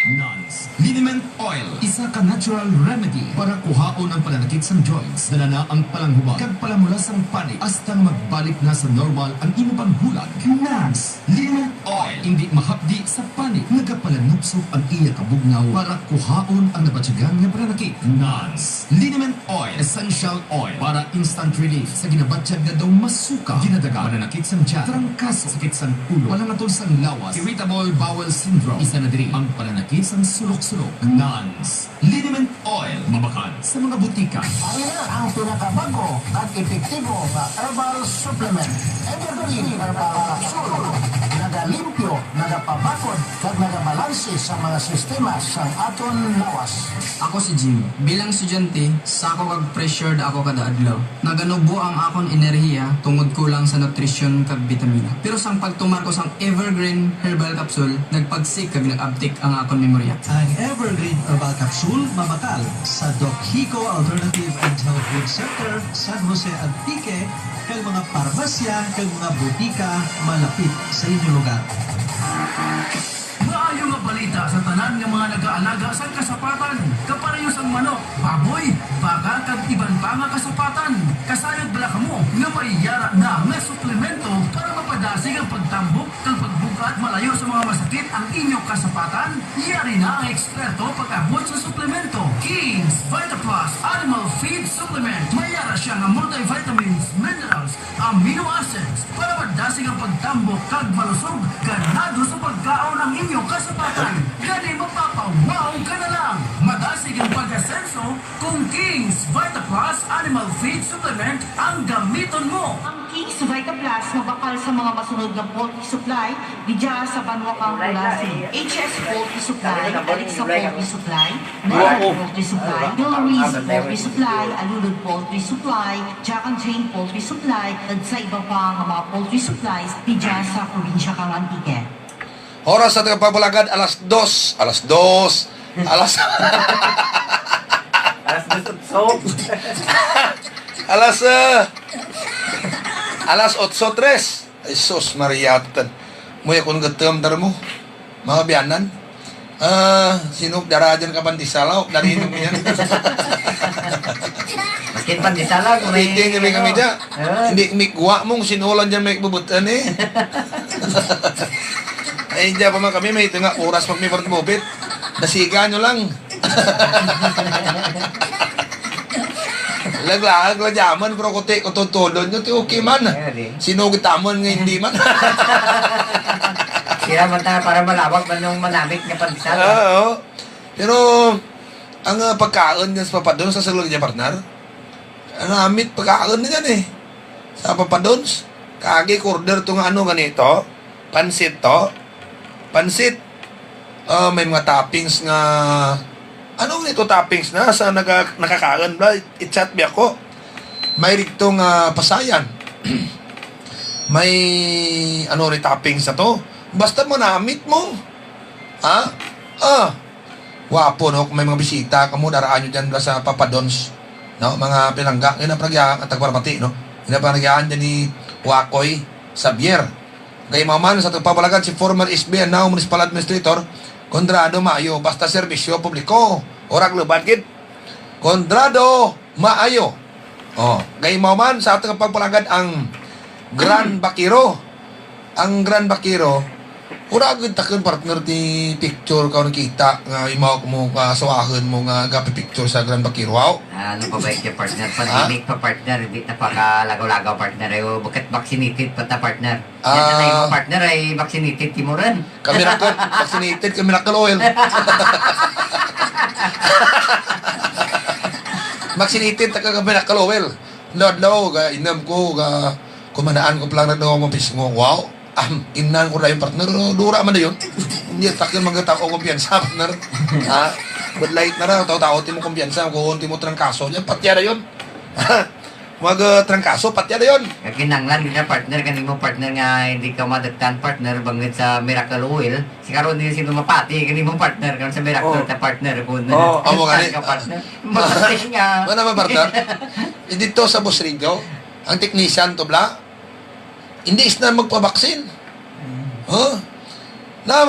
Nans Liniment Oil, isa ka natural remedy para kuhaon ang pananakit sang joints, dala na ang palanghubad kag palamula sang panit, hasta nga magbalik na sa normal ang imo panghulat. Nans Liniment Oil, indi mahapdi sa panit, nagapalanupsop ang iya kabugnaw para kuhaon ang nabatyagan nga pananakit. Nans Liniment Oil, essential oil para instant relief sa ginabatyag nga daw masuka, ginadagan, pananakit sang tiyan, trangkaso, sakit sang ulo, palangatol sang lawas, irritable bowel syndrome. Isa na diri ang pananakit sang sulok-sulok. Nans Liniment Oil, mabakal sa mga butika. Ari na ang pinakabago kag epektibo nga herbal supplement, Evergreen Herbal Capsule. Nagalimpyo, nagapabakod, kag nagabalanse sa mga sistema sang aton lawas. Ako si Jim. Bilang estudyante, sako kag pressured ako kada adlaw. Naganubo ang akon enerhiya tungod kulang sa nutrisyon kag bitamina. Pero sang pagtumar ko sang Evergreen Herbal Capsule, nagpagsik kag nag-abtik ang akon memorya. Ang Evergreen Herbal Capsule mabakal sa Doc Hico Alternative and Health Food Center, San Jose, Antique, kag mga parmasya kag mga butika malapit sa inyo lugar. Maayo nga balita sa tanan nga mga nagaalaga sang kasapatan, kapareho sang manok, baboy, baka, kag iban pa nga kasapatan. Kasayod bala kamo nga may yara na nga suplemento para mapadasig ang pagtambok kag pagbug-at malayo sa mga masakit ang inyo kasapatan? Yari na ang eksperto pag-abot sa suplemento. King's Vita Plus Animal Feed Supplement. May yara siya nga multivitamins, minerals, amino acids para madasig ang pagtambok kag malusog, ganado sa pagkaon ang inyo kasapatan. Gani, mapapa-wow ka na lang. Madasig ang pag-asenso kung King's Vita Plus Animal Feed Supplement ang gamiton mo. Ang King's Vita Plus mabakal sa mga masunod nga poultry supply didya sa banwa kang Culasi: H S Poultry Supply, Alexa Poultry Supply, Megan Poultry Supply, Del Ruiz Poultry Supply, Alulod Poultry Supply, Jack and Jane Poultry Supply, kag sa iba pa nga mga poultry supplies didya sa probinsya kang Antique. Oras sa tagapagpalagad, alas dos. Alas dos. Alas Alas dos otso. Alas, ah, alas otso tres. Ay, sus, Maria, tan-, mo ya kung gatam, dar mo. Mga biyanan. Ah, sino dara dyan ka pandesal, oh? Dari mo yan. Maskin pandesal, kung may Pwede nga may kami ano. Dyan. Ah. Hindi, may guwa mong sinulan dyan may bubutan, eh. Ay, dyan pa man kami, may ito nga oras pag may part mobit. Nasiga nyo lang. Laglaag la jaman, pero kuti ko tutulon nyo, ti okay man. Ayun, eh. Sinugit amon nga hindi man. Sila man ta, para malawag man yung manamit nga pandesal, ah. Oo. Pero, ang, ah, pagkaon nga sa papadon sa sulod niya, partner, namit pagkaon na yan, eh. Sa papadons, kagi order to nga ano ganito, pansit to. Pansit. Ah, may mga toppings nga, ano nito toppings na sa naga-, nakakaon ba? I-chat bi ako. May rigto nga pasayan. May, ano, ni toppings na to. Basta manamit mo. Ha? Ah. Wapo, no? Kung may mga bisita kamo, daraan nyo dyan sa Papa Don's, no? Mga pinangga, yun ang panagyahan, at tagparmati, no? Yun ang panagyahan dyan ni Wakoy Xavier. Kay mao man sa tagpapalagad si former S B and now Municipal Administrator, Conrado Mayo, basta serbisyo publiko, ora global gid. Conrado Maayo. Oh, kay mao man sa ato nga pagpalagad ang Grand Bakiro. Ang Grand Bakiro, ura gid takon partner ti picture ka nakita nga imaw mo ka suwahan mo nga gapi picture sa Grand Bakiro. Wow. Ah, ano pa ba yung partner? Ha? Pandemic pa, partner, hindi na pa kalagaw-lagaw, partner. Ayo, bakit vaccinated pa ta, partner? Yan na Ah. Yung partner ay vaccinated, timuran. Ka Miracle, vaccinated ka Miracle Oil. Vaccinated ta ka Miracle Oil. Lord, Lord, ga inam ko, ga kumanaan ko pala na daw ang pisngo. Wow! Am, inan ko na yung partner, dura man na yun. Hindi, takil magkatao ko kumpiyansa, partner. Ha? Bud Light na ra, tao-tao, ti mo kumpiyansa, kung ti mo trangkaso, yan, patya na yun. Mag, ah, trangkaso, patya na yun. Kag kinanglan gid na, partner, kanimo, partner, nga hindi ka madagtan, partner, bangod sa Miracle Oil. Si karon din sino mapati, kanimo, partner, karon sa Miracle Oh. Ta, partner, kung Oh, amo gani. Ka, partner. Mapati nga. Ano naman, partner? Eh, dito sa Busrigo, ang technician to, bla, hindi is na magpabaksin. Mm. Oh? Na,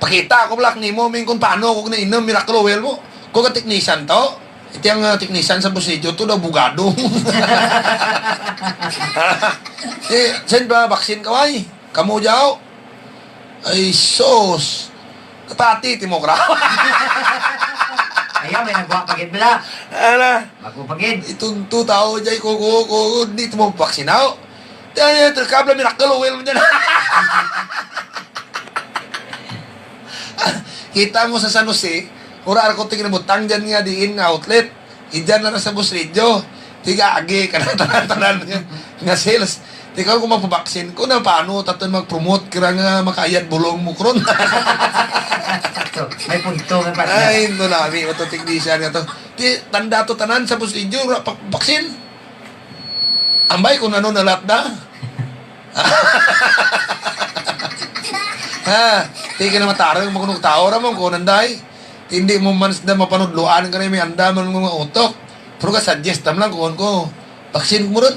Pakita ko, Black, nimo, min, kung paano ko nainom Miracle Oil mo. Ko ka technician to. Iti ang, ah, technician sa Bustillo to, daw bugado. Eh, send ba vaccine ka, way? Kamo, jaw? Ay, sus. Kapati, timokra. Ayaw, may nagwa pa gid bala. Ala, Bago pa gid. itong two tao, jay, ko, ko, ko, di mo vaccinaw. Kaya, terkabla, Miracle Oil mo dyan. Kita mo sa San Jose, ura ako tingin butang dyan nga diin nga outlet. Idyan na sa Bustillo. Tiga agi ka na tanan-tanan nga, nga sales. Ikaw kung magpabaksin ko na, paano taton mag-promote kira nga makaayad bulong mo kron? Sakto. May punto, may partner. Ay, ito nami, ito technician nga to. Ti, tanda to tanan sa Bustillo, ra-, pa-, baksin. Ambay kung ano nalat na. Ha, tingin na matarang mo kung tao ra mo, kung nanday. Hindi mo man sila mapanudluan ka na may anda man mga utok. Pero ka suggest tam lang kung ko, vaccine mo ron.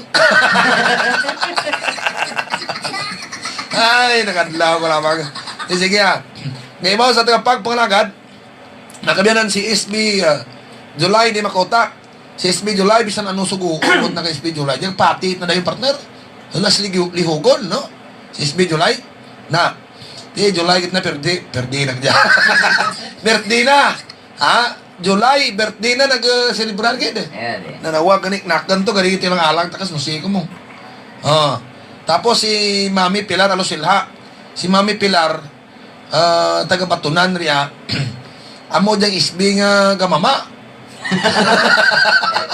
Ay, nakadlaw ko lamang. Eh, sige, ah. Ngayon mo sa tagapag pangalagad, nakabiyanan si S B, ah, July di makautak. Si S B July, bisan ano sugo, umot na kay S B July. Diyan, pati na dayon, partner. Hala, sige, lihugon, no? Si S B July. Na, di July, git na, perdi, perdi na dyan. Birthday na. Ha? July, birthday na, nag-celebrar gid. Ayan eh. Nanawag gani, nakan to, gani ito lang alang, takas, musiko mo. Ah. Tapos si Mami Pilar Alosilha. Si Mami Pilar, ah, taga Batunan riya. Amo diyang S B nga gamama.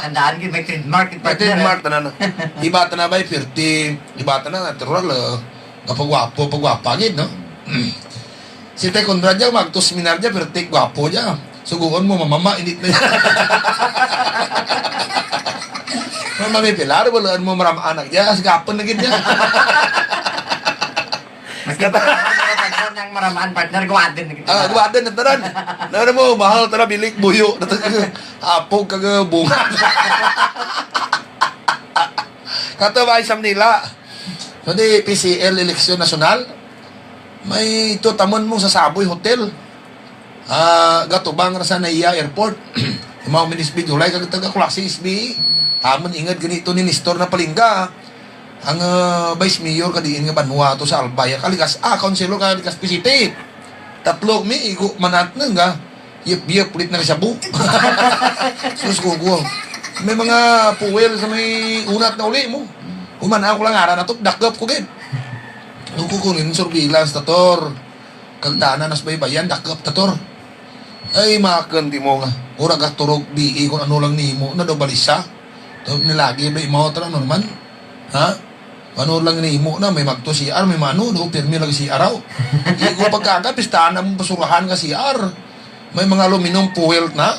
Tandaan gid, may trademark, May partner. trademark, tanan. Iba tanan ba, pirti? Iba tanan, natural, ah. Kapagwapo, pagwapa gid, no? Si Tay Conrad dyan, magto seminar dyan, pirti, gwapo dyan. Suguon mo, mamama, init na dyan. Mami Pilar, walaan mo maram anak dyan. As gapon na gid dyan. Maski pa ang maramaan, partner, guwadan na kita. Ah, guwadan na tanan. Ano mo, mahal tanan, bilik, buyo. Apog kag bunga. Kato ba, isang nila? So, di P C L eleksyon nasyonal, may tutamon mo sa Saboy Hotel. Ah, gatubang ra sa Naiya Airport. Mao man S B July kag taga Culasi S B. Amon ingad ganito ni Nestor na palingga. Ang, ah, vice mayor ka diin nga banwa to sa Albay, Caligas, ah, councilor ka Legazpi City. Tatlo mi, igo manat na nga. Yep, yep, ulit na kasabu. Sus, kuko. May mga puwel sa may unat na uli mo. Human ako lang ara na to, dakop ko gid. Luko ko rin, surveillance, tator. Kagdana nas baybayan, dakop, tator. Ay, makan di mo nga. Ura ka turog, di, kung ano lang nimo, na daw balisa. Daw nilagi ba imo, tara, Norman? Ha? Ano lang nimo na, may magto C R, may mano, do, pirmi lang C R, aw. Igo pagkaga, pistahan na mong basurahan nga C R. May mga aluminum foil na.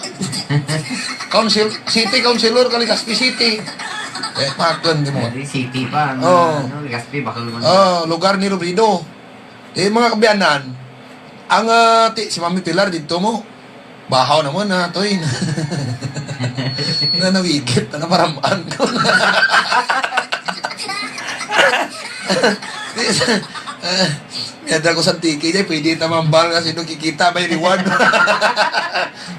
Council, city councilor ka, Legazpi City. Eh, makan di mo. Hindi, city pa. Ang, Oo. Ano, Legazpi, bakal mo. Oh, lugar ni Robredo. Eh, mga kabiyanan, ang, ah, ti, si Mami Pilar dito mo, bahaw naman na, toy. Na nawigit, na namaramaan ko. Miyada ko sa tiki dyan, pwede tamambal kasi nung kikita, may reward.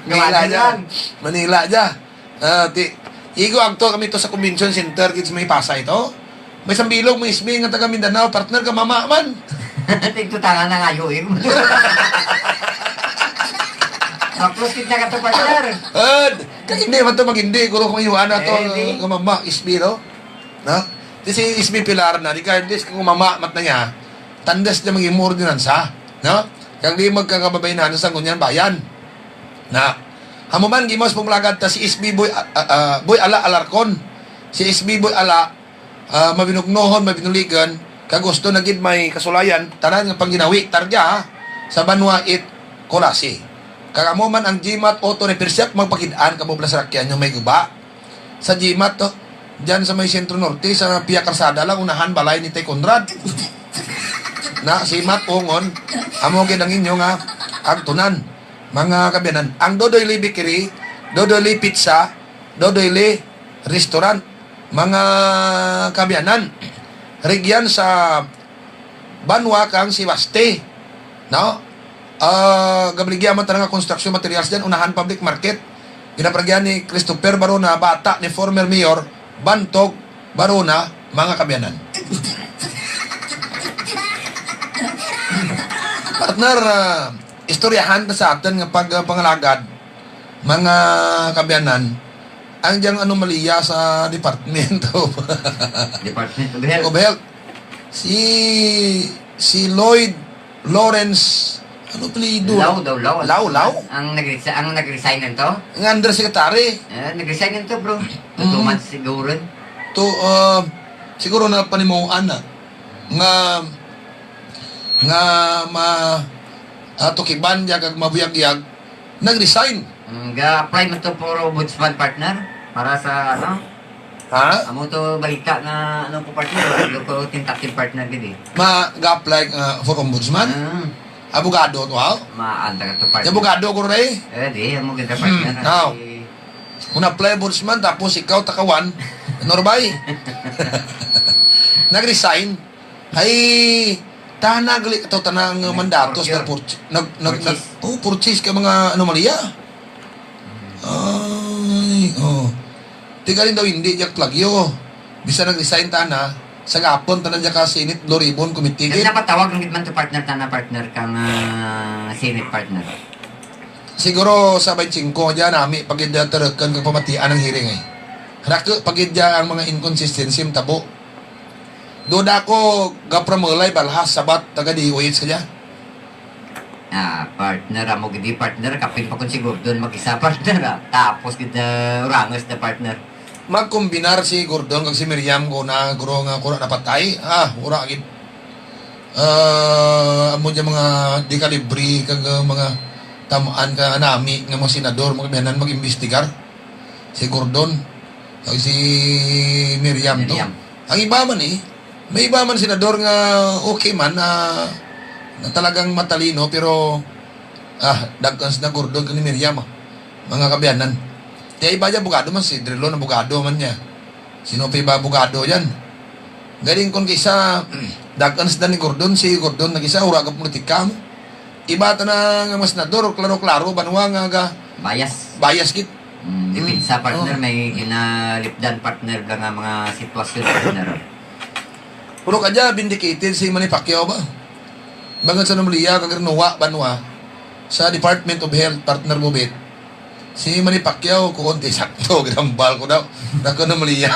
Manila Gawanan dyan. lang. Manila dyan. Ah, ti, igo agto kami to sa convention center, kids, may Pasay to. May sambilog, may S B nga taga Mindanao, partner ka mama man. Tigtutangan na nga, yoy. Makluskit na ka to, partner. Ad, kag hindi man to magindi, guro kung iwan na to, Eh, di. Nga mama, S B, no? Na? Di si S B Pilar na, regardless kung mama, mat na niya, tandas niya mag-imo ordinansa, no? Kag di magkakababaynahan sa ngunyan bayan. Na, amo man, gimos pumulagad ta si S B Boy, ah, ah, ah, Boy Ala Alarcon. Si S B Boy Ala, ah, mabinugnohon, mabinuligan, kag gusto na gid may kasulayan, tanan nga pangginawi, targa, ha, sa banwa it Culasi. Kag amo man ang G mat Auto Repair Shop, magpakidaan ka mo bala sa rakyan nyo may guba. Sa G mat to, dyan sa may Sentro Norte, sa Pia Karsada lang, unahan balay ni Tay Conrad. Na, si Mat Ungon, amo gid ang inyo nga agtunan, mga kabiyanan. Ang Dodoy Lee Bakery, Dodoy Lee Pizza, Dodoy Lee Restaurant, mga kabiyanan. Rigyan sa banwa kang Sebaste, no? Ah, gabaligya man tanan nga construction materials dyan, unahan public market. Ginabaligya ni Christopher Barona, bata ni former mayor Bantog Barona, mga kaabyanan. Partner, ah, istoryahan ta sa aton nga pag-, ah, pangalagad, mga kaabyanan, ang diyang anomalya sa Department of Department of Health. Of Health. Si, si Lloyd Lawrence, ano apelyido? Lau daw, Lau. Lau, Lau? Ang nag-resi-, ang nag-resign nito? Ang undersecretary. Eh, nag-resign nito, bro. Mm. Two months siguro. To, uh, siguro na panimuan na nga, nga ma-, ah, tukiban niya kag mabuyagyag, nag-resign. Mm, ga-apply man to for ombudsman, partner, para sa, ano? Ha? Amo to balita na, ano, ko, partner, wala ko tentative, partner, gid, eh. Ma, ga-apply, ah, for ombudsman? Mm. Abogado to, ha? Maanda ka to, partner. Abogado ko, Ray? Eh, di, amo gid, partner. Hmm, now. Ay, kung apply ombudsman, tapos ikaw takawan, ano ra ba, eh? Nag-resign. Ay, tana gali ka to, tana nga mandatos, nag-purch-, nag-, nag-, nag-, oh, purchase ka mga anomalya. Ay, oh. Ti gali daw hindi diya plagyo. Bisan nag-resign tana, sa gapon tana diya ka Senate Blue Ribbon Committee. Gani napatawag lang gid man to, partner, tana, partner, kang, ah, Senate, partner. Siguro sa twenty-five diya nami pagid, ah, turukan kag pamatian ang hearing, eh. Rake pagid diya ang mga inconsistency ang tabo. Duda ko, gapramulay balhas sabat taga D O H ka diya. Ah, partner, amo gid, partner, kapin pa kun si Gordon mag-isa, partner, ah. Tapos gid, ah, urangos na, partner. Magkombinar si Gordon kag si Miriam ko na guro nga kura napatay. Ah, wala gid. Ah, amo diya mga di kalibre kag, ah, mga tamaan ka nami nga mga senador, mga kaabyanan mag-imbestigar. Si Gordon, kag si Miriam to. Miriam. Ang iba man, eh, may iba man senador nga okay man, ah, na talagang matalino, pero, ah, dagkan sila Gordon kag ni Miriam, ah, mga kaabyanan. Kaya iba dyan, abogado man, si Drilon, abogado man niya. Sino pa iba abogado dyan? Galing kon kisa, dagkan sila ni Gordon, si Gordon na kisa, ura ka politika mo. Iba ta na nga mga senador, klaro-klaro, banwa nga ga-, bias. Bias gid. Mm, mm. Depensa, partner, oh, may ginalipdan, partner, bla nga mga sitwasyon, partner. Puro ka dyan, vindicated si Manny Pacquiao ba? Bangod sa anomalya kag rinwa, banwa, sa Department of Health, partner Bobet. Si Manny Pacquiao, kuon ti sakto, ginambal ko daw. Dako na maliya.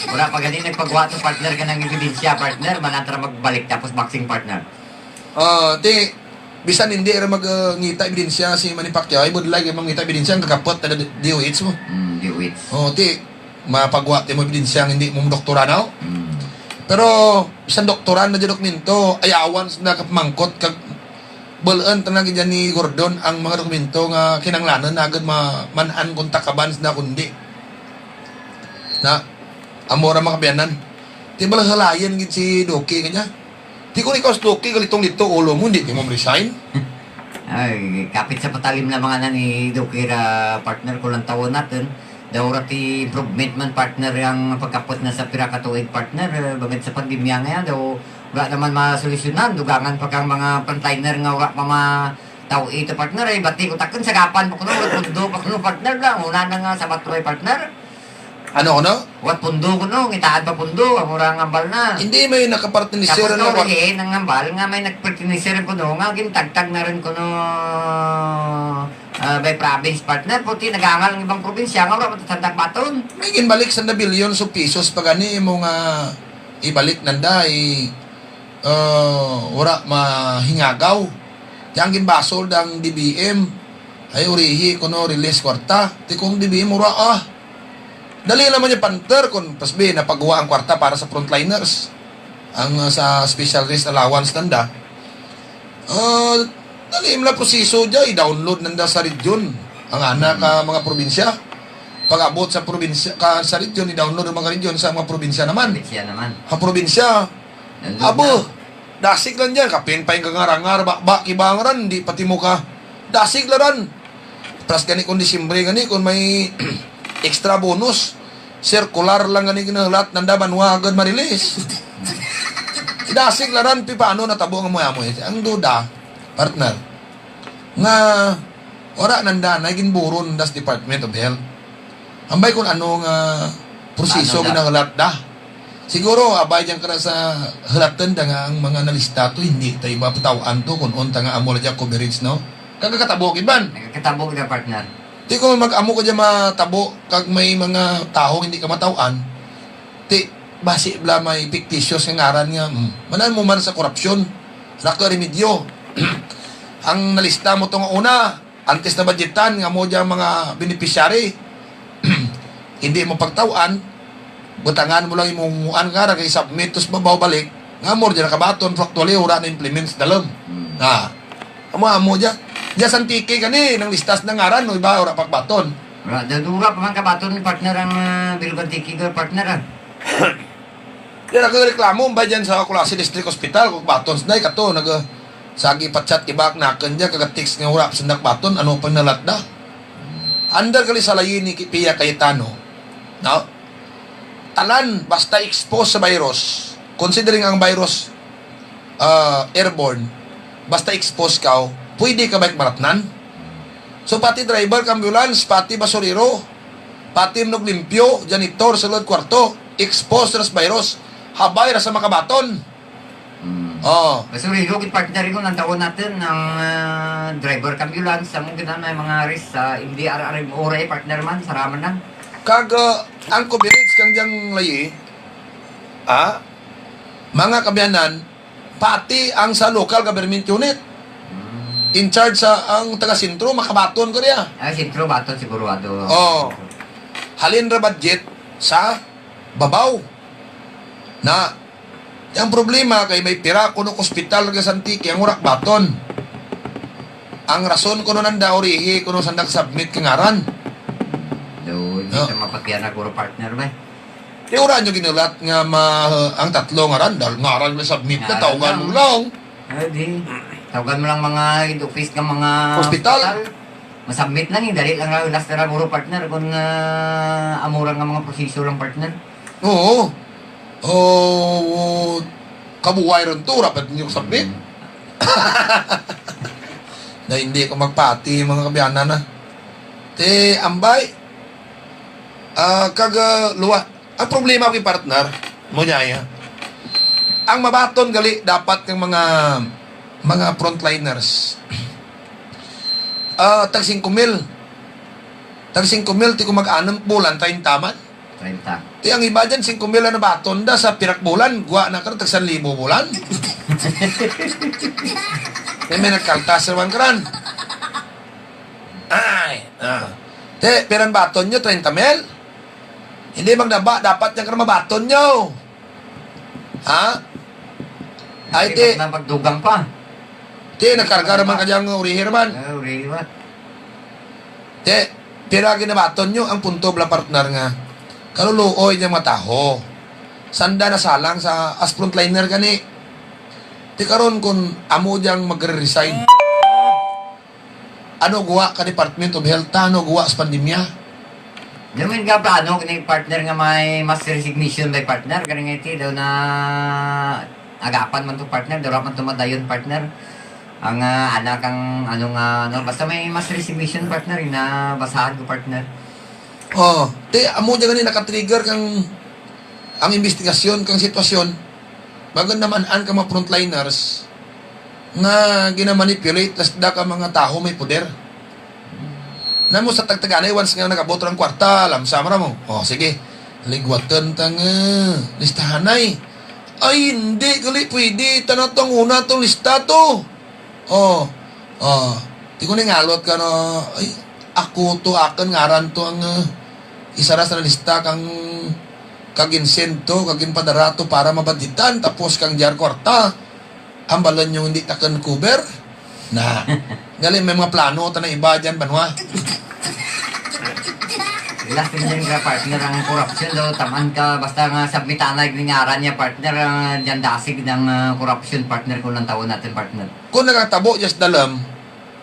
Wala pa gani nagpagwa to, partner, ka ng ebidensya, partner. Manantra magbalik tapos boxing, partner. Ah, ti, bisan hindi ra mag, uh, ngita ebidensya si Manny Pacquiao, ay budlay kay mangita ebidensya ang kakapot taga D O H mo. Mm, D O H. Oh, ti, mapagwa ti mo ebidensya nga hindi mo doktora na, oh. Mm. Pero bisan doktora na di dokumento, ayawan sa nakapamangkot kag bul-an tanan gid ni Gordon ang mga dokumento nga kinahanglanon na agud ma-, man-an kung takaban sa kundi. Na, amo ra mga kaabyanan. Ti bala halayan gid si Duque kanya. Ti kung ikaw si Duque, galitong dito, ulo mo, hindi, di mo resign. Ay, kapit sa patalim na mga na ni Duque ra, partner, ko lang tawon natin. Daw ra ti improvement man, partner, ang pagkapot na sa pira ka tuig, partner, eh, bangod sa pandemya nga yan, daw wala naman masolusyonan. Dugangan pa kang mga frontliner nga wala pa ma-, tao ito, partner, eh, bati ko takon sa gapan pa kuno, wala pundo pa kuno, partner, lang. Una na nga sa batway, partner. Ano, ano? Wala pundo kuno, ngitaan pa pundo, ang mura ang hambal na. Hindi, may nakapartiniser. Tapos na ori, eh, nang hambal nga may nagpartiniser kuno, nga gintagtag na rin kuno. Ah, by province, partner, puti nagangal ang ibang probinsya nga wala matatandag baton. May ginbalik sa na billions of pesos pa gani mo nga ibalik nanda, i-, ah, wala mahingagaw. Yang ginbasol dang D B M, ay urihi kuno release kwarta. Ti kung D B M, wala, ah. Dali naman yung panter kung pasbi napagawa ang kwarta para sa frontliners. Ang, ah, sa special rest allowance nanda. Ah, dali lang proseso dyan, i-download nanda sa region. Ang ana ka mga probinsya. Pag-abot sa probinsya, ka, sa region, i-download ang mga region sa mga probinsya naman. Probinsya naman. Ang probinsya, abo, dasig lang dyan. Kapin pa yung kangarangar, ba, ba, kibangaran, di pati mo ka. Dasig lang ran. Plus gani kung Disyembre gani, kung may extra bonus, circular lang gani ginahulat, nanda banwa agad ma-release. Dasig laran, pi, paano natabo nga amoy-amoy? Ang duda, partner, nga wala nanda na ginburon das Department of Health. Ambay kung ano nga proseso. Ano da? Ginahulat da. Siguro, abay dyan ka na sa hulatan da nga ang mga nalista to, hindi tayo mapataw-an to kung unta nga amo lang dyan coverage, no? Kagakatabo, Iban. Nagkakatabo kita, partner. Di ko mag-amo ka dyan matabo kag may mga tawo hindi ka mataw-an. Ti, basi bala may fictitious nga ngaran nga, mm, manan mo man sa korupsyon. Wala ka remedyo. Ang nalista mo to nga una, antes na budgetan, nga mo dyan mga beneficiary, hindi mo pagtaw-an, butangan mo lang imong muan nga, kay submit to sa babaw balik, nga mo dyan nakabaton, factually, wala na implement sa dalom. Hmm. Ah, amo, amo dyan. Dyan sa Antique, gani, nang listas na ngaran, no, iba, wala pagbaton. Wala, dura pa man kabaton ni partner ang, ah, Bilog Antique, partner, ah. Kaya nagreklamo ba dyan sa Culasi District Hospital, kung baton sa day, kato, nag, sagi pa chat, iba, nakon dyan, kaga-text nga wala, sa nagbaton, ano pang nalatda? Under gali sa layi ni Ki-, Pia Cayetano, no? Tanan, basta expose sa virus, considering ang virus, ah, airborne, basta expose ka, pwede ka ba maratnan? So, pati driver ka ambulance, pati basurero, pati manuglimpyo, janitor, sulod kwarto, exposed ra sa virus, habay ra sa makabaton. Mm. Oh. Basurero gid, partner, kung ang tawon natin, ang, ah, driver ka ambulance, ang gina-, may mga risk sa M D R R M O ra, eh, partner man, saraman lang. Kag, ah, ang coverage kang diyang layi, ah, mga kabiyanan, pati ang sa local government unit. Mm. In charge sa, ang taga-sentro, makabaton ko niya. Ah, sentro, baton sigurado. Oh. Halin ra budget sa babaw. Na, ang problema kay may pira kuno ospital nga sa Antique, ang wala baton. Ang rason kuno nanda urihi kuno sa nag-submit ka ngaran. Do, hindi. Ah. Sa mapagyan na guro, partner, ba? Di, wala nyo ginulat nga ma-, ang tatlo ngaran, dahil ngaran na submit na, ngaran tawgan lang. Mo lang. Ay, di. Tawgan mo lang mga in-office nga mga ospital. Ospital. Masubmit lang, eh. Dali lang, ah, last na guro, partner, kung, ah, amo ra nga mga proseso lang, partner. Oo. Oh, kabuway ron to, rapat ninyo submit. Mm. Na hindi ko magpati, mga kabiyanan, ah. Te, ambay. Ah, kag, ah, luwa. Ang problema ko, partner, mo niya, ya. Ang mabaton gali dapat ng mga, mga frontliners. Ah, tag singko mil. Tag singko mil, ti ko mag-anam bulan, treinta man. Treinta. Ti ang iba dyan, singko mil ang nabaton da sa pirak bulan, gwa na karon, tag san libo bulan. May, may nagkaltas naman karon. Ay, ah. Te, piran baton nyo, treinta mil? Hindi magdaba, dapat yan ka mabaton nyo. Ha? Ay, Ay, ti. Ba't na magdugang pa? Ti, nagkarga naman ka dyan, urihi naman. Ah, urihi ba? Ti, pira ginabaton nyo ang punto, bala, partner, nga kaluluoy niyang mataho. Sanda na salang sa as frontliner gani. Ti karon kun amo diyang magre-resign. Ano guwa ka Department of Health, ano guwa sa pandemya? Namin nga plano ni partner nga may mass resignation by partner. Galing nga iti daw na agapan man to partner, daw man to madayon partner. Ang, ah, anak ang ano nga, ano, basta may mass resignation partner, na basahan ko partner. Oh, ti, amo dyan gani nakatrigger kang ang investigasyon, kang sitwasyon. Bagon naman an ka mga frontliners nga ginamanipulate, tas da ka mga tawo may poder. Namo sa tagtaganay, once nga nag-abot ang kwarta, lamsa mo ra mo. Oh, sige. Ligwatan ta nga listahanay. Ay, hindi, gali, pwede. Tanaw tong una tong lista to. Oh, oh. Di ko ningalot ka na, ay, ako to, akon ngaran to ang, ah, isa ra sa lista kang, kag insento, kag inpadara to para mabaditan, tapos kang diyar kwarta. Ang balon yung hindi taken cover. Na. Gali, may mga plano ta na iba dyan, banwa. Last din dyan ka, partner, ang korupsyon daw, taman ka, basta nga submitanay, ngaran niya, partner, ah, dyan dasig ng, ah, korupsyon, partner, kung lang tawon natin, partner. Kung nakatabo, just dalam,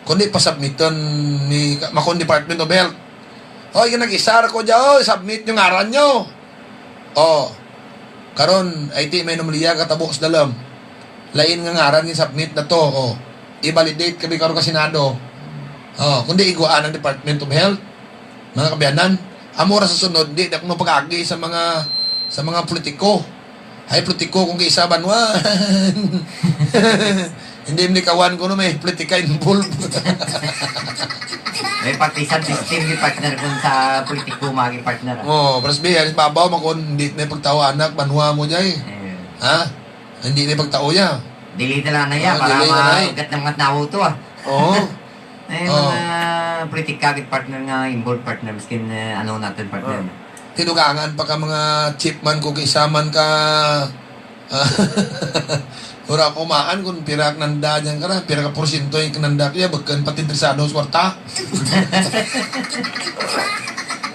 kung di pa submiton ni, makon Department of Health. Hoy, nag-isar ko dyan, oh, submit yung ngaran nyo. Oh, karon, ay ti, may anomalya katabo sa dalam. lain nga ngaran nga submit na to, oh. I-validate kami karon ka Senado. Oh, kundi iguan ang Department of Health, mga kaabyanan. Amo ra sa sunod, di na ko mapag-agi sa mga, sa mga politiko. Ay, politiko kung kay isa banwa. Hindi man ikawan ko no may politika involved. May partisan system ni partner kung sa politiko magi partner. Ah. Oh, pero sabi, alis babaw, makon, hindi may pagtawa anak, banwa mo, jay. Eh, Ha? Hindi may pagtao ya. Dili na lang na yan Ah, para dili na lang. Magat ng mga tao to ah. Oo. Eh, Oh. mga politika gid partner nga involved partner miskin eh, ano natin partner. Oh. Tinugangan pa ka mga chief man ko kay isa man ka ah, ura ko maan kung pira ang nanda diyan ka na, pira ka porsyento yung kinanda kaya, bakit pati interesado sa kwarta?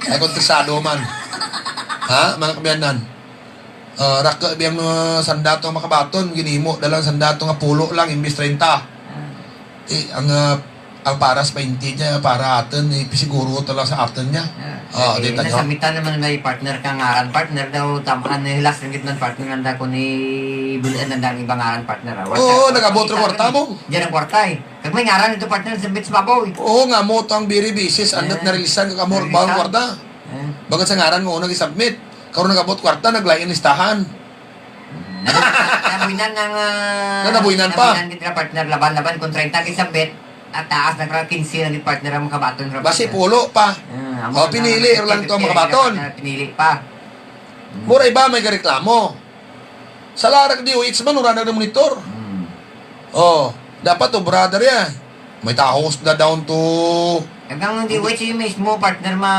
Ay, kung interesado man. Ha, mga kabiyanan? Ah, raka biyang uh, sandato makabaton, ginimo dalang sandato nga pulo lang, imbis treinta. Ah, Eh, ang, ah, ang para sa twenty niya, para aton, eh, siguro talaga sa aton niya. ah, Ah, eh, di tayo. Nasamitan naman may partner ka ngaran partner daw tamaan ni hilas rin gitman partner nanda ko ni bulan nanda ang ibang ngaran partner. Ah. Oo, nag-abot ra kwarta mo. Diyan ang kwarta eh. Kag may ngaran ito partner sa bits babaw eh. Oo nga mo, to ang very basis, andat Eh, na releasan ka mo, narilisan. bawang kwarta. Eh. Bagat sa ngaran mo, nag-submit. Karon nagabot kwarta, naglain listahan. Nabuinan ng uh, Na nabuinan pa. Nabuinan gid ra partner laban-laban kung treinta gid sa bet at taas na ra quince na gid partner ang makabaton ra. Basi Partner. pulo pa. Ah, Oh, pinili ra lang to ang makabaton. Pinili pa. Mura iba may gareklamo. Sa larag D O H man, wala na monitor. Hmm. Oh, dapat to brother ya. May tahos na down to Hanggang D O H mismo partner ma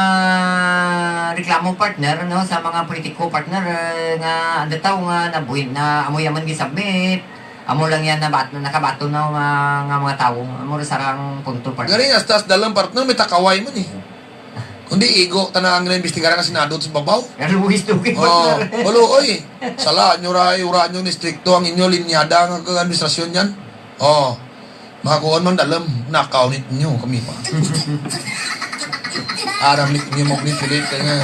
reklamo partner no sa mga politiko partner eh, nga ang tao nga nabuhin na amo yaman gisubmit amo lang yan nabat nakabaton na nga, nga mga tawo amo ra sarang punto partner. Gani hasta sa dalang partner may takaway man eh. Kundi igo tanan ang imbestigaran nga Senado sa babaw. Pero luwis dugi Oh, partner. Balo oy. Sala nyo ra ura nyo ni strikto ang inyo linyada nga kag administrasyon yan. Oh. Makakuha man dalam nakaw ninyo kami pa. Aram ni ninyo mo ni pilit nga.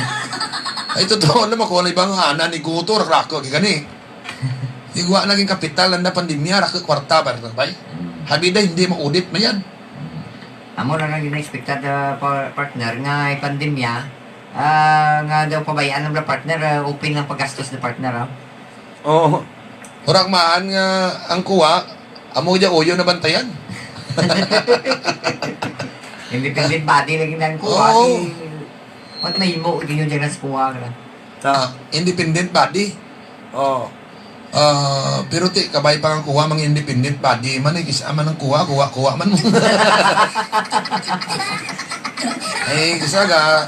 Ay totoo na makuha na ibang ana ni Guto rako gani. Igwa naging kapital na pandemya rako kwarta ba rin bay. Habida hindi ma-audit man yan. Amo na lang gina-expected uh, par- partner nga ay pandemya ah, nga daw pabayaan lang partner ah, open lang paggastos na partner ah. Oo. Murag maan nga ang kuwa, amo dya uyo na bantayan. Independent body lagi na ang kuha. Oo. What may mo din yung dyan sa kuha ka na. Ah, independent body. Oh. Ah, pero ti kabay pa ang kuha mga independent body man eh, kisa man ang kuha, kuha, kuha man mo. Ay, kisa ga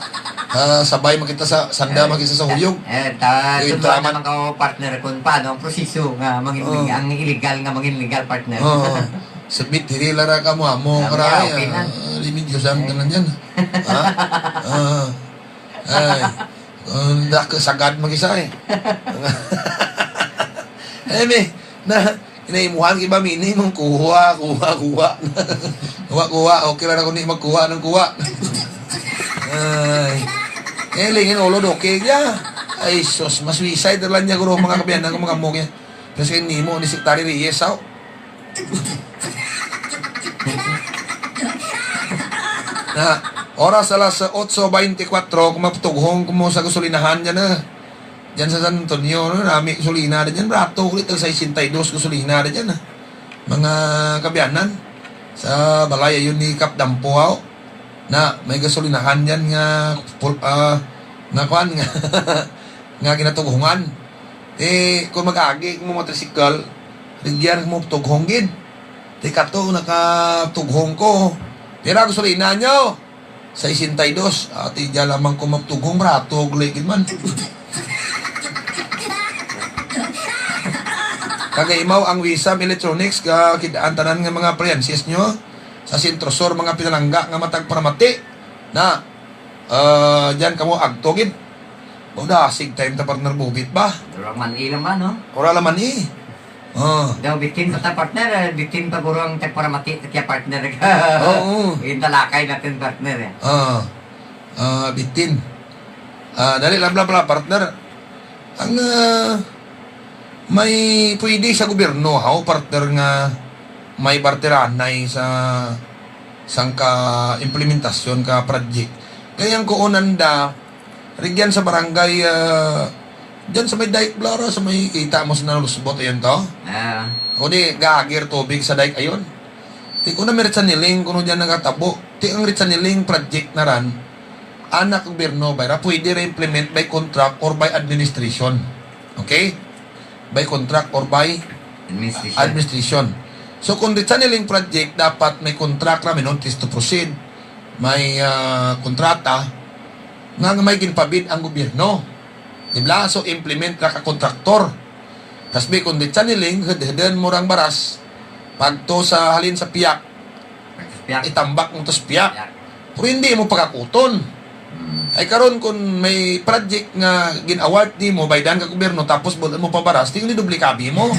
ah, sabay makita sa sanda makita sa huyog. Eh, ta, Yung tutuan drama. Naman ka partner kung paano ang proseso nga mangin Oo. Ang illegal nga mangin legal partner. Oh. Submit diri lara ka mo amo Ah, karay. okay na. Ah, limit Diyos ang tanan yan. Ha? Ah. Ay. Ang dako sagad mag-isa eh. Eh, may, na, inaimuhan kay ba mini, mang kuha, kuha, kuha. Kuha, kuha, okay lang ako ni magkuha ng kuha. Ay. Eh, lingin ulo, okay ya. Ay, sus, mas suicide lang niya, guro, mga kabiyanan ko, mga mog yan. Kasi nimo, ni Secretary Reyes, sao? Na, oras alas otso beintikwatro, kung mapatughong ko mo sa gasolinahan dyan na. Dyan sa San Antonio, no? Nami gasolina na dyan. Barato ko dito, sesenta y dos gasolina na dyan, ah. Mga kabiyanan, sa balay, ayun ni Kap Dampo, aw. Na, may gasolinahan dyan nga, pul- ah, nga kwan, nga, nga ginatughungan. Eh, kung mag-agi mo motorsikal, rigyan mo tughong gid. Di kato, nakatughong ko. Pira gasolina nyo? Sesenta y dos. Ati, dyan lamang ko magtughong, barato, guli gid man. Kagaimaw ang Wisam Electronics, kakidaan tanan nga mga appliances nyo sa Centro Sur, mga pinalangga nga matag paramati. Na, ah, dyan kamo agto gid. Mauda, sig time ta partner bubit ba? Durang man ilang man, no? Ora laman eh. Oh. Daw bitin pa ta partner, eh, bitin pa guro ang tagparamati kaya partner. Oo. Yung talakay natin partner eh. Ah. Ah, bitin. Ah, dali lang pala partner. Ang ah, May pwede sa gobyerno, haw, partner, nga may barteranay sa, sang ka implementasyon ka project. Kaya ang kuonan da, rigyan sa barangay, ah, dyan sa may dike, Blara, sa may kita mo sa nalusbot, ayun to. Ah. O di, gagir tubig sa dike, ayun. Di ko na may channeling, kuno dyan nagatabo. Ti ang channeling project na ran, anak gobyerno, bay ra, pwede ra implement by contract or by administration. Okay? By contract or by Administration. administration. So, kung channeling project, dapat may contract ra, may notice to proceed, may, ah, kontrata, nga, nga may ginpabid ang gobyerno. Di ba? So, implement ra ka kontraktor. Tas, bi, kung channeling, hud-hudon mo rang baras, pagto sa halin sa piyak, Pagpiyak. itambak mo to sa piyak. Piyak. Pero hindi mo pagakuton. Mm. Ay karon, kung may project nga gin-award nimo, baydan ka gobyerno, tapos bulan mo pa baras, tingli doble kabi mo.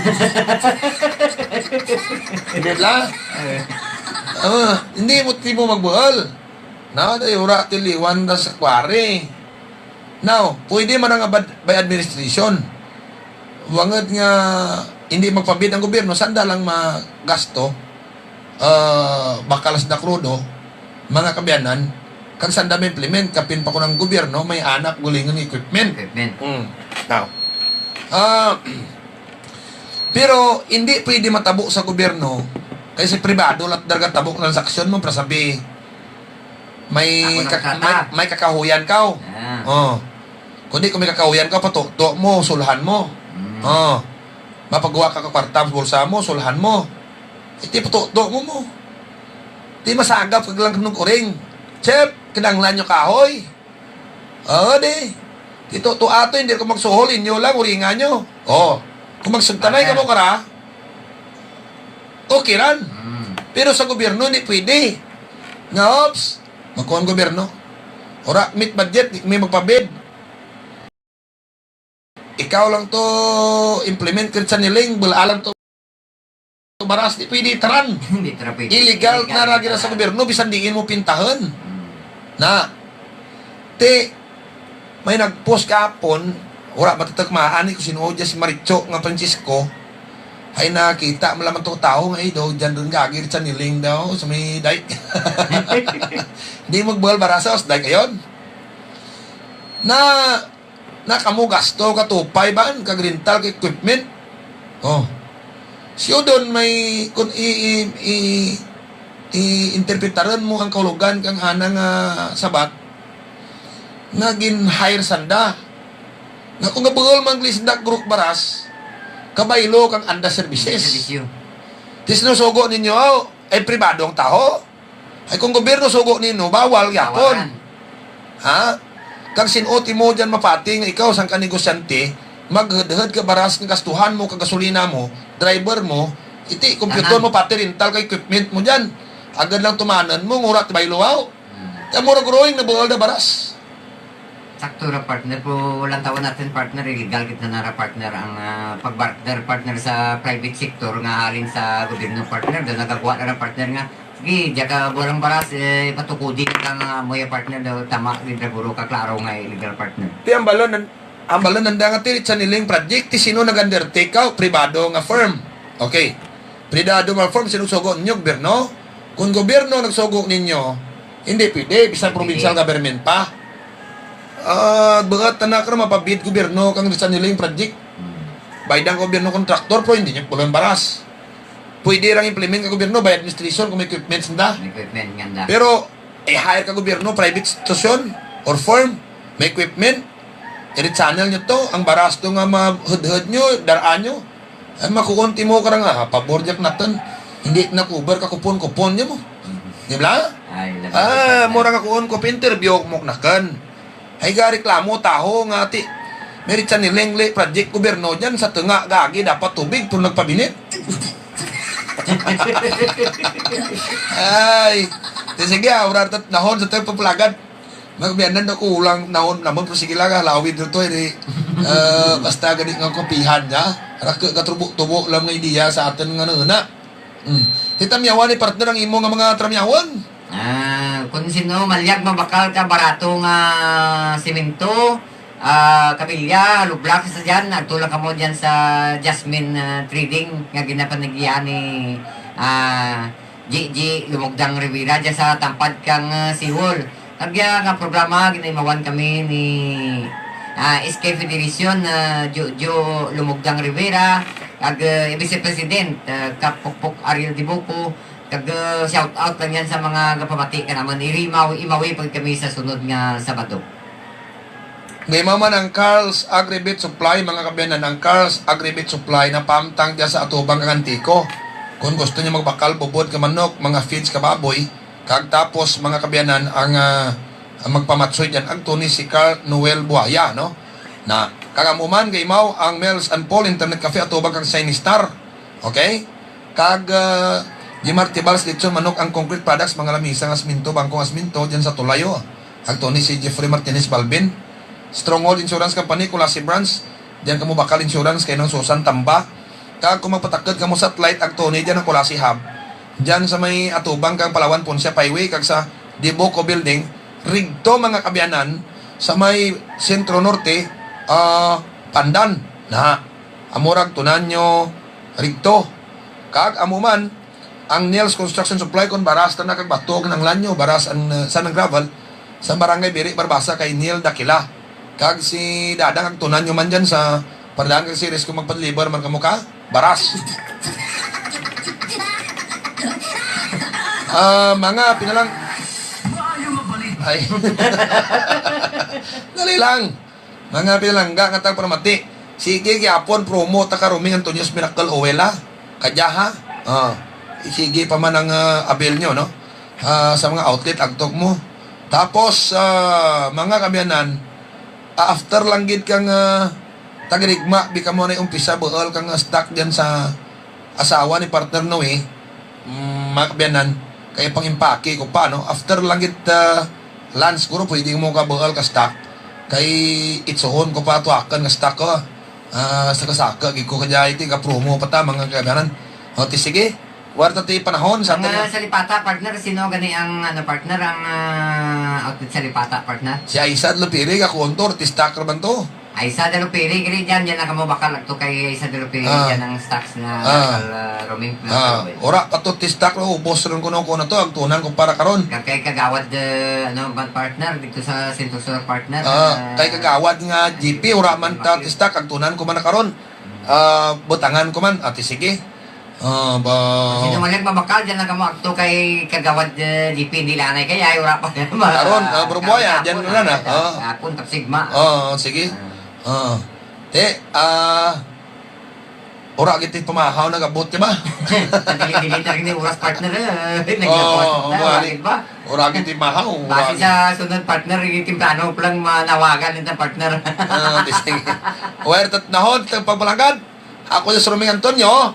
Di ba? Eh. Ah, hindi mo, di mo magbuhal. Na, day, ura, tiliwan na sa quarry. Now, pwede man ang abad-, by administration. Wangod nga hindi magpabid ang gobyerno, sanda lang magasto, ah, bakal sa dakrudo, mga kabiyanan, kag sanda ma-implement, kapin pa kung ang gobyerno may anak gulingon nga equipment. Equipment. Mm. Now, ah, pero hindi pwede matabo sa gobyerno, kay si pribado lang talaga tabo ang transaksyon mo, para sabi, may Ako kak-, nagkata. may, may kakahuyan ka, oh. Ah. Oh. Kundi kung may kakahuyan ka, patuto mo, sulhan mo. Mm. Oh. Mapagawa ka ka kwarta sa bulsa mo, sulhan mo. Iti patuto mo mo. Di masagap kag lang kanug uring. Chef, kinahanglan nyo kahoy. Oo, di. Ito, to ato, hindi ko magsuhol, inyo lang, uringan nyo. Oh. Kung magsugtanay ka Bakit? mo, kara, okay ran. Mm. Pero sa gobyerno, hindi pwede. Nga, ops, magkuha ang gobyerno. Ora, meet budget, di may magpabid. Ikaw lang to implement, kritsa niling, bula lang to. Baras, di pwede taran. Hindi tara pwede. Illegal Illegal na ra gira sa na. gobyerno, bisan diin mo pintahan. Hmm. Na, ti, may nag-post kahapon, wala matatakmaan ni kung sino dyan si Maricho nga Francisco. Ay, nakita mo lamang to tao nga, eh, daw, dyan doon gagir sa niling daw, sa may dike. Hindi magbuhal barasa, sa dike, ayun. Na, na kamo gasto ka tupay ba, kag rental ka equipment. Oh. Siyo doon may, kung i, i, i, i-interpretaran mo ang kahulugan kang ana nga sabat, nga gin-hire sanda. Nga kung gabuhol man gisda group baras, kabaylo kang anda services. Servisyo. Ti sinusugo ninyo, oh, ay pribado ang taho. Ay kung gobyerno sugo nino, bawal gyapon. Bawalan. Ha? Kag sin-o ti mo dyan mapati nga ikaw sang ka negosyante, maghudhud ka baras nga gastuhan mo kag gasolina mo, driver mo, iti, kompyuton Tanan. mo pati rental ka equipment mo dyan. Agad lang tumanan mo, ngura ti baylo, wow. Hmm. Kaya mura growing na buhal na baras. Sakto ra, partner, pero walang tawa natin, partner, illegal kita na ra, partner, ang, ah, pag-barter, partner, sa private sector nga halin sa gobyerno, partner, daw nagakuha na ra, partner, nga, sige, diya ka bulang baras, eh, patukudin ka nga mo ya, partner, daw tama, gid ra guro ka, klaro nga illegal, partner. Ti ang balon, ang balon nanda nga ti, sa niling project, ti sino nag-undertake ka, pribado nga firm. Okay. Pribado nga firm, sinusugo ninyo, gobyerno? Kung gobyerno nagsugo ninyo, hindi pwede, bisan Hindi. provincial government pa. Ah, buhat na ka mapabid gobyerno kang sa niling project. Hmm. Bayad ang gobyerno kontraktor, pero hindi niya pulang baras. Pwede lang implement ka gobyerno by administration kung may equipments nda. May equipment nga nda. Pero, eh, hire ka gobyerno, private institution, or firm, may equipment, i-channel nyo to, ang baras to nga mahudhud nyo, daraan nyo. Ay, makuon ti mo karang, ah, pabor jak naton. Hindi na cover ka kupon-kupon nyo mo. Di ba? Ay, labi Ah, ka mura na. nga kuon ko, interview mo nakan. Ay, ga reklamo taho nga ti. Meritsa ni Lengli, project gobyerno dyan, sa tunga, gagi, dapat tubig, pero nagpabinit. Ay, di sige, ah, ura tat nahon sa tayo papalagan. Magbiyanan ako ulang naon naman, pero sige lang, ah, lawid na to, eh, di, ah, basta gani nga kapihan niya. Rake ka tubo-tubo lang nga ideya sa atin nga nuna. Hmm. Ti tamyawan ni partner ang imo nga mga tramyawan. Ah, kung sino malyag mabakal ka barato nga semento, Ah, Kabilya, Lublac sa dyan, nagtulak kamo dyan sa Jasmine, ah, Trading nga ginapanigihan ni, ah, Gigi Lumugdang Rivera dyan sa tampad kang, ah, Seawall. Kag, ah, nga programa, ginaimawan kami ni, ah, S K Federation, ah, Jojo Lumugdang Rivera, kag, ah, Vice President, ah, Kap Pukpok Ariel Dibuco, kag, ah, shout out lang yan sa mga gapamati ka naman. Irimaw, imawi pag kami sa sunod nga Sabado. Gaimaw man ang Carl's Agribit Supply, mga kabiyanan, ang Carl's Agribit Supply na pamtang dyan sa atubang kang Antico. Kung gusto niyo magbakal bubod ka manok, mga feeds ka baboy, kag tapos, mga kabiyanan, ang, ah, ang magpamatsoy dyan, ang Tony si Carl Noel Buaya, no? Na, kag amo man, gaimaw ang Mel's and Paul Internet Cafe atubang kang Shiny Star. Okay? Kag, ah, Jimar Tibals, Lechon Manok, ang Concrete Products, mga lamisa nga asminto, bangko nga asminto, dyan sa Tulayo. Kag Tony si Jeffrey Martinez Balbin. Stronghold Insurance Company, Culasi Branch, dyan kamo bakal insurance kay Nang Susan Tamba. Kag kung magpatakod kamo sa Satellite, ang Tony dyan ang Culasi Hub. Dyan sa may atubang kang Palawan Poncia Highway, kag sa Dibuco Building, rigto mga kabiyanan, sa may Sentro Norte, ah, Pandan. Na, amo rag tunan nyo rigto. Kag amo man, ang Niels Construction Supply, kon baras na kag bato ang kinahanglan nyo, baras ang, uh, sand and gravel, sa Barangay Biri, Barbaza, kay Neil Dakila. Kag si Dadang, agtunan nyo man dyan sa Pardahan kag Ceres kung magpa-deliver man kamo ka baras. Ah, mga pinalang, ay. Dali lang. Mga pinalangga nga tagparamati, sige gyapon promo ta ka Roming Antonio's Miracle Oil, ha? Kadya, ha? Ah, sige pa man ang, ah, avail nyo, no? Ah, sa mga outlet, agtok mo. Tapos, ah, mga kabiyanan, ah, after lang gid kang, ah, tagarigma, bi kamo na umpisa buol kang, ah, stock dyan sa asawa ni partner Noe, mm, mga kabiyanan, kay pangimpake ko pa, no? After lang gid, ah, lunch, siguro pwede mo kabuhal ka stock. Kay itsuhon ko pa tuwakan nga stock ko. Ah, saka-saka gid ko kadya iti ka promo pa ta, mga kabiyanan. O, ti sige. Warta ti panahon sa Ang, atin. Ah, Salipata, partner, sino gani ang, ano, partner, ang, ah, outlet Salipata, partner? Si Aisa Lupiri, ka kontor, ti stock ra man to. Ay, sa Dalupiri, gani dyan, dyan na kamo bakal agto kay sa Dalupiri, Ah. dyan ang stocks na Ah. bakal, ah, Roming Ah, Plaza. Ora pa to ti stock, no, ubos rin kuno ko na to, agtunan ko para karon. Kag kay Kagawad, eh, ano, man partner, dito sa Centro Sur partner, Ah, ah, kay Kagawad nga G P, ora man ta Bakit? ti stock, agtunan ko man na karon. Ah, butangan ko man, ati sige. Ah, ba Sino man nagmabakal, dyan lang kamo agto kay Kagawad, eh, G P Nilanay, kay ay, ora pa. Karon, ah, Bro Boy, ah, dyan Hapon, na na, ah, ah. hapon, tapsigma. Oo, sige. Ah. Ah. Te, ah, ora gid ti pamahaw nag-abot, di ba? Dili-dili na rin yung oras, partner, eh. Oo, Naglapas na, oo, ora gid ba? Ora gid ti mahaw, ora Base gid. sa sunod, partner, yung temprano ko lang manawagan nito, partner. Ah, di sige. Wire tat nahon, tang pagpalanggan. Ako si Roming Antonio.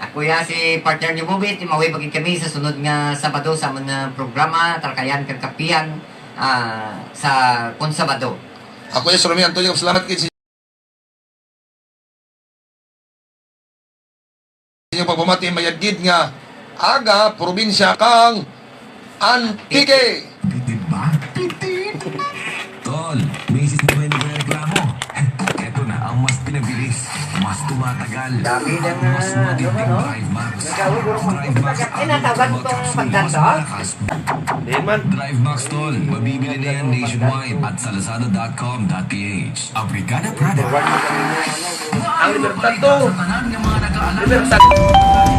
Ako ya si partner niyo, Bobby. Timawi pa gid kami sa sunod nga Sabado sa amon nga programa, Talakayan kag Kapian, ah, sa kon Sabado. Ako si Roming Antonio. Salamat gid sa inyong pagpamati. Mayad gid nga aga, probinsya kang Antique. Pitid ba? Pitid. Tol, misis mo ba yung nagreklamo? Eto na ang mas pinabilis, mas tumatagal, Dami at ng, mas ah, matinding ano, ano? Drive Max. Nagkawag yung Drive Max, ang tinatawag itong pagkapsul, mas pagkanta? malakas. Di man. Drive Max, tol. Mabibili na yan nationwide at sa lazada dot com dot P H. Abrigada Prada. Ang Libertad to. Libertad.